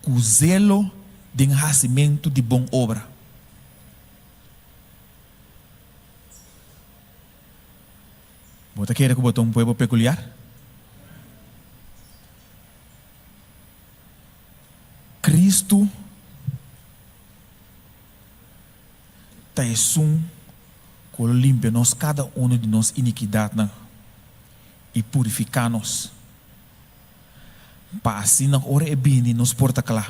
ku zelo den hasimentu di bon obra. Bo ta kere ku bo ta un pueblo pekuliar? Kristu ta esun ku lo limpia nos kada unu di nos inikidatnan i purifiká nos, pa asina ora e bini nos por ta kla.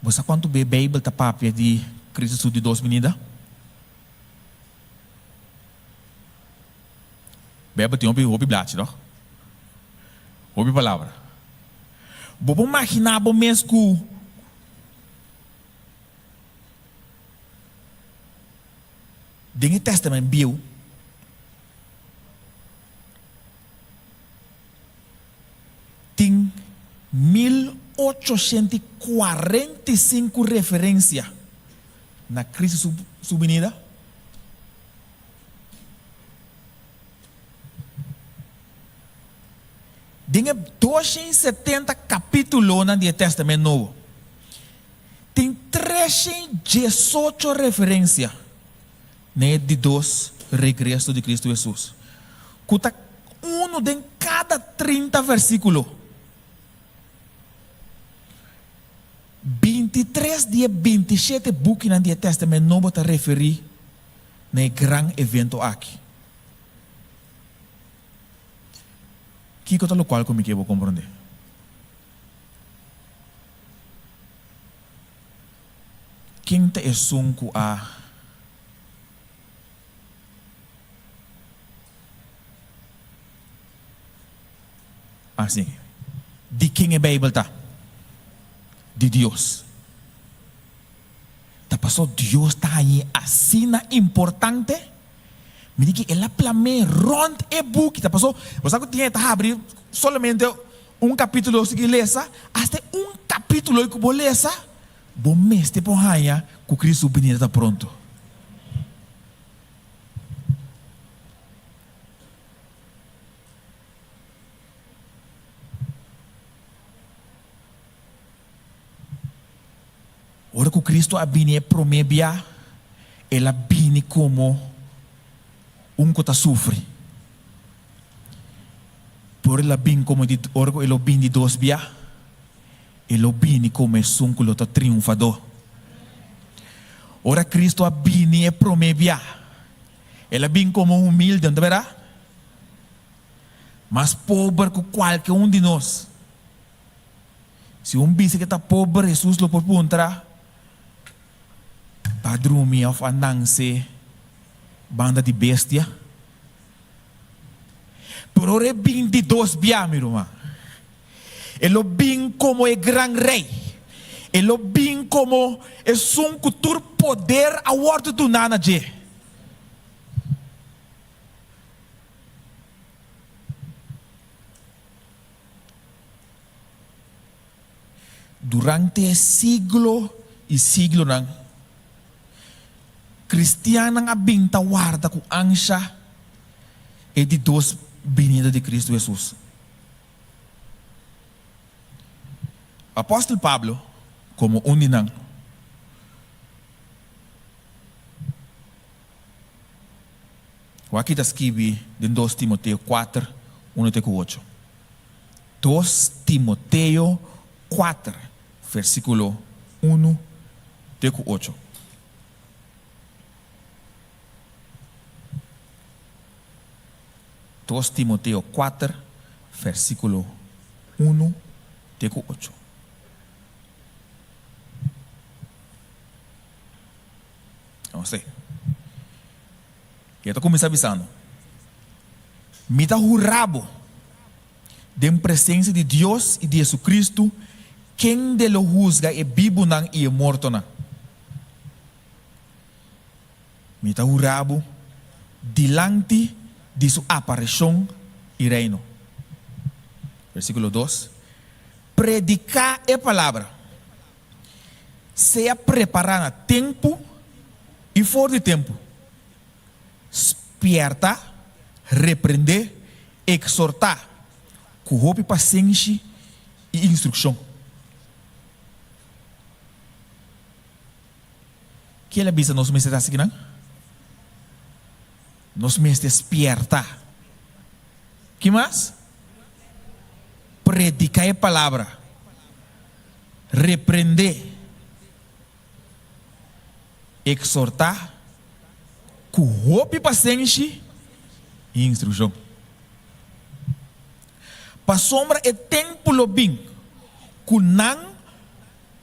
Bo sa kuantu be Beibel ta papia di Kristu su di dos binida? Beibel tin hopi hopi blachi, tòg? Hopi palabra. Bo por maginá bo mes ku den e Tèstamènt Bieu. 1845 referensia na Kristu su su binida? Den e 270 kapítulonan di e Tèstamènt Nobo, tin 318 referensia na e di dos regreso di Kristu Hesus, ku ta unu den kada 30 versíkulo. 23 di e 27 bukinan di e Tèstamènt Nobo ta referí na e gran evento aki. Kiko ta lokual ku mi ke bo komprondé? Ken ta esun ku a Así. Di ken e Beibel ta? Di Dios. Ta paso Dios ta hañ'é asina importante? Mi di ki el a plam'é rònt e buki. Ta paso bo sa ku tin hende ta habri solamente un kapítulo sigui lesa, asta e un kapítulo ku bo lesa, bo mester por haña ku Cristo su binida ta pronto. Ora ku Cristo a bini e promé bia, el a bini komo un ku ta sufri. Pero el a bin komo di, ora ku e lo bin di dos bia, e lo bini komo esun ku lo ta triunfadó. Ora Cristo a bini e promé bia, el a bin komo humilde, no ta berdad? Mas pober ku kualke un di nos. Si un bisa ke ta pober, Hesus lo por puntra, Ta drumi of a nanse banda di bestia? Pero ora e bin di dos bia, mi ruman, e lo bin komo e gran Rei. E lo bin komo esun ku tur poder a wòrdu duná na dje. Durante siglo i siglonan, kristiannan a bin ta warda ku ansha e di dos binida di Kristu Hesus. Apòstel Pablo, komo un di nan, Wak ta skibi den dos Timoteo kuater, unu te ku ocho. Dos Timoteo kuater, versíkulo unu te ku ocho. Dos Timoteo kuater, versíkulo unu te ku ocho. Nos e. I e ta kuminsá bisando, Mi ta hurá bo den presensia di Dios i di Jesucristo, kende lo husga e bibunan i e mortonan. Mi ta hurá bo dilanti di su aparishon i reino. Versíkulo dos, Prediká e palabra. Sea prepará na tempu i for di tempu. Spièrta, reprendé, eksortá ku hopi pasenshi i instrukshon. Ke el a bisa nos mester hasi kinan? Nos mester spièrta. Ki mas? Prediká e palabra. Reprendé, eksortá ku hopi pasenshi i instrukshon. Pasobra e tempu lo bin ku nan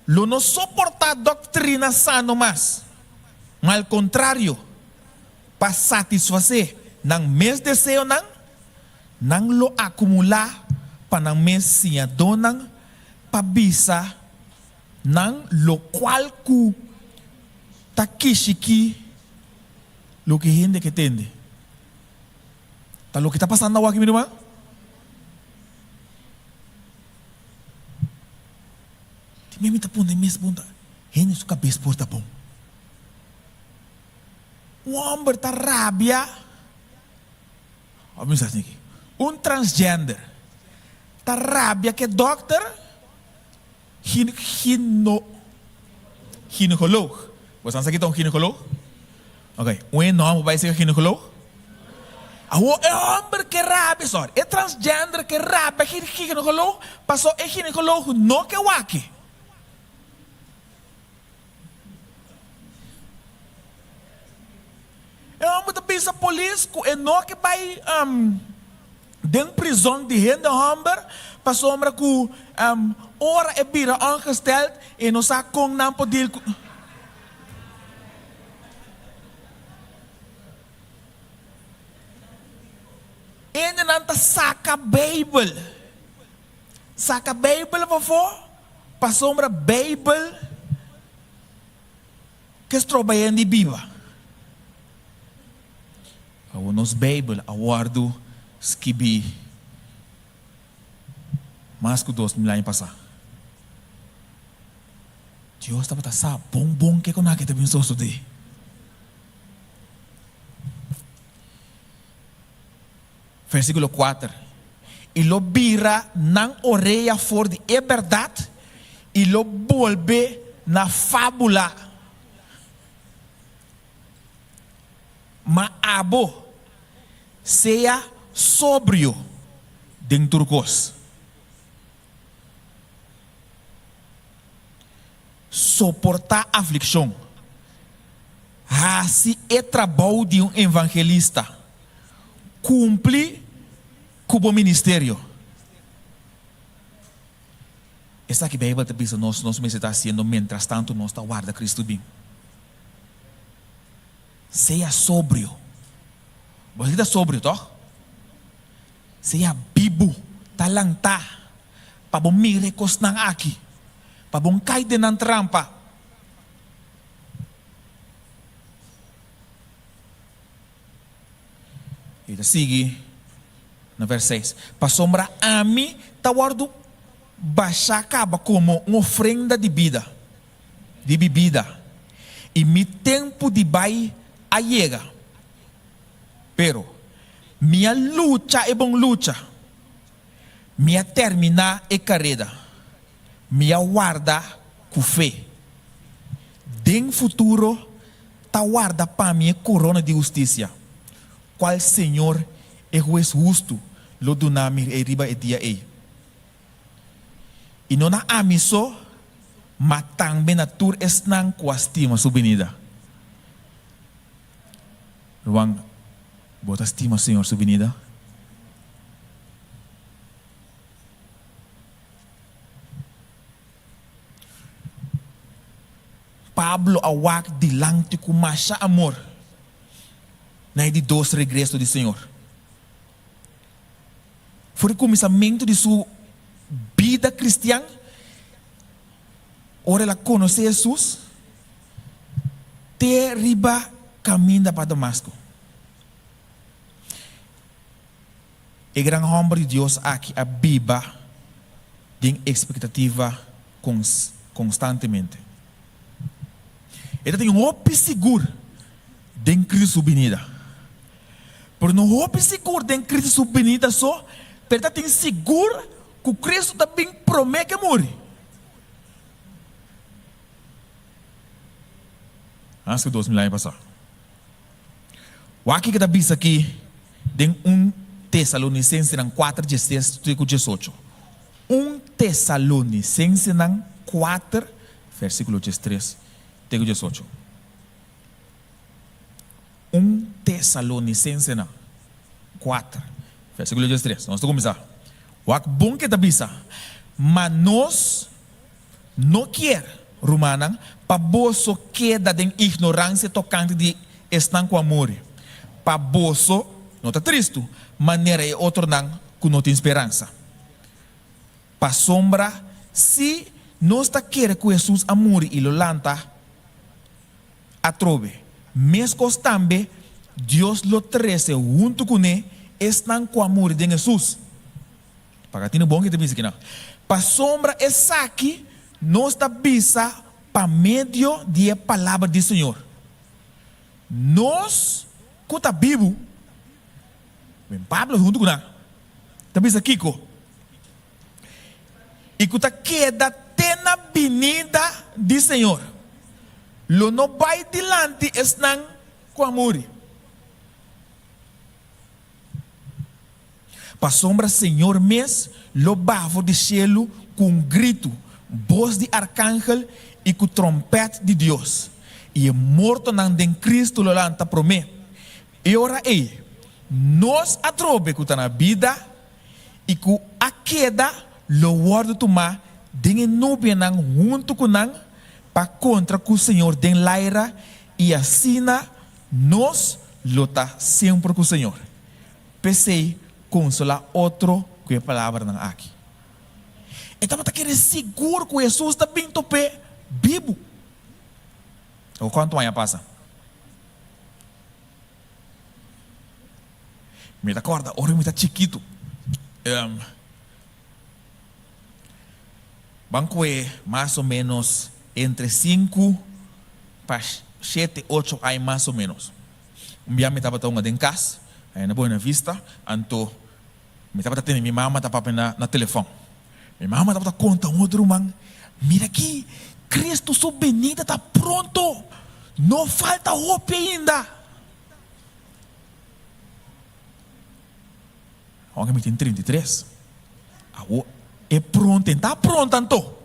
lo no soportá doktrina sano mas, ma al kontrario, pa satisfasé nan mes deseonan, nan lo akumulá pa nan mes siñadónan pa bisa nan lokual ku ta kishikí loke hende ke tende. Ta loke ta pasando awor aki, mi ruman? Mi mi ta pone mes punta, hende su kabes por ta bon. Un hòmber ta rabia, òf mi sa esaki, un transgender ta rabia ku e dòkter gine gino ginecoloog. Bo sa esaki ta un ginecoloog? Ok, un e nòmber bai sega ginecoloog? Awor e hòmber ke rabia, sorry, e transgender ke rabia ginecoloog paso e ginecoloog no ke wak e. E hòmber ta bisa polis ku e no ke bai den prizòn di hende hòmber pasobra ku ora e bira ongesteld e no sa kon nan por deal ku. Hendenan ta saka Beibel. Saka Beibel pafó pasobra Beibel ke stroba hende biba. Awor nos Beibel a wòrdu skibí mas ku 2000 aña pasá. Dios tabata sa bon bon ke ku nan ke ta bin sosodé. Versíkulo kuater, I lo bira nan orea for di e bèrdat i lo bolbe na fábula. Ma abo, sea sobrio den tur kos. Soportá aflikshon. Hasi e trabou di un evangelista. Kumpli ku bo ministerio. Esaki Beibel ta bisa nos nos mester ta hasiendo mientrastantu nos ta warda Kristu bin. Sea sobrio. Bo sa ki ta sobrio, tòg? Sea bibu, ta lantá, pa bo mira e kosnan aki, pa bo n'kai den nan trampa. E ta sigui na vers seis, Pasobra ami ta wòrdu bashá kaba komo un ofrenda di bida, di bibida, i mi tempu di bai a yega. Pero, mi a lucha e bon lucha, mi a terminá e kareda, mi a warda ku fe. Den futuro ta warda pa mi e korona di hustisia, kual Señor, e Hues hustu, lo duna mi riba e dia ei. I no na ami so, ma tambe na tur esnan ku a stima su binida. Ruman, bo ta stima Señor su binida? Pablo a wak dilanti ku masha amor na e di dos regreso di Señor. For di kuminsamentu di su bida kristian, ora el a konosé Hesus, te riba kaminda pa Damasko. E gran hòmber di Dios aki a biba den ekspektativa konstantemente. E ta tin hopi sigur den Kristu su binida. Pero no hopi sigur den Kristu su binida so, pero e ta tin sigur ku Kristu ta bin promé ku e muri. Mas ku 2000 aña pasá. Wak kiko ta bisa aki den un Tesalonisensenan kuater dieses te ku diesocho. Un Tesalonisensenan kuater versíkulo diestres te ku diesocho. Un Tesalonisensenan kuater versíkulo diestres. Nos ta kuminsá. Wak bon ke ta bisa, Ma nos no kier, rumannan, pa boso keda den ignoransia tokante di esnan ku a muri, pa boso no ta tristu manera e otronan ku no tin speransa. Pasobra si nos ta kere ku Hesus a muri i lo lanta atrobe, meskos tambe Dios lo trese huntu kuné esnan ku a muri den Hesus. Paga tinu bon ke ta bisa kinan. Pasobra esaki Nos ta bisa pa medio di e palabra di Señor, nos ku ta bibu, ben Pablo huntu ku nan, ta bisa kiko? I ku ta keda te na binida di Señor, lo no bai dilanti esnan ku a muri. Pasobra Señor mes lo baha for di shelu ku un gritu, bos di arkangel i ku tròmpèt di Dios, i e mortonan den Kristu lo lanta promé. E ora ei, nos atrobe ku ta na bida i ku a keda lo wòrdu tumá den e nubianan huntu ku nan pa kontra ku Señor den laira, i asina nos lo ta semper ku Señor. P'esei, konsolá otro ku e palabranan aki. E tabata kere sigur ku Hesus ta bin top'é bibu. Awor kuantu aña pasa? Mi ta kòrda ora mi ta chikitu. Ban kue mas o ménos entre sinku pa shete, ocho aña mas o ménos. Un bia mi tabata hunga den kas, aya na Buena Vista, anto mi tabata tene mi mama ta papia na na telefòn. Mi mama tabata konta un otro ruman, Mira aki, Kristu su binida ta pronto! No falta hopi ainda! Aunke mi tin 33, awo e pronto, e ta pronto anto.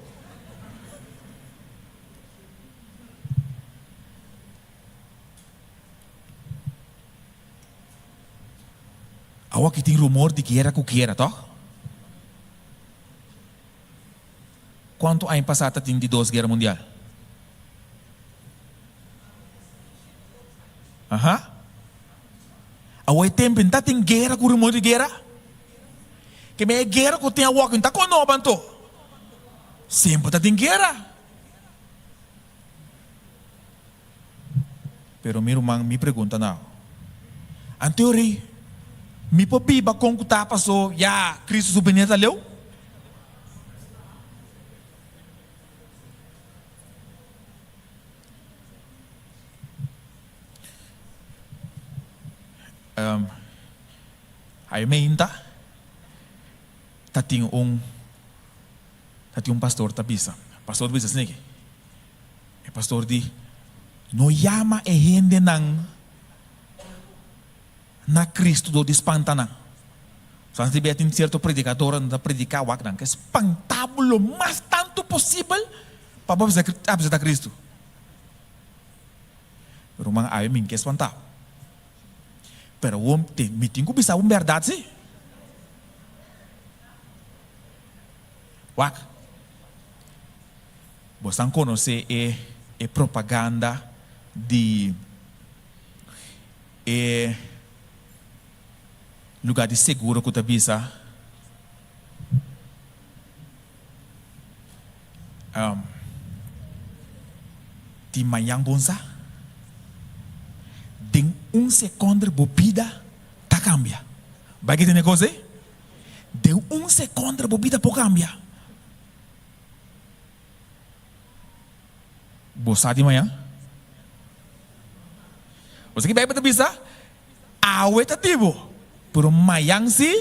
Awo aki tin rumor di guera ku guera, tòg? Kuantu aña pasá ta tin di dos guera mundial? Aha. Awo e tempu ta tin guera ku rumor di guera? Ke men e guera ku tin awoki no ta konoba anto. Semper ta tin guera. Pero mi ruman, mi pregunta nau. Anto rei, mi por biba kon ku ta paso ya Cristo su benida ta leu? Um, ayo meinta ta tin un ta tin un pastor ta bisa. Pastor ta bisa asina. E pastor di, No yama e hendenan na Cristo dor di spanta nan. Sa nan tin cierto predicadornan ta predica wak nan ke spanta bo lo mas tanto posibel pa bo acepta Cristo. Ruman awe mi ke spanta bo. Pero awor mi tin cu bisa bo berdad si. Wak. Bosan konosé e e propaganda di e lugá di seguro ku ta bisa di mañan bon sa? Den un sekònder bo bida ta kambia. Bai ke tene kos ei? Den un sekònder bo bida por kambia. Bo sa di mañan? Bo sa ki Bijbel ta bisa? Awe ta di bo, pero mañan si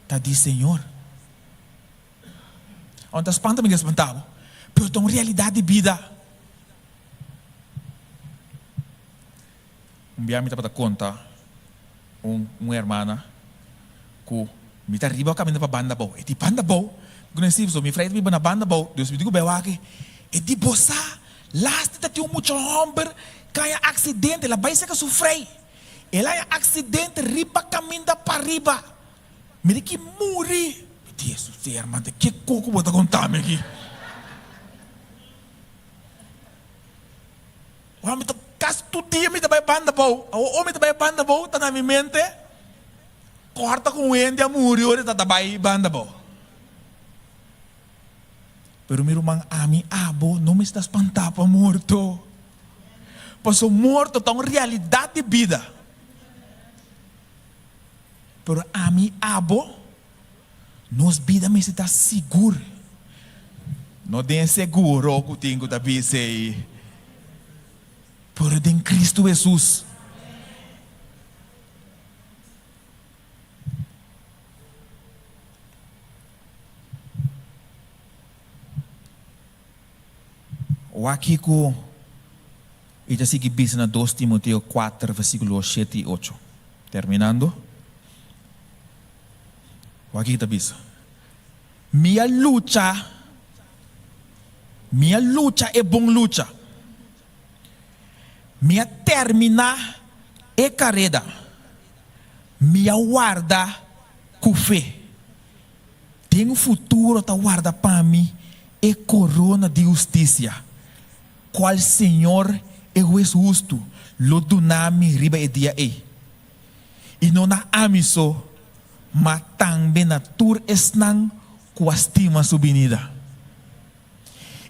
ta di Señor. Awor ta spanta mi ke spanta bo, pero ta un realidad di bida. Un bia mi tabata konta un un hermana ku mi ta riba kaminda pa banda abou. E di banda abou? Mi ku si, pasobra mi frei ta biba na banda abou. Dus mi di ku bai wak e. E di bo sa, lasti ta tin un mucha hòmber ku haña aksidente, el a bai seka su frei. El a haña aksidente riba kaminda pariba. Mi di ki muri. Mi di, Hesus, hermana, di ke koko bo ta konta mi aki? Ora mi ta kasi tur dia mi ta bai banda bou. Awor ora mi ta bai banda bou ta na mi mente kòrta ku un hende a muri ora e ta ta bai banda bou. Pero mi ruman ami abo no mester spantá pa morto. Pasobra morto ta un realidat di bida. Pero ami abo. Nos bida mester ta sigur. No den e seguro ku tin ku ta bisa ei, pero den Kristu Hesus. Wak kiko e ta sigui bisa na dos Timoteo kuater versíkulo shete i ocho. Terminando. Wak kiko ta bisa, Mi a lucha, mi a lucha e bon lucha. Mi a terminá e kareda. Mi a warda ku fe. Den futuro ta warda pa mi e korona di hustisia, kual Señor, e Hues hustu, lo duna mi riba e dia ei. I no na ami so, ma tambe na tur esnan ku a stima su binida.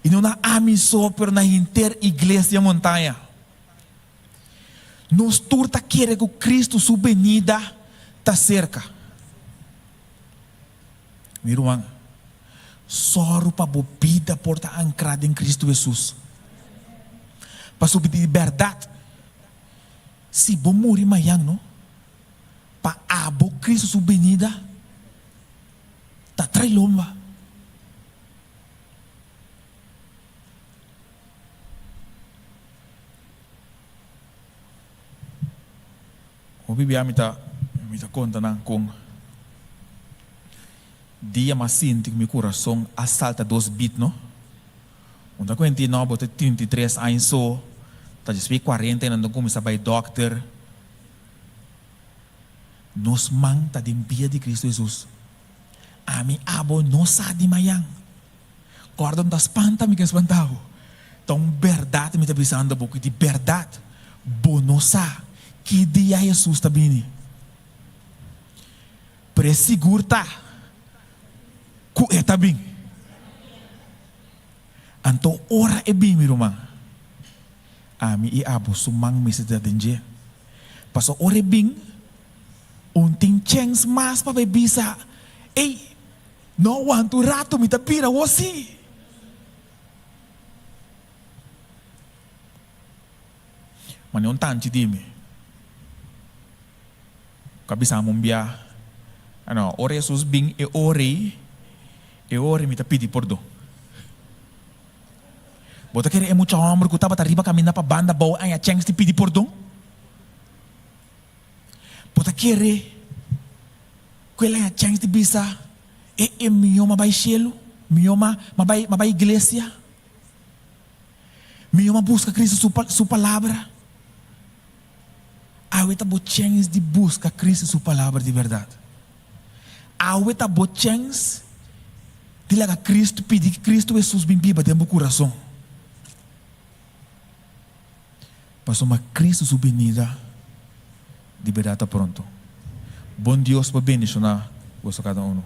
I no na ami so, pero na henter Iglesia Montaña. Nos tur ta kere ku Kristu su benida ta serka. Mi ruman, sòru pa bo bida por ta ankrá den Kristu Hesus. Pasobra di bèrdat, si bo muri mañan, no, pa abo Kristu su benida ta trai lomba. Hopi bia mi ta mi ta konta nan kon dia m'a sinti ku mi kurason a salta dos bit no. Un ta kuenti no bo ta 33 aña so, ta djis bai kuarenta i nan ta kuminsá bai dòkter. Nos man ta den bia di Kristu Hesus. Ami abo no sa di mayan. Gordon ta spanta mi ke spanta bo. Ta un bèrdat mi ta bisando bo ku di bèrdat bo no sa ki dia Hesus ta bini. Pero e sigur ta ku e ta bin. Anto ora e bin mi ruman, ami i abo su man mester ta den dje. Pasobra ora e bin, un tin chèns mas pa bai bisa, Ey! No wanta un rato mi ta bira awor si. Mane un tanchi di mi ku a bisa mi un bia, No, ora Hesus bin e ora ei, e ora ei mi ta pidi pordon. Bo ta kere e mucha hòmber ku tabata riba kaminda pa banda bou aña chèns di pidi pordon? Bo ta kere ku el haña chèns di bisa, E e mihó m'a bai shelu, mihó m'a m'a bai m'a bai iglesia, mihó m'a buska Cristo su su palabra? Awe ta bo chèns di buska Cristo su palabra di bèrdat. Awe ta bo chèns di laga Cristo pidi Cristo Hesus bin biba den bo kurason. Pasobra Cristo su binida di berdad ta pronto. Bon Dios por bendiciona boso cada uno.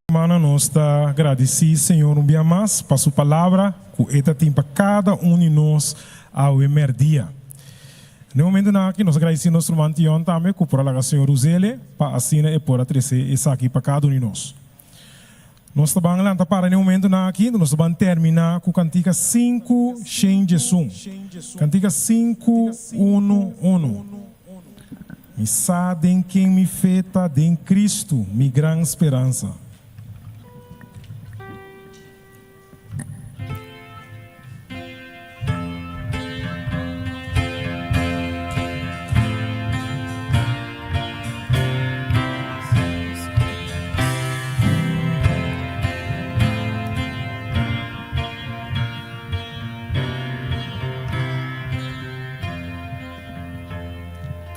Hermano nos ta gradici Señor un bia mas pa su palabra cu e ta tin pa cada un di nos awe merdia. Na e momentonan aki nos ta gradici nos ruman Tion tambe cu por a laga Señor usele pa asina e por a trece esaki pa cada un di nos. Nos ta ban lanta para n'e momentonan aki, nos ta ban terminá ku kantika sinku shen djesun. Kantika sinku unu unu. Mi sa den ken mi fe ta, den Kristu, mi gran speransa.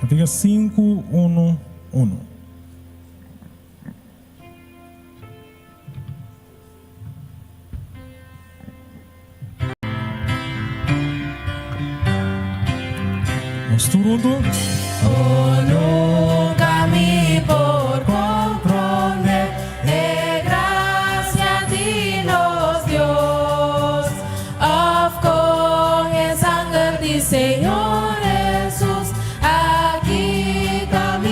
Cantiga sinku unu unu. Nos tur huntu. Oh, nunca mi por comprende e gracia di nos Dios, of con e sanger di Señor Jesus a kita mi.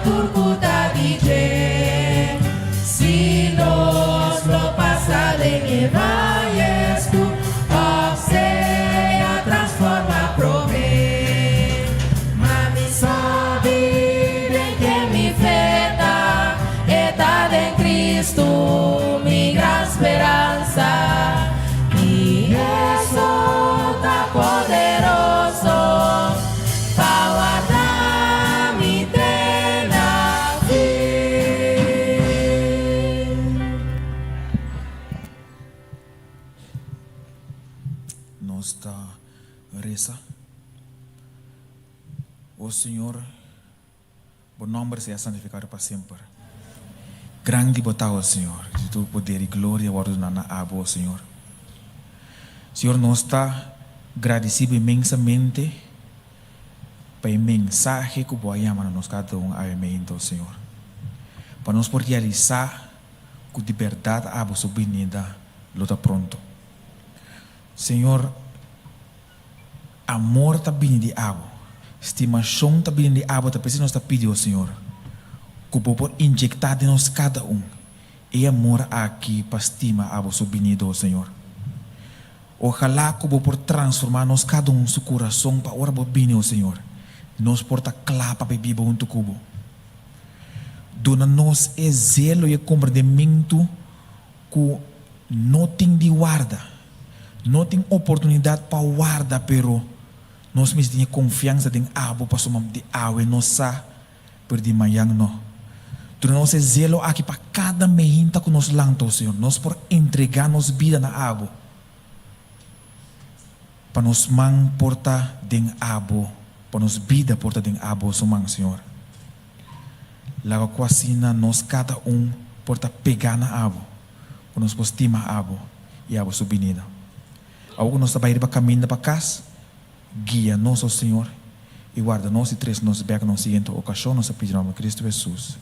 tur ku ta di dje. Si nos lo pasa den e vaye skur òf sea transformá promé. Ma mi sabi den ken mi fe ta, e ta den Kristu, mi gran speransa. I eso ta poderoso pa warda mi te na fin. Nos ta resa. O Señor, Bo nomber sea santificado pa semper. Grandi Bo ta, o Señor, di tur poder i gloria wòrdu duna na Abo, o Señor. Señor, nos ta gradisí Bo inmensamente pa e mensahe ku Bo a yama na nos kada un awe meinta, o Señor, pa nos por realisá ku di bèrdat Abo su binida lo ta pronto. Señor, Amor ta bini di abo. Stimashon ta bini di abo ta p'esei nos ta pidi, o Señor, ku Bo por injektá den nos kada un e amor aki pa stima abo su binido, o Señor. Ojalá ku Bo por transformá nos kada un su kurason pa ora Bo bini, o Señor, nos por ta kla pa biba huntu ku Bo. Duna nos e zelo i e komprendementu ku no tin di warda. No tin oportunidat pa warda pero nos mester tin e konfiansa den abo pasobra di awe nos sa pero di mañan no. Duna nos e zelo aki pa kada mehinta ku nos lanta, o Señor, nos por entrega nos bida na abo pa nos man por ta den abo, pa nos bida por ta den abo su man, Señor. Laga ku asina nos kada un por ta pegá na abo, ku nos por stima abo i abo su binida. Awor ku nos ta bai riba kaminda pa kas, guia nos, o Señor, i warda nos i tres nos bèk na un siguiente okashon, nos ta pidi na nomber di Kristu Hesus.